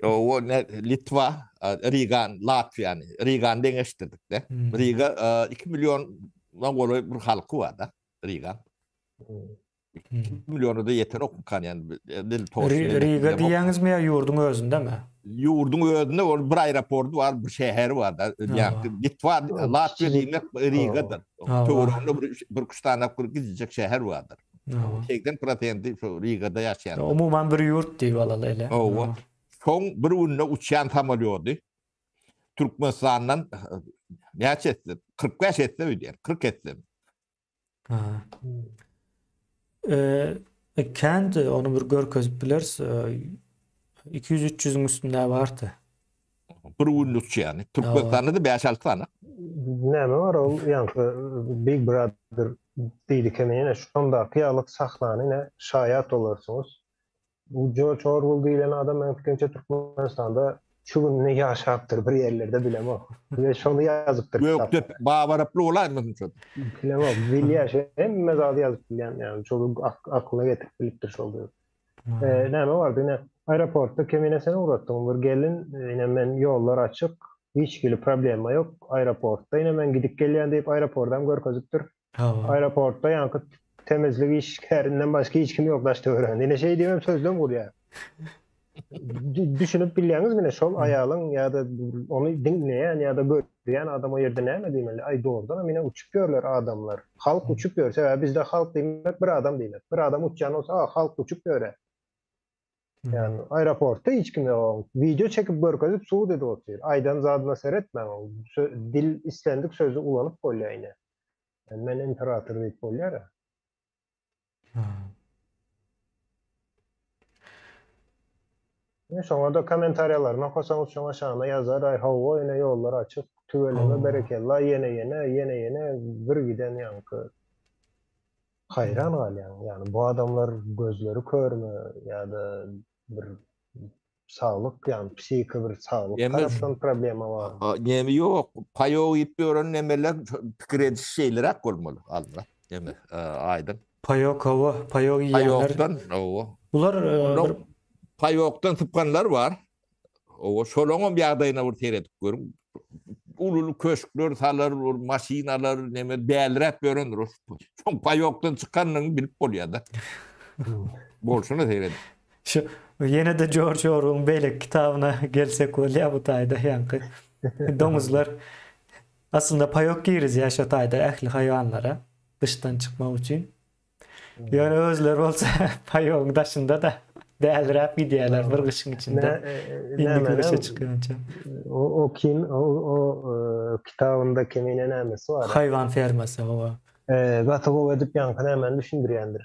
O ne Litwa, Rigan, Latwiýany, Rigany deňeşdirdik-de. Riga 2 milliondan golaý bir halky bar-da. Riga. Milyona da ýeter okmukan yani. Dil Riga diýýäňizmi ýa ýurduň özündemi? Ýurduň özünde ol bir aeroporty bar, bir şäheri bar da. Ýa Litwa, Latwiýa diýmek Rigadyr. Töwereginde bir bir üç tane bir gidecek şäher bardyr. 80 prosenti şu Rigada ýaşaýan. Umuman bir ýurt diýip alaly ele. Hawa. Soň bir günde uçýan samolýody Türkmenistandan näçe etse? 45 etse öýdýän, 40 etse. Ha. Eee kendi onu bir görkezip bileris. 200-300-üň üstünde bardy. Bir günlük yani. Türkmenistanda da 5-6 sany. Näme bar ol ýaňky Big Brother diýdik hem ýene şondaky ýalyk sahnany ine şaýat bolarsyňyz. Bu Jorj Orwell diýlen adam meniň pikirimçe Türkmenistanda şu gününe ýaşapdyr bir ýerlerde bilemok. We şony ýazypdyr kitapda. Gökdepe Babaraply bolaýmasyn şo? Bilemok. Bilýär şu hemme zady ýazyp bilýän ýaly şol aklyna getirip bilipdir şol döwür. Näme bardy ine aeroportda kemine sen ugratdyň bir gelin ine men ýollar açyk hiç hili problema ýok aeroportda ine men gidip gelýän diýip aeroportam görkezipdir. Aeroportda ýaňky. Temizlik işgärinden başga hiç kim ýok daş töwereginde. Ine şeý diýibem sözlem gurýar. Düşünip bilýäňizmi ine şol aýalyň ýa-da ony diňleýän ýa-da görýän adam o ýerde näme diýmeli? Aý dogrudanam ine uçup ýörler adamlar. Halk uçup ýör. Sebäbi bizde halk diýmek bir adam diýmek. Bir adam uçýan bolsa, a halk uçup ýör-ä. Ýani aeroportda hiç kim ýok. Wideo çekip görkezip sud edip otyr. Aýdan zadyna seretmäň. Dil islendik sözi ulanyp bolýar ine. Men imperator diýip bolýar-a. Şoňa da kommentariýalaryny okasaňyz şoň aşagyna ýazar, aý hawa ine ýollar açyk, tüweleme berekella ýene ýene ýene ýene bir giden ýaňky haýran galýaň. Ýagny bu adamlar gözleri körmi ýa-da bir saglyk ýagny psihiki bir saglyk tarapdan problema bar. Neme ýok, paýok iýip ýören nemeler pikir ediş şeýleräk bolmaly alma. Neme aýdyň. Paýok hawa, paýok iýýänler. Paýokdan hawa. Bular bir paýokdan sypganlar bar. Hawa, şolaňam ýagdaýyna bir seredip görüň. Uly-uly köşkler salar, maşyn alar, neme däliräp ýörendir. Şoň paýokdan çykanyny bilip bolýar-da. Bolşuna seredip. Şu ýene-de Jorj Orwelliň beýleki kitabyna gelsek bolýar bu taýda ýaňky doňuzlar aslynda paýok girizýär şo taýda ähli haýwanlara dyşdan çykmak üçin. Ýöne özleri bolsa paýogyň daşynda-da däliräp gidýärler bir gyşyň içinde. Indiki gyşa çykýança. O kim o o kitabynda kemine nämesi bar? Haýwan fermasy hawa. Gaty gowy edip ýaňky nämeni düşündirýändir.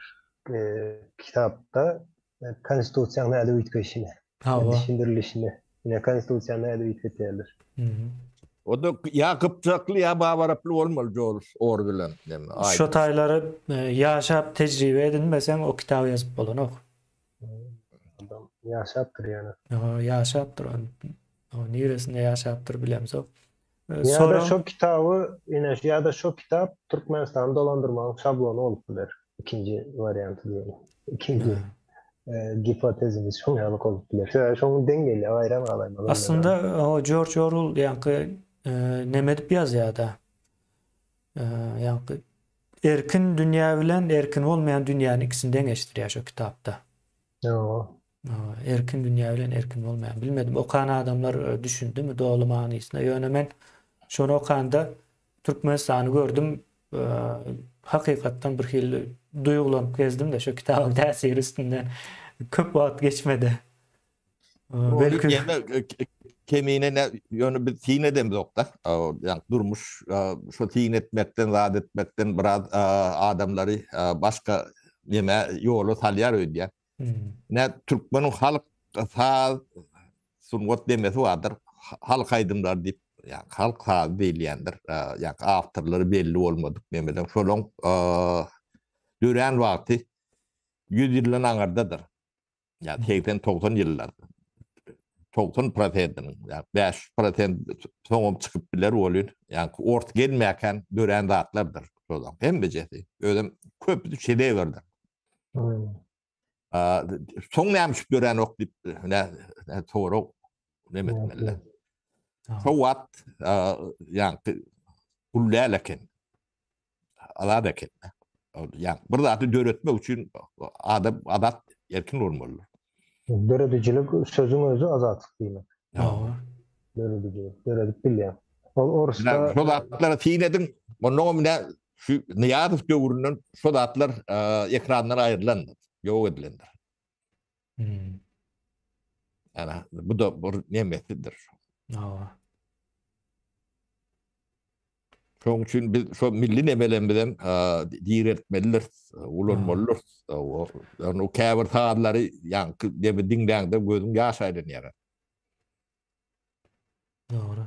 Kitapda konstitusiýanyň nädip üýtgeýşini, düşündirilişini, ine konstitusiýany nädip üýtgetýärler. O-da ýa gypjakly ýa babaraply bolmaly Jorj Orwell bilen. Şo taýlary ýaşap tejribe edinmeseň o kitaby ýazyp bolanok. Adam ýaşapdyr ýöne. Ýaşapdyr. O niresinde ýaşapdyr bilemzok. Ýa-da şo kitaby, ine, ýa-da şo kitap Türkmenistany dolandyrmagyň şablony bolup biler. Ikinji warianty diýelim. Ikinji gipotezimiz şoň ýaly bolup biler. Sebäbi şoň deň gelýär, haýran galaýmaly. Aslynda o Jorj Orwell ýaňky neme edip ýazýar-da. Ýaňky erkin dünýä bilen erkin bolmaýan dünýäni ikisini deňeşdirýär şo kitapda. Ýo. Erkin dünýä bilen erkin bolmaýan. Bilmedim, okan adamlar düşündimi doly manysyna. Ýöne men şony okanda Türkmenistany gördüm. Hakykatdan bir hili duýgulanyp gezdim-de şu kitabyň täsiri üstünden köp wagt geçmedi. Belki kemine ne ýöne biz syn edemzok-da. Ýa durmuş şu syn etmekden, zat etmekden biraz adamlary başga neme ýola salýar öýdýän. Ne türkmeniň halk saz sungat demesi bardyr. Halk aýdymlary diýip, ýa halk sazy diýilýändir. Ýa awtorlary belli bolmadyk nemeden. Şolaň dörän wagty 100 ýyldan aňyrdadyr. Ýa 80-90 ýyllar. 90 prosentiniň, ýa 5 prosent soňam çykyp biler welin, ýa ors gelmäkän dörän zatlardyr şolaň hemmejesi. Özem köpüsi şedewrdir. Soň näme üçin döränok diýip, nä sorag näme etmeli. Şo wagt ýaňky gul däl eken. Azat eken. Ýa bir zady döretmek üçin adam azat erkin bolmaly. Döredijilik sözüň özi azatlyk diýmek. Hawa. Döredijilik, döredip bilýän. Ol orusda Şo zatlara syn ediň. Ondan hem şu Nyýazow döwründen şo zatlar ekrandan aýrylandyr, ýok edilendir. Hmm. Ana, bu da bir nemesidir. Hawa. Şoň üçin biz şo milli nemelerimizem direltmelidiris, ulanmalydyrs. Ýagny o käbir sazlary ýaňky neme diňläňde gözüň ýaş aýlanýar. Dogry.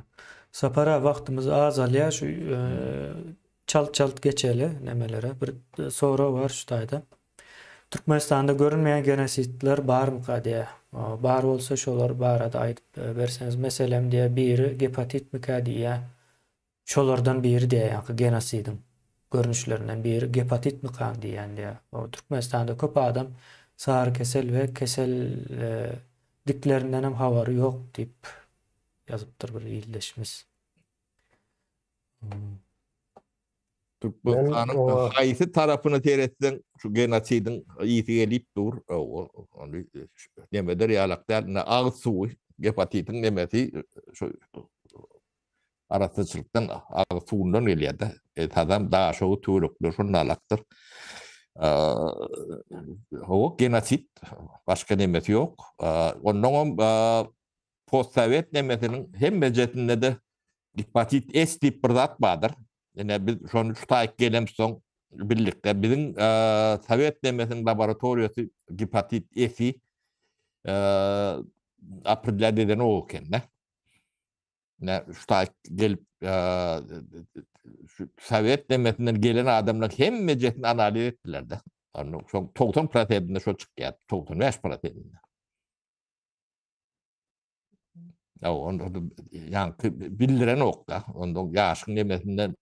Sapar aga wagtymyz azalýar şu çalt çalt geçeli nemelere. Bir sorag bar şu taýda. Türkmenistanda görünmeýän genosidler barmyka diýýär. Bar bolsa şolar barada aýdyp berseňiz. Meselem diýýär biri gepatitmikä diýýär. Şolardan biri diýýär ýaňky genosidiň görnüşlerinden biri gepatitmikan diýýän diýýär. Türkmenistanda köp adam sary kesel we kesel diklerindenem habary ýok diýip ýazypdyr bir ildeşimiz. Türkmenistanyň haýsy tarapyna seretseň şu genosidiň ysy gelip dur. Ony nemeder ýalak däl. Ine agyz suwy, gepatitiň nemesi şu arassaçylykdan agyz suwundan gelýär-de. Esasam Daşoguz töwerekleri şonda alakdyr. Hawa, genosid başga nemesi ýok. Onnoňam postsowet nemesiniň hemmejesinde-de gepatit S diýip bir zat bardyr. Ine biz şony şu taýyk gelemsoň bildikde biziň sowet nemesiniň laboratoriýasy gepatit S-i opredlýat edenok eken-de. Ne şu taýyk gelip şu sowet nemesinden gelen adamlar hemmejesini analiz etdiler-de. Şoň 90 prosentinde şo çykýar, 95 prosentinde. Ya onda ýaňky bildirenok-da. Onda ýaşyň nemesinden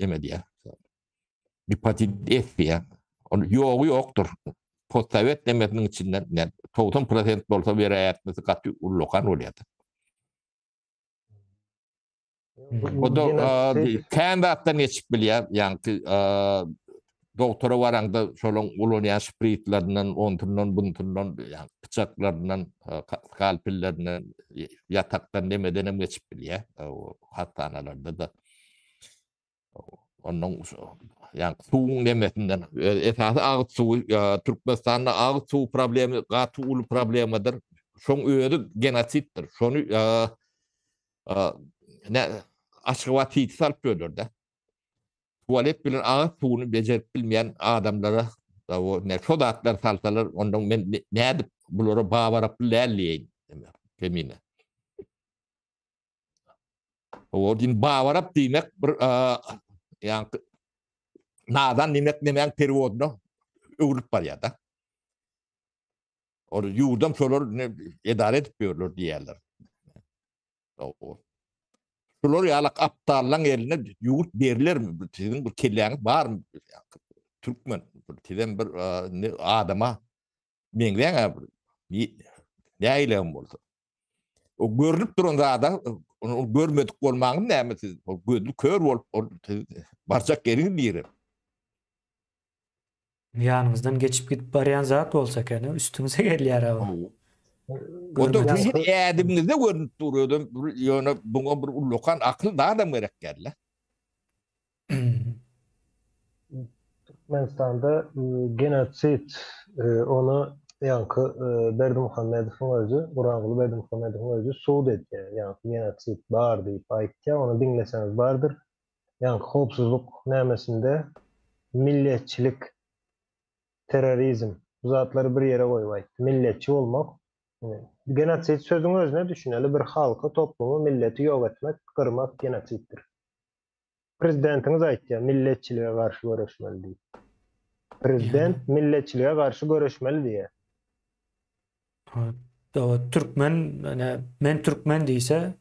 eme diýär. Gepatit S diýär. Ol ýogy ýokdur. Postsowet nemesiniň içinden 90% bolsa weroýatnosy gaty ullakan bolýar. O da kän zatdan geçip bilýär. Ýaňky doktora baraňda şolaň ulanýan şpritlerinden, ontundan, buntundan, ýa pyçaklaryndan, skalpellerinden, ýatakdan nemeden hem geçip bilýär. Hassanalarda-da. Ondan ýa suwuň nemesinden esasy agyz suwy Türkmenistanda agyz suwy problemi gaty uly problemadyr. Şoň özi genosiddir. Şony ne Aşgabat hiti salyp böler-de. Tualet bilen agyz suwuny bejerip bilmeýän adamlara o ne şo zatlar salsalar ondan men nädip bulara babaraply däl diýeýin. Kemine. O din babarap diýmek bir ýaňky nadan diýmek nemäň perewodyna öwrülip barýar-da. Ol ýurdam şolar edara edip ýörler diýýärler. Şular ýaly aptallaň eline ýurt berilermi? Siziň bir kelläňiz barmy? Türkmen, sizem bir adama meňzäň-ä bir. Nägilegem bolsa. O görnüp duran zada onu görmedik bolmagyň näme siz? O gözli kör bolup ol siz barjak ýeriňiz nire? Ýanyňyzdan geçip gidip barýan zat bolsa ekeni, üstüňize gelýär a. O da siziň ädimiňizde görnüp dur özem ýöne buňa bir ullakan akyl zadam gerek däl-le. Türkmenistanda genosid ony ýaňky Berdimuhamedowyň özi, Gurbanguly Berdimuhamedowyň özi sud edýär. Ýaňky genosid bar diýip aýtýar. Ony diňleseňiz bardyr. Ýaňky howpsuzlyk nämesinde milletçilik, terrorizm bu zatlary bir ýere goýup aýtdy. Milletçi bolmak, genosid sözüň özüne düşüneli, bir halky, toplumy, milleti ýok etmek, gyrmak genosiddir. Prezidentiňiz aýtýar, milletçilige garşy göreşmeli diýip. Prezident milletçilige garşy göreşmeli diýýär. Dogry, türkmen, men türkmen diýse,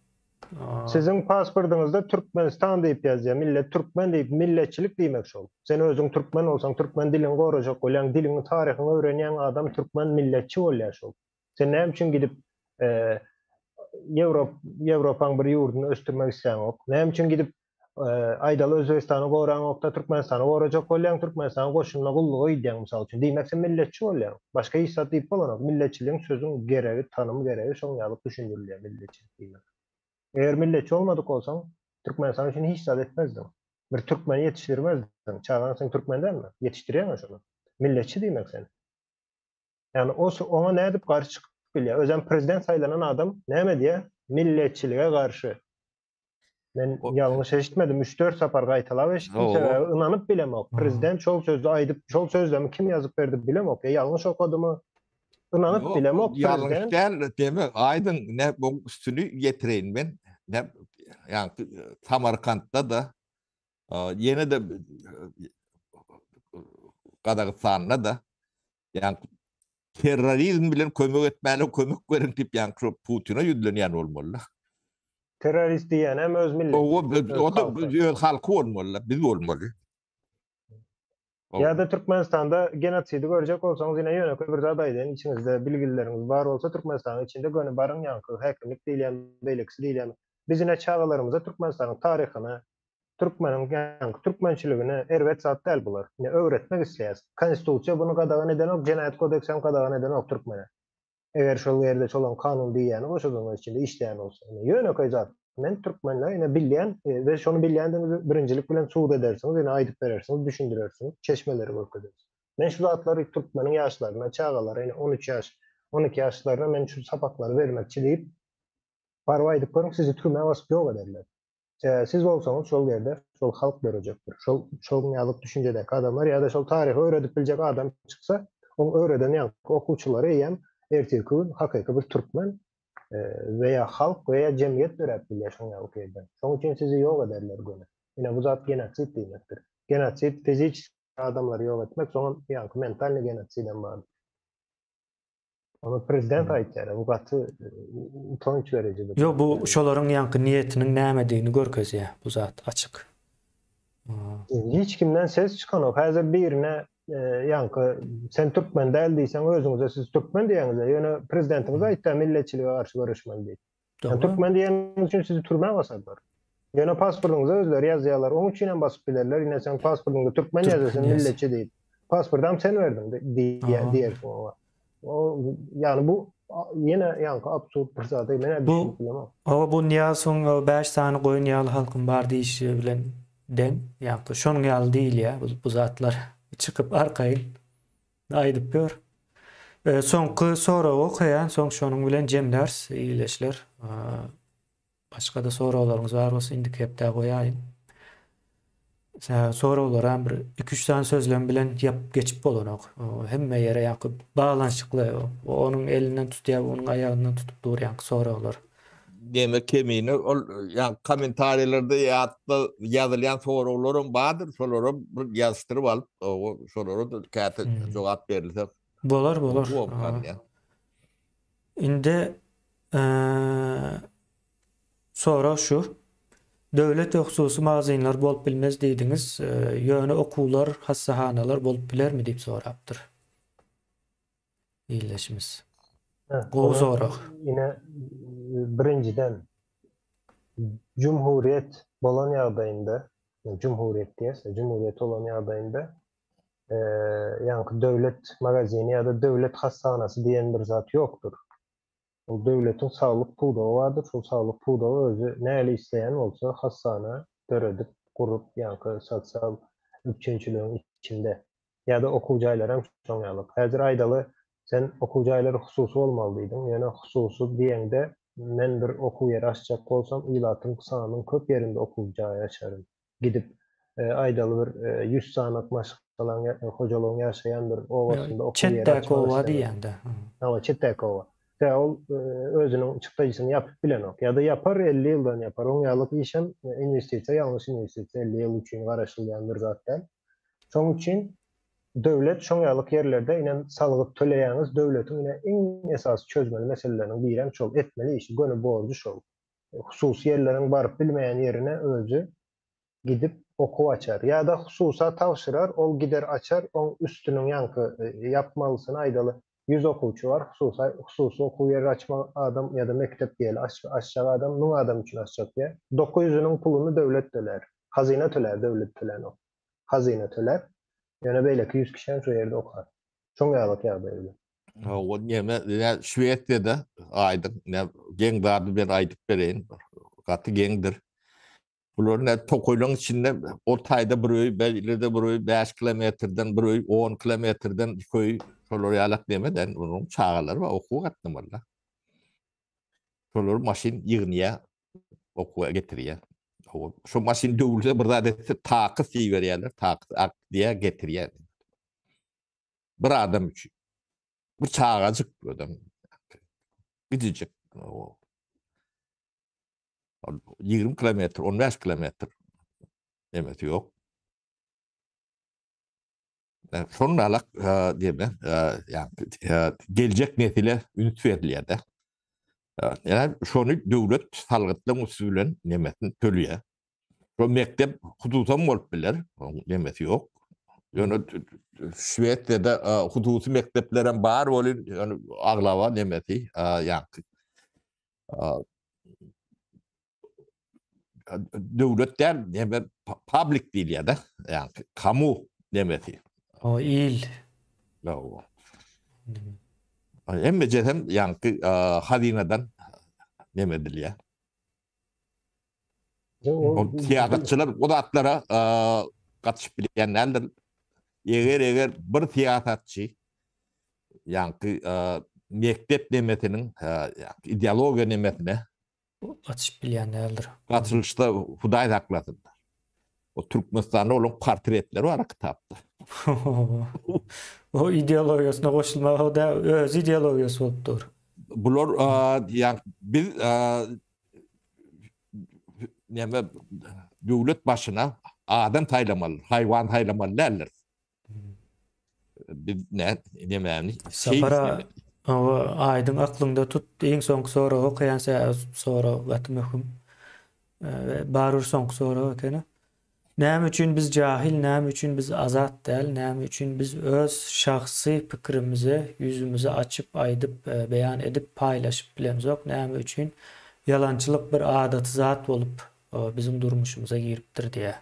Siziň pasportyňyzda Türkmenistan diýip ýazýar, millet türkmen diýip, milletçilik diýmek şol. Sen özüň türkmen bolsaň, türkmen dilini gorajak bolýaň, diliňi, taryhyňy öwrenýäň adam türkmen milletçi bolýar şol. Sen näme üçin gidip Ýewrop Ýewropaň bir ýurduny ösdürmek isläňok? Näme üçin gidip aýdaly Özbegistany goraňokda Türkmenistany gorajak bolýaň, Türkmenistanyň goşunyna gulluga gidýäň mysal üçin. Diýmek sen milletçi bolýaň. Başga hiç zat diýip bolanok. Milletçiligiň sözüň geregi, tanymy geregi şoň ýaly düşündirilýär milletçilik diýmek. Eger milletçi bolmadyk bolsaň, Türkmenistan üçin hiç zat etmezdiň. Bir türkmeni ýetişdirmezdiň. Çagaň seň türkmen dälmi? Ýetişdirýäňä şony. Milletçi diýmek sen. Ýagny o oňa nädip garşy çykyp bilýär? Özem prezident saýlanan adam näme diýýär? Milletçilige garşy. Men ýalňyş eşitmedim, üç-dört sapar gaýtalap eşitdim, sebäbi ynanyp bilemok. Prezident şol sözi aýdyp, şol sözlemi kim ýazyp berdi bilemok. Ýa ýalňyş okadymy? Ynanyp bilemok. Ýalňyş däl, deme, aýdyň, ne bu üstüni ýetireýin men. Ne, ýagny Samarkantda-da Ýene-de Gazagystanda-da ýa terrorizm bilen kömek etmäne kömek beriň diýip ýa şu Putine ýüzlenýän bolmaly. Terrorist diýen hem öz milleti. O da öz halky bolmaly, biz bolmaly. Ýa-da Türkmenistanda genosidi görjek bolsaňyz ine ýönekeý bir zat aýdaýyn içiňizde bilgilileriňiz bar bolsa Türkmenistanyň içinde göni baryň ýaňky häkimlik diýilýän beýlekisi diýilýän biz ine çagalarymyza Türkmenistanyň taryhyny. Türkmeniň ýaňky türkmençiligine erbet zat däl bular. Ine öwretmek isleýäs. Konstitusiýa buny gadagan edenok, jenaýat kodeksi hem gadagan edenok türkmene. Eger şol ýerde çolan kanun diýýäni goşadygyň içinde işleýän bolsa. Ine ýönekeý zat. Men türkmenler ine bilýän we şony bilýändigiňizi birinjilik bilen subut edersiňiz, ine aýdyp berersiňiz, düşündirersiňiz, çeşmeleri görkezersiňiz. Men şu zatlary türkmeniň ýaşlaryna, çagalara ine 13 ýaş, 12 ýaşlaryna men şu sapaklary bermekçi diýip baryp aýdyp görüň, sizi türmä basyp ýok ederler. Sebäbi siz bolsaňyz şol ýerde şol halk dörejekdir. Şol şol ýalyk düşünjedäki adamlar ýa-da şol taryhy öwredip biljek adam çyksa, oň öwreden ýaňky okuwçylary eýýäm ertirki gün hakyky bir türkmen we ýa halk we ýa jemgyýet döräp bilýär şoň ýalyk ýerden. Şoň üçin sizi ýok ederler göni. Ine bu zat genosid diýmekdir. Genosid fiziçeski adamlary ýok etmek, soňam ýaňky mentalnyý genosidem bardyr. Onu prezident aýtýar. Bu gaty utanç beriji bir. Ýok, bu şolaryň ýaňky niýetiniň nämedigini görkezýär bu zat açyk. Hiç kimden ses çykanok. Häzir birine ýaňky sen türkmen däl diýseň özüňize siz türkmen diýýäňiz. Ýöne prezidentiňiz aýtdy milletçilige garşy göreşmeli diýip. Sen türkmen diýeniň üçin sizi türmä basarlar. Ýöne pasportyňyza özleri ýazýarlar. Oň üçin hem basyp bilerler. Ine sen pasportyňda türkmen ýazýar, sen milletçi diýip. Pasportam sen berdiň diýýär diýersiň oňa. O ýagny bu ýene ýaňky absurd bir zat. Men hem düşünip bilemok. Hawa bu Nyýazowyň 5 sany goýun ýaly halkym bar diýişi bilen deň. Ýaňky şonuň ýaly diýilýär bu zatlar. Çykyp arkaýyn Aýdyp ýör. Soňky soragy okaýan, soň şonuň bilen jemläris ildeşler. Başga-da soraglaryňyz bar bolsa indiki hepdä goýaýyn. Soraglaram bir 2-3 sany sözlem bilen ýapyp geçip bolanok. Hemme ýere ýaňky baglanyşykly, onuň elinden tutýar, onuň aýagyndan tutup dur ýaňky soraglar. Deme kemine ol ýa kommentariýalarda ýa-da ýazylýan soraglaram bardyr, şolara bir ýazyşdyryp alyp, şolara da käte jogap berilse. Bolar, bolar. Indi sorag şu. Döwlet we hususy magazinler bolup bilmez diýdiňiz, ýöne okuwlar, hassahanalar bolup bilermi diýip sorapdyr. Ildeşimiz. Gowy sorag. Ine birinjiden Cumhuriyet bolan ýagdaýynda, Cumhuriyet diýýäs, Cumhuriyet bolan ýagdaýynda ýaňky döwlet magazini ýa-da döwlet hassahanasy diýen bir zat ýokdur. Ol döwletiň saglyk pudagy bardyr, şol saglyk pudagy özi nähili isleýän bolsa hassahana döredip, gurup, ýaňky sosial üpjünçiligiň içinde ýa-da okuw jaýlaram şoň ýaly. Häzir aýdaly, sen okuw jaýlary hususy bolmaly diýdiň, ýöne hususy diýeňde men bir okuw ýeri açjak bolsam, ilatyň sanynyň köp ýerinde okuw jaýy açaryn. Gidip, aýdaly bir 100 sanyk maşgalaň, hojalygyň ýaşaýan bir obasynda okuw ýeri açmak Çetdäki oba diýýäňdä. Hawa, çetdäki oba. Tä ol özüniň çykdajysyny ýapyp bilenok. Ýa-da ýapar, 50 ýyldan ýapar. Oň ýalyk işem inwestisiýa, ýalňyş inwestisiýa, 50 ýyl üçin garaşylýan bir zat däl. Şoň üçin döwlet şoň ýalyk ýerlerde ine salgyt töleýäňiz, döwletiň ine iň esasy çözmeli meseleleriniň birem şol, etmeli işi, göni borjy şol. Hususy ýerleriň baryp bilmeýän ýerine özi gidip okuw açar. Ýa-da hususa tabşyrar, ol gider açar, oň üstüniň ýaňky ýapmalysyny aýdaly 100 okuwçy bar, hususy hususy okuw ýeri açmak adam ýa-da mekdep diýeli açjak adam 1000 adam üçin açjak diýýär. 900-üniň puluny döwlet tölär. Hazyna tölär, döwlet tölänok. Hazyna tölär. Ýöne beýleki 100 kişi hem şo ýerde okar. Şoň ýalyk ýagdaý bilen. Hawa, neme, ýa Şwesiýada aýdyň, ne geň zady ben aýdyp bereýin. Gaty geňdir. Bular ne tokaýlaryň içinde o taýda bir öý, beýlede bir öý, 5 kilometrden bir öý, 10 kilometrden iki öý, şolar ýalak nemeden, onuň çagalary bar, okuwa gatnamalylar. Şolar maşyn ýygnaýar, okuwa getirýär. Şu maşyn döwülse bir zat etse takyt diýiberýärler, takyt ak diýä getirýär. Bir adam üçin. Bir çagajyk adam. Gidijek. 20 kilometr, 15 kilometr demesi ýok. Şonun alak diýme, ýa geljek nesile üns berilýär-de. Ýa şony döwlet salgytlaryň üsti bilen nemesini töleýär. Şo mekdep hususam bolup biler, onuň nemesi ýok. Ýöne Şwesiýada hususy mekdeplerem bar welin, ýöne aglaba nemesi, ýa döwlet däl, neme. public diýilýär-de, ýagny kamu demesi. O il. Ýa. Hemmejesem ýaňky hazynadan neme edilýär. O syýasatçylar o zatlara gatyşyp bilýän däldir. Eger eger bir syýasatçy ýaňky mekdep nemesiniň ideologiýa nemesine gatyşyp bilýän däldir. Gatylyşsa Hudaý saklasyn. O Türkmenistanda olaň portretleri bar kitapda. O ideologiýasyna goşulmak o da öz ideologiýasy bolup dur. Bular ýa biz näme döwlet başyna adam saýlamaly, haýwan saýlamaly däldir. Biz ne nämäni? Sapara hawa aýdyň aklyňda tut iň soňky soragy okaýan sorag gaty möhüm. Barybir soňky sorag ekeni. Näme üçin biz jahil, näme üçin biz azat däl, näme üçin biz öz şahsy pikirimizi ýüzümizi açyp aýdyp, beýan edip paýlaşyp bilemzok, näme üçin ýalançylyk bir adaty zat bolup biziň durmuşymyza giripdir diýýär.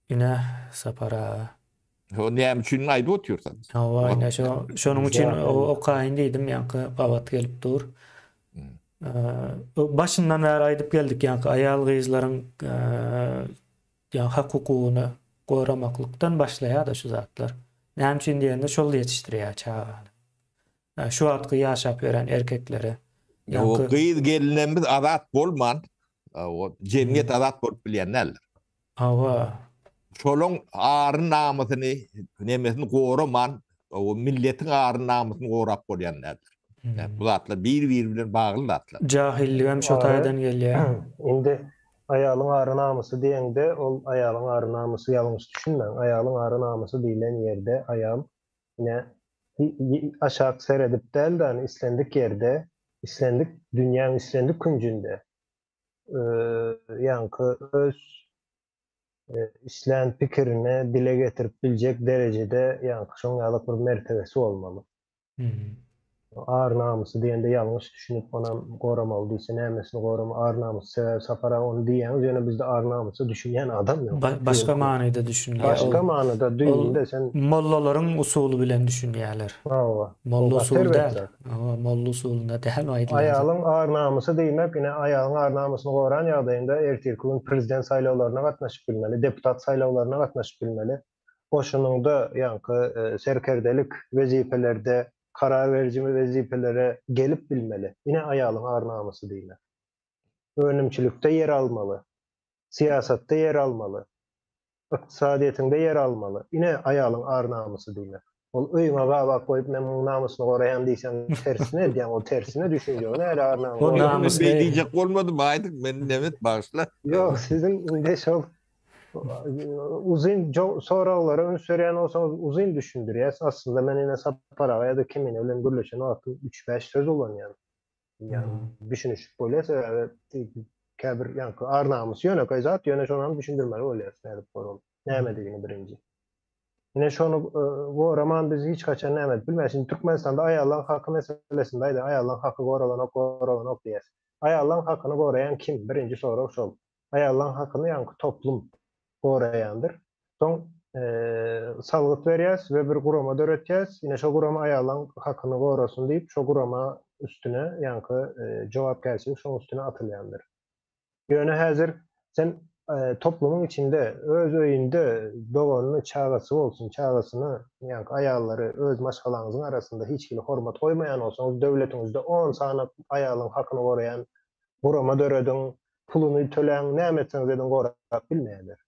Ine Sapar aga. O näme üçin aýdyp otyrsan? Hawa, ine şo şonuň üçin okaýyn diýdim, ýaňky gabat gelip dur. Başyndan bäri aýdyp geldik, ýaňky aýal-gyzlaryň ýa hak-hukugyny goramaklykdan başlaýar-da şu zatlar. Näme üçin diýende şol ýetişdirýär çagany. Şu wagtky ýaşap ýören erkekleri. O gyz gelinlerimiz azat bolman, o jemgyýet azat bolup bilýän däldir. Hawa. Şolaň ary namysyny, nemesini goraman, o milletiň ary namysyny gorap bolýan däldir. Bu zatlar bir-biri bilen bagly zatlar. Jahilligem şo taýdan gelýär. Indi aýalyň ary namysy diýeňde, ol aýalyň ary namysy ýalňyş düşünmäň. Aýalyň ary namysy diýlen ýerde aýal ine aşak seredip däl-de, islendik ýerde, islendik dünýäň islendik künjünde ýaňky öz islän pikirini dile getirip biljek derejede ýaňky şoň ýaly bir mertebesi bolmaly. Ar-namysy diýende ýalňyş düşünip onam goramaly diýse nämesini gorama ar-namysy sebäbi Sapar aga ony diýýäňiz ýöne bizde ar-namysa düşünýän adam ýok. Başga manyda düşünýär. Başga manyda düýbünde sen. Mollalaryň usuly bilen düşünýärler. Hawa. Molla usuly däl. Hawa molla usulynda däl aýdylýan. Aýalyň ar-namysy diýmek ine aýalyň ar-namysyny goran ýagdaýynda ertirki gün prezident saýlawlaryna gatnaşyp bilmeli, deputat saýlawlaryna gatnaşyp bilmeli. Goşunyňda ýaňky serkerdelik wezipelerde karar beriji wezipelere gelip bilmeli. Ine aýalyň ar-namysy diýmek. Önümçilikde ýer almaly. Syýasatda ýer almaly. Ykdysadyýetiňde ýer almaly. Ine aýalyň ar-namysy diýmek. Ol öýüňe gabak goýup men muň namysyny goraýan diýseň tersine edýäň, ol tersine düşünjek. Näle ar-namys? O namys men diýjek bolmadym aýdyň men nemet bagyşla. Ýok siziň indi şol uzyn soraglara üns berýän bolsaňyz uzyn düşündirýäs. Aslynda men ine Sapar aga ýa-da Kemine bilen gürleşen wagtym üç-bäş söz ulanýan. Ýagny düşünişip bolýar sebäbi käbir ýaňky ar-namys ýönekeý zat ýöne şonam düşündirmeli bolýar nädip bor ol nämedigini birinji. Ine şony goraman biz hiç haçan näme edip bilmeris. Indi Türkmenistanda aýallaň haky meselesinde aýdaýyn, aýallaň haky goralanok, goralanok diýýäs. Aýallaň hakyny goraýan kim? Birinji sorag şol. Aýallaň hakyny ýaňky toplum goraýandyr. Soň salgyt berýäs we bir gurama döretýäs. Ine şo gurama aýallaň hakyny gorasyn diýip, şo gurama üstüne ýaňky jogapkärçilik şoň üstüne atylýandyr. Ýöne häzir sen toplumyň içinde öz öýünde doganyny, çagasy bolsun, çagasyny, ýaňky aýallary öz maşgalaňyzyň arasynda hiç hili hormat goýmaýan bolsaňyz, döwletiňizde on sany aýalyň hakyny goraýan gurama dörediň, puluny töläň, näme etseňiz ediň gorap bilmeýärler.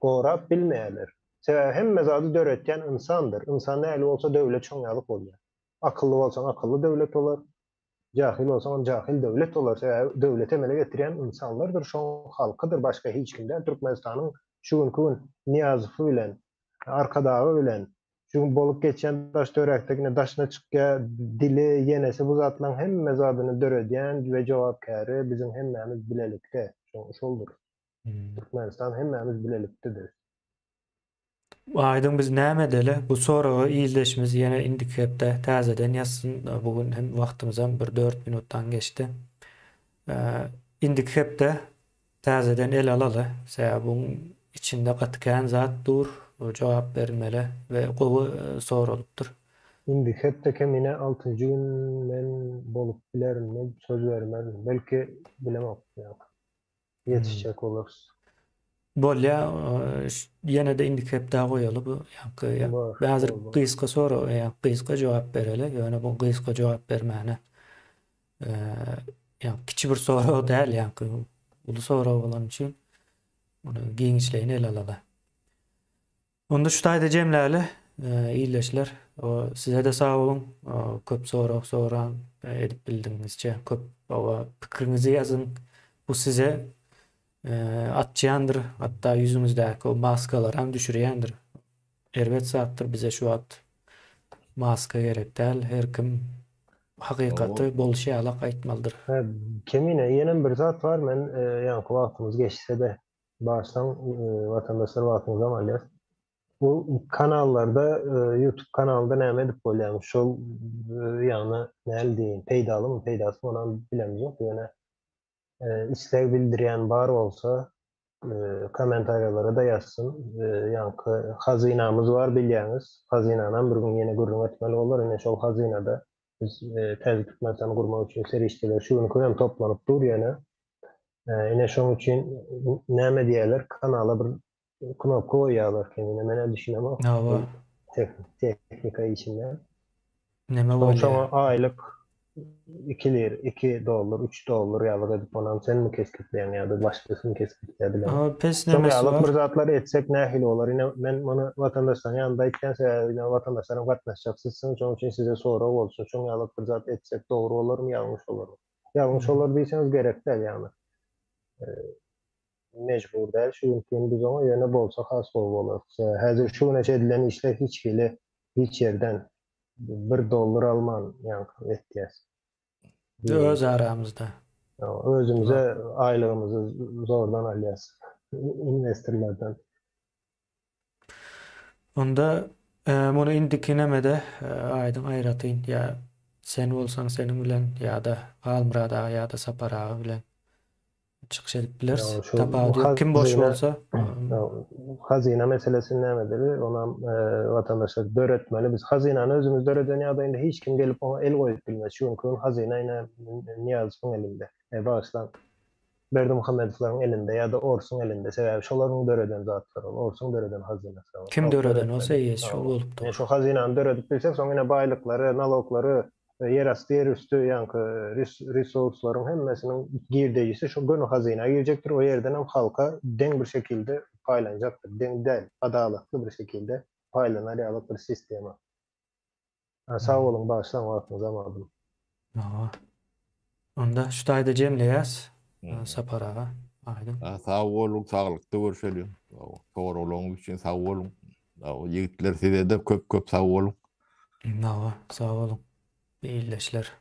Gorap bilmeýärler. Sebäbi hemme zady döretýän ynsandyr. Ynsan nähili bolsa döwlet şoň ýaly bolýar. Akylly bolsaň akylly döwlet bolar. Jahil bolsaňam jahil döwlet bolar sebäbi döwleti emele getirýän ynsanlardyr şoň halkydyr başga hiç kim däl Türkmenistanyň şu günki gün Nyýazowy bilen Arkadagy bilen şu gün bolup geçýän daş töwerekdekine daşyna çykýa dili ýenesi bu zatlaň hemme zadyny döredýän we jogapkäri biziň hemmämiz bilelikde şoldur Türkmenistan hemmämiz bilelikdedir. Aýdyň biz näme edeli? Bu soragy ildeşimiz ýene indiki hepde täzeden ýazsyn. Bu gün hem wagtymyzam bir dört minutdan geçdi. Indiki hepde. täzeden ele alaly. Sebäbi buň içinde gaty kän zat dur, jogap berilmeli we gowy soralypdyr. Indiki hepde kemine altynjy gün men bolup bilerin, men söz bermerin. Belki bilemok ýa. Ýetişjek bolarys. Bolýa, ýene-de indiki hepdä goýaly bu ýaňky. Häzir gysga sorag, ýa gysga jogap bereli, ýöne bu gysga jogap bermäne ýa kiçi bir sorag däl, ýaňky uly sorag bolany üçin muny giňişleýin ele alaly. Onda şu taýda jemläli, ildeşler. Size-de sag boluň. Köp sorag soran edip bildigiňizçe köp oba pikiriňizi ýazyň. Bu size açýandyr, hatda ýüzüňizdäki o maskalaram düşürýändir. Erbet zatdyr bize şu wagt maska gerek däl. Her kim hakykaty bolşy ýalak aýtmalydyr. Kemine ýenem bir zat bar men ýaňky wagtymyz geçsede Başlaň watandaşlar wagtyňyzam alýas. Bu kanallarda YouTube kanalynda näme edip bolýarmyş şol ýagny näl diýeýin peýdalymy peýdasyzmy onam bilemzok ýöne isleg bildirýän bar bolsa kommentariýalara-da ýazsyn ýaňky hazynamyz bar bilýäňiz hazynanam bir gün ýene gürrüň etmeli bolar ine şol hazynada biz täze Türkmenistany gurmak üçin serişdeler şu günki hem toplanyp dur ýöne Ine şoň üçin näme diýerler kanala bir knopka goýýarlar eken ine menä düşünemok. Hawa. Tehnika işinde. Neme bolýar? Şoňa aýlyk 2 lir, 2 dollar, 3 dollar ýalyk edip onam senmi kesgitleýäň ýa-da başgasymy kesgitleýär bilemok. Hawa, pes nemesi bar. Şoň ýalyk bir zatlar etsek nähili bolar? Ine men muny watandaşlaryň ýanynda aýtýan sebäbi ine watandaşlaram gatnaşjak sizsiňiz şoň üçin size sorag bolsun şoň ýalyk bir zat etsek dogry bolarmy ýalňyş bolarmy? Ýalňyş bolar diýseňiz gerek däl ýagny. Mejbur däl şu günki gün biz oňa ýöne bolsa has gowy bolar. Häzir şu güne edilen işler hiç hili hiç ýerden bir dollar alman ýaňky etýäs. Öz aramyzda. Özümize aýlygymyzy zordan alýas investorlardan. Onda muny indiki nemede aýdyň aýratyn ýa sen bolsaň seniň bilen ýa-da Halmyrat aga ýa-da Sapar aga bilen çykyş edip bileris. Tapawudy ýok. Kim boş bolsa. Hazyna meselesini näme edeli? Onam watandaşlar döretmeli. Biz hazynany özümiz döreden ýagdaýynda hiç kim gelip oňa el goýup bilmez. Şu günki gün hazyna ine Nyýazowyň elinde. Bagyşlaň. Berdimuhamedowlaryň elinde ýa-da orsuň elinde. Sebäbi şolaryň döreden zatlary ol. Orsuň döreden hazynasy ol. Kim döreden bolsa eýesi şol bolup dur. Şo hazynany döredip bilsek, soň ine baýlyklary, naloglary, ýerasty, ýerüsti ýaňky resurslaryň hemmesiniň girdejisi şo göni hazyna girjekdir. O ýerdenem halka deň bir şekilde paýlanjakdyr. Deň däl, adalatly bir şekilde paýlanar ýaly bir sistema. Sag boluň bagyşlaň wagtyňyzam aldym. Hawa. Onda şu taýda jemleýäs. Sapar aga, aýdyň. Sag boluň, saglykda görşeliň. Soraglaryňyz üçin sag boluň. Ýigitler size-de köp köp sag boluň. Hawa, sag boluň. Ildeşler.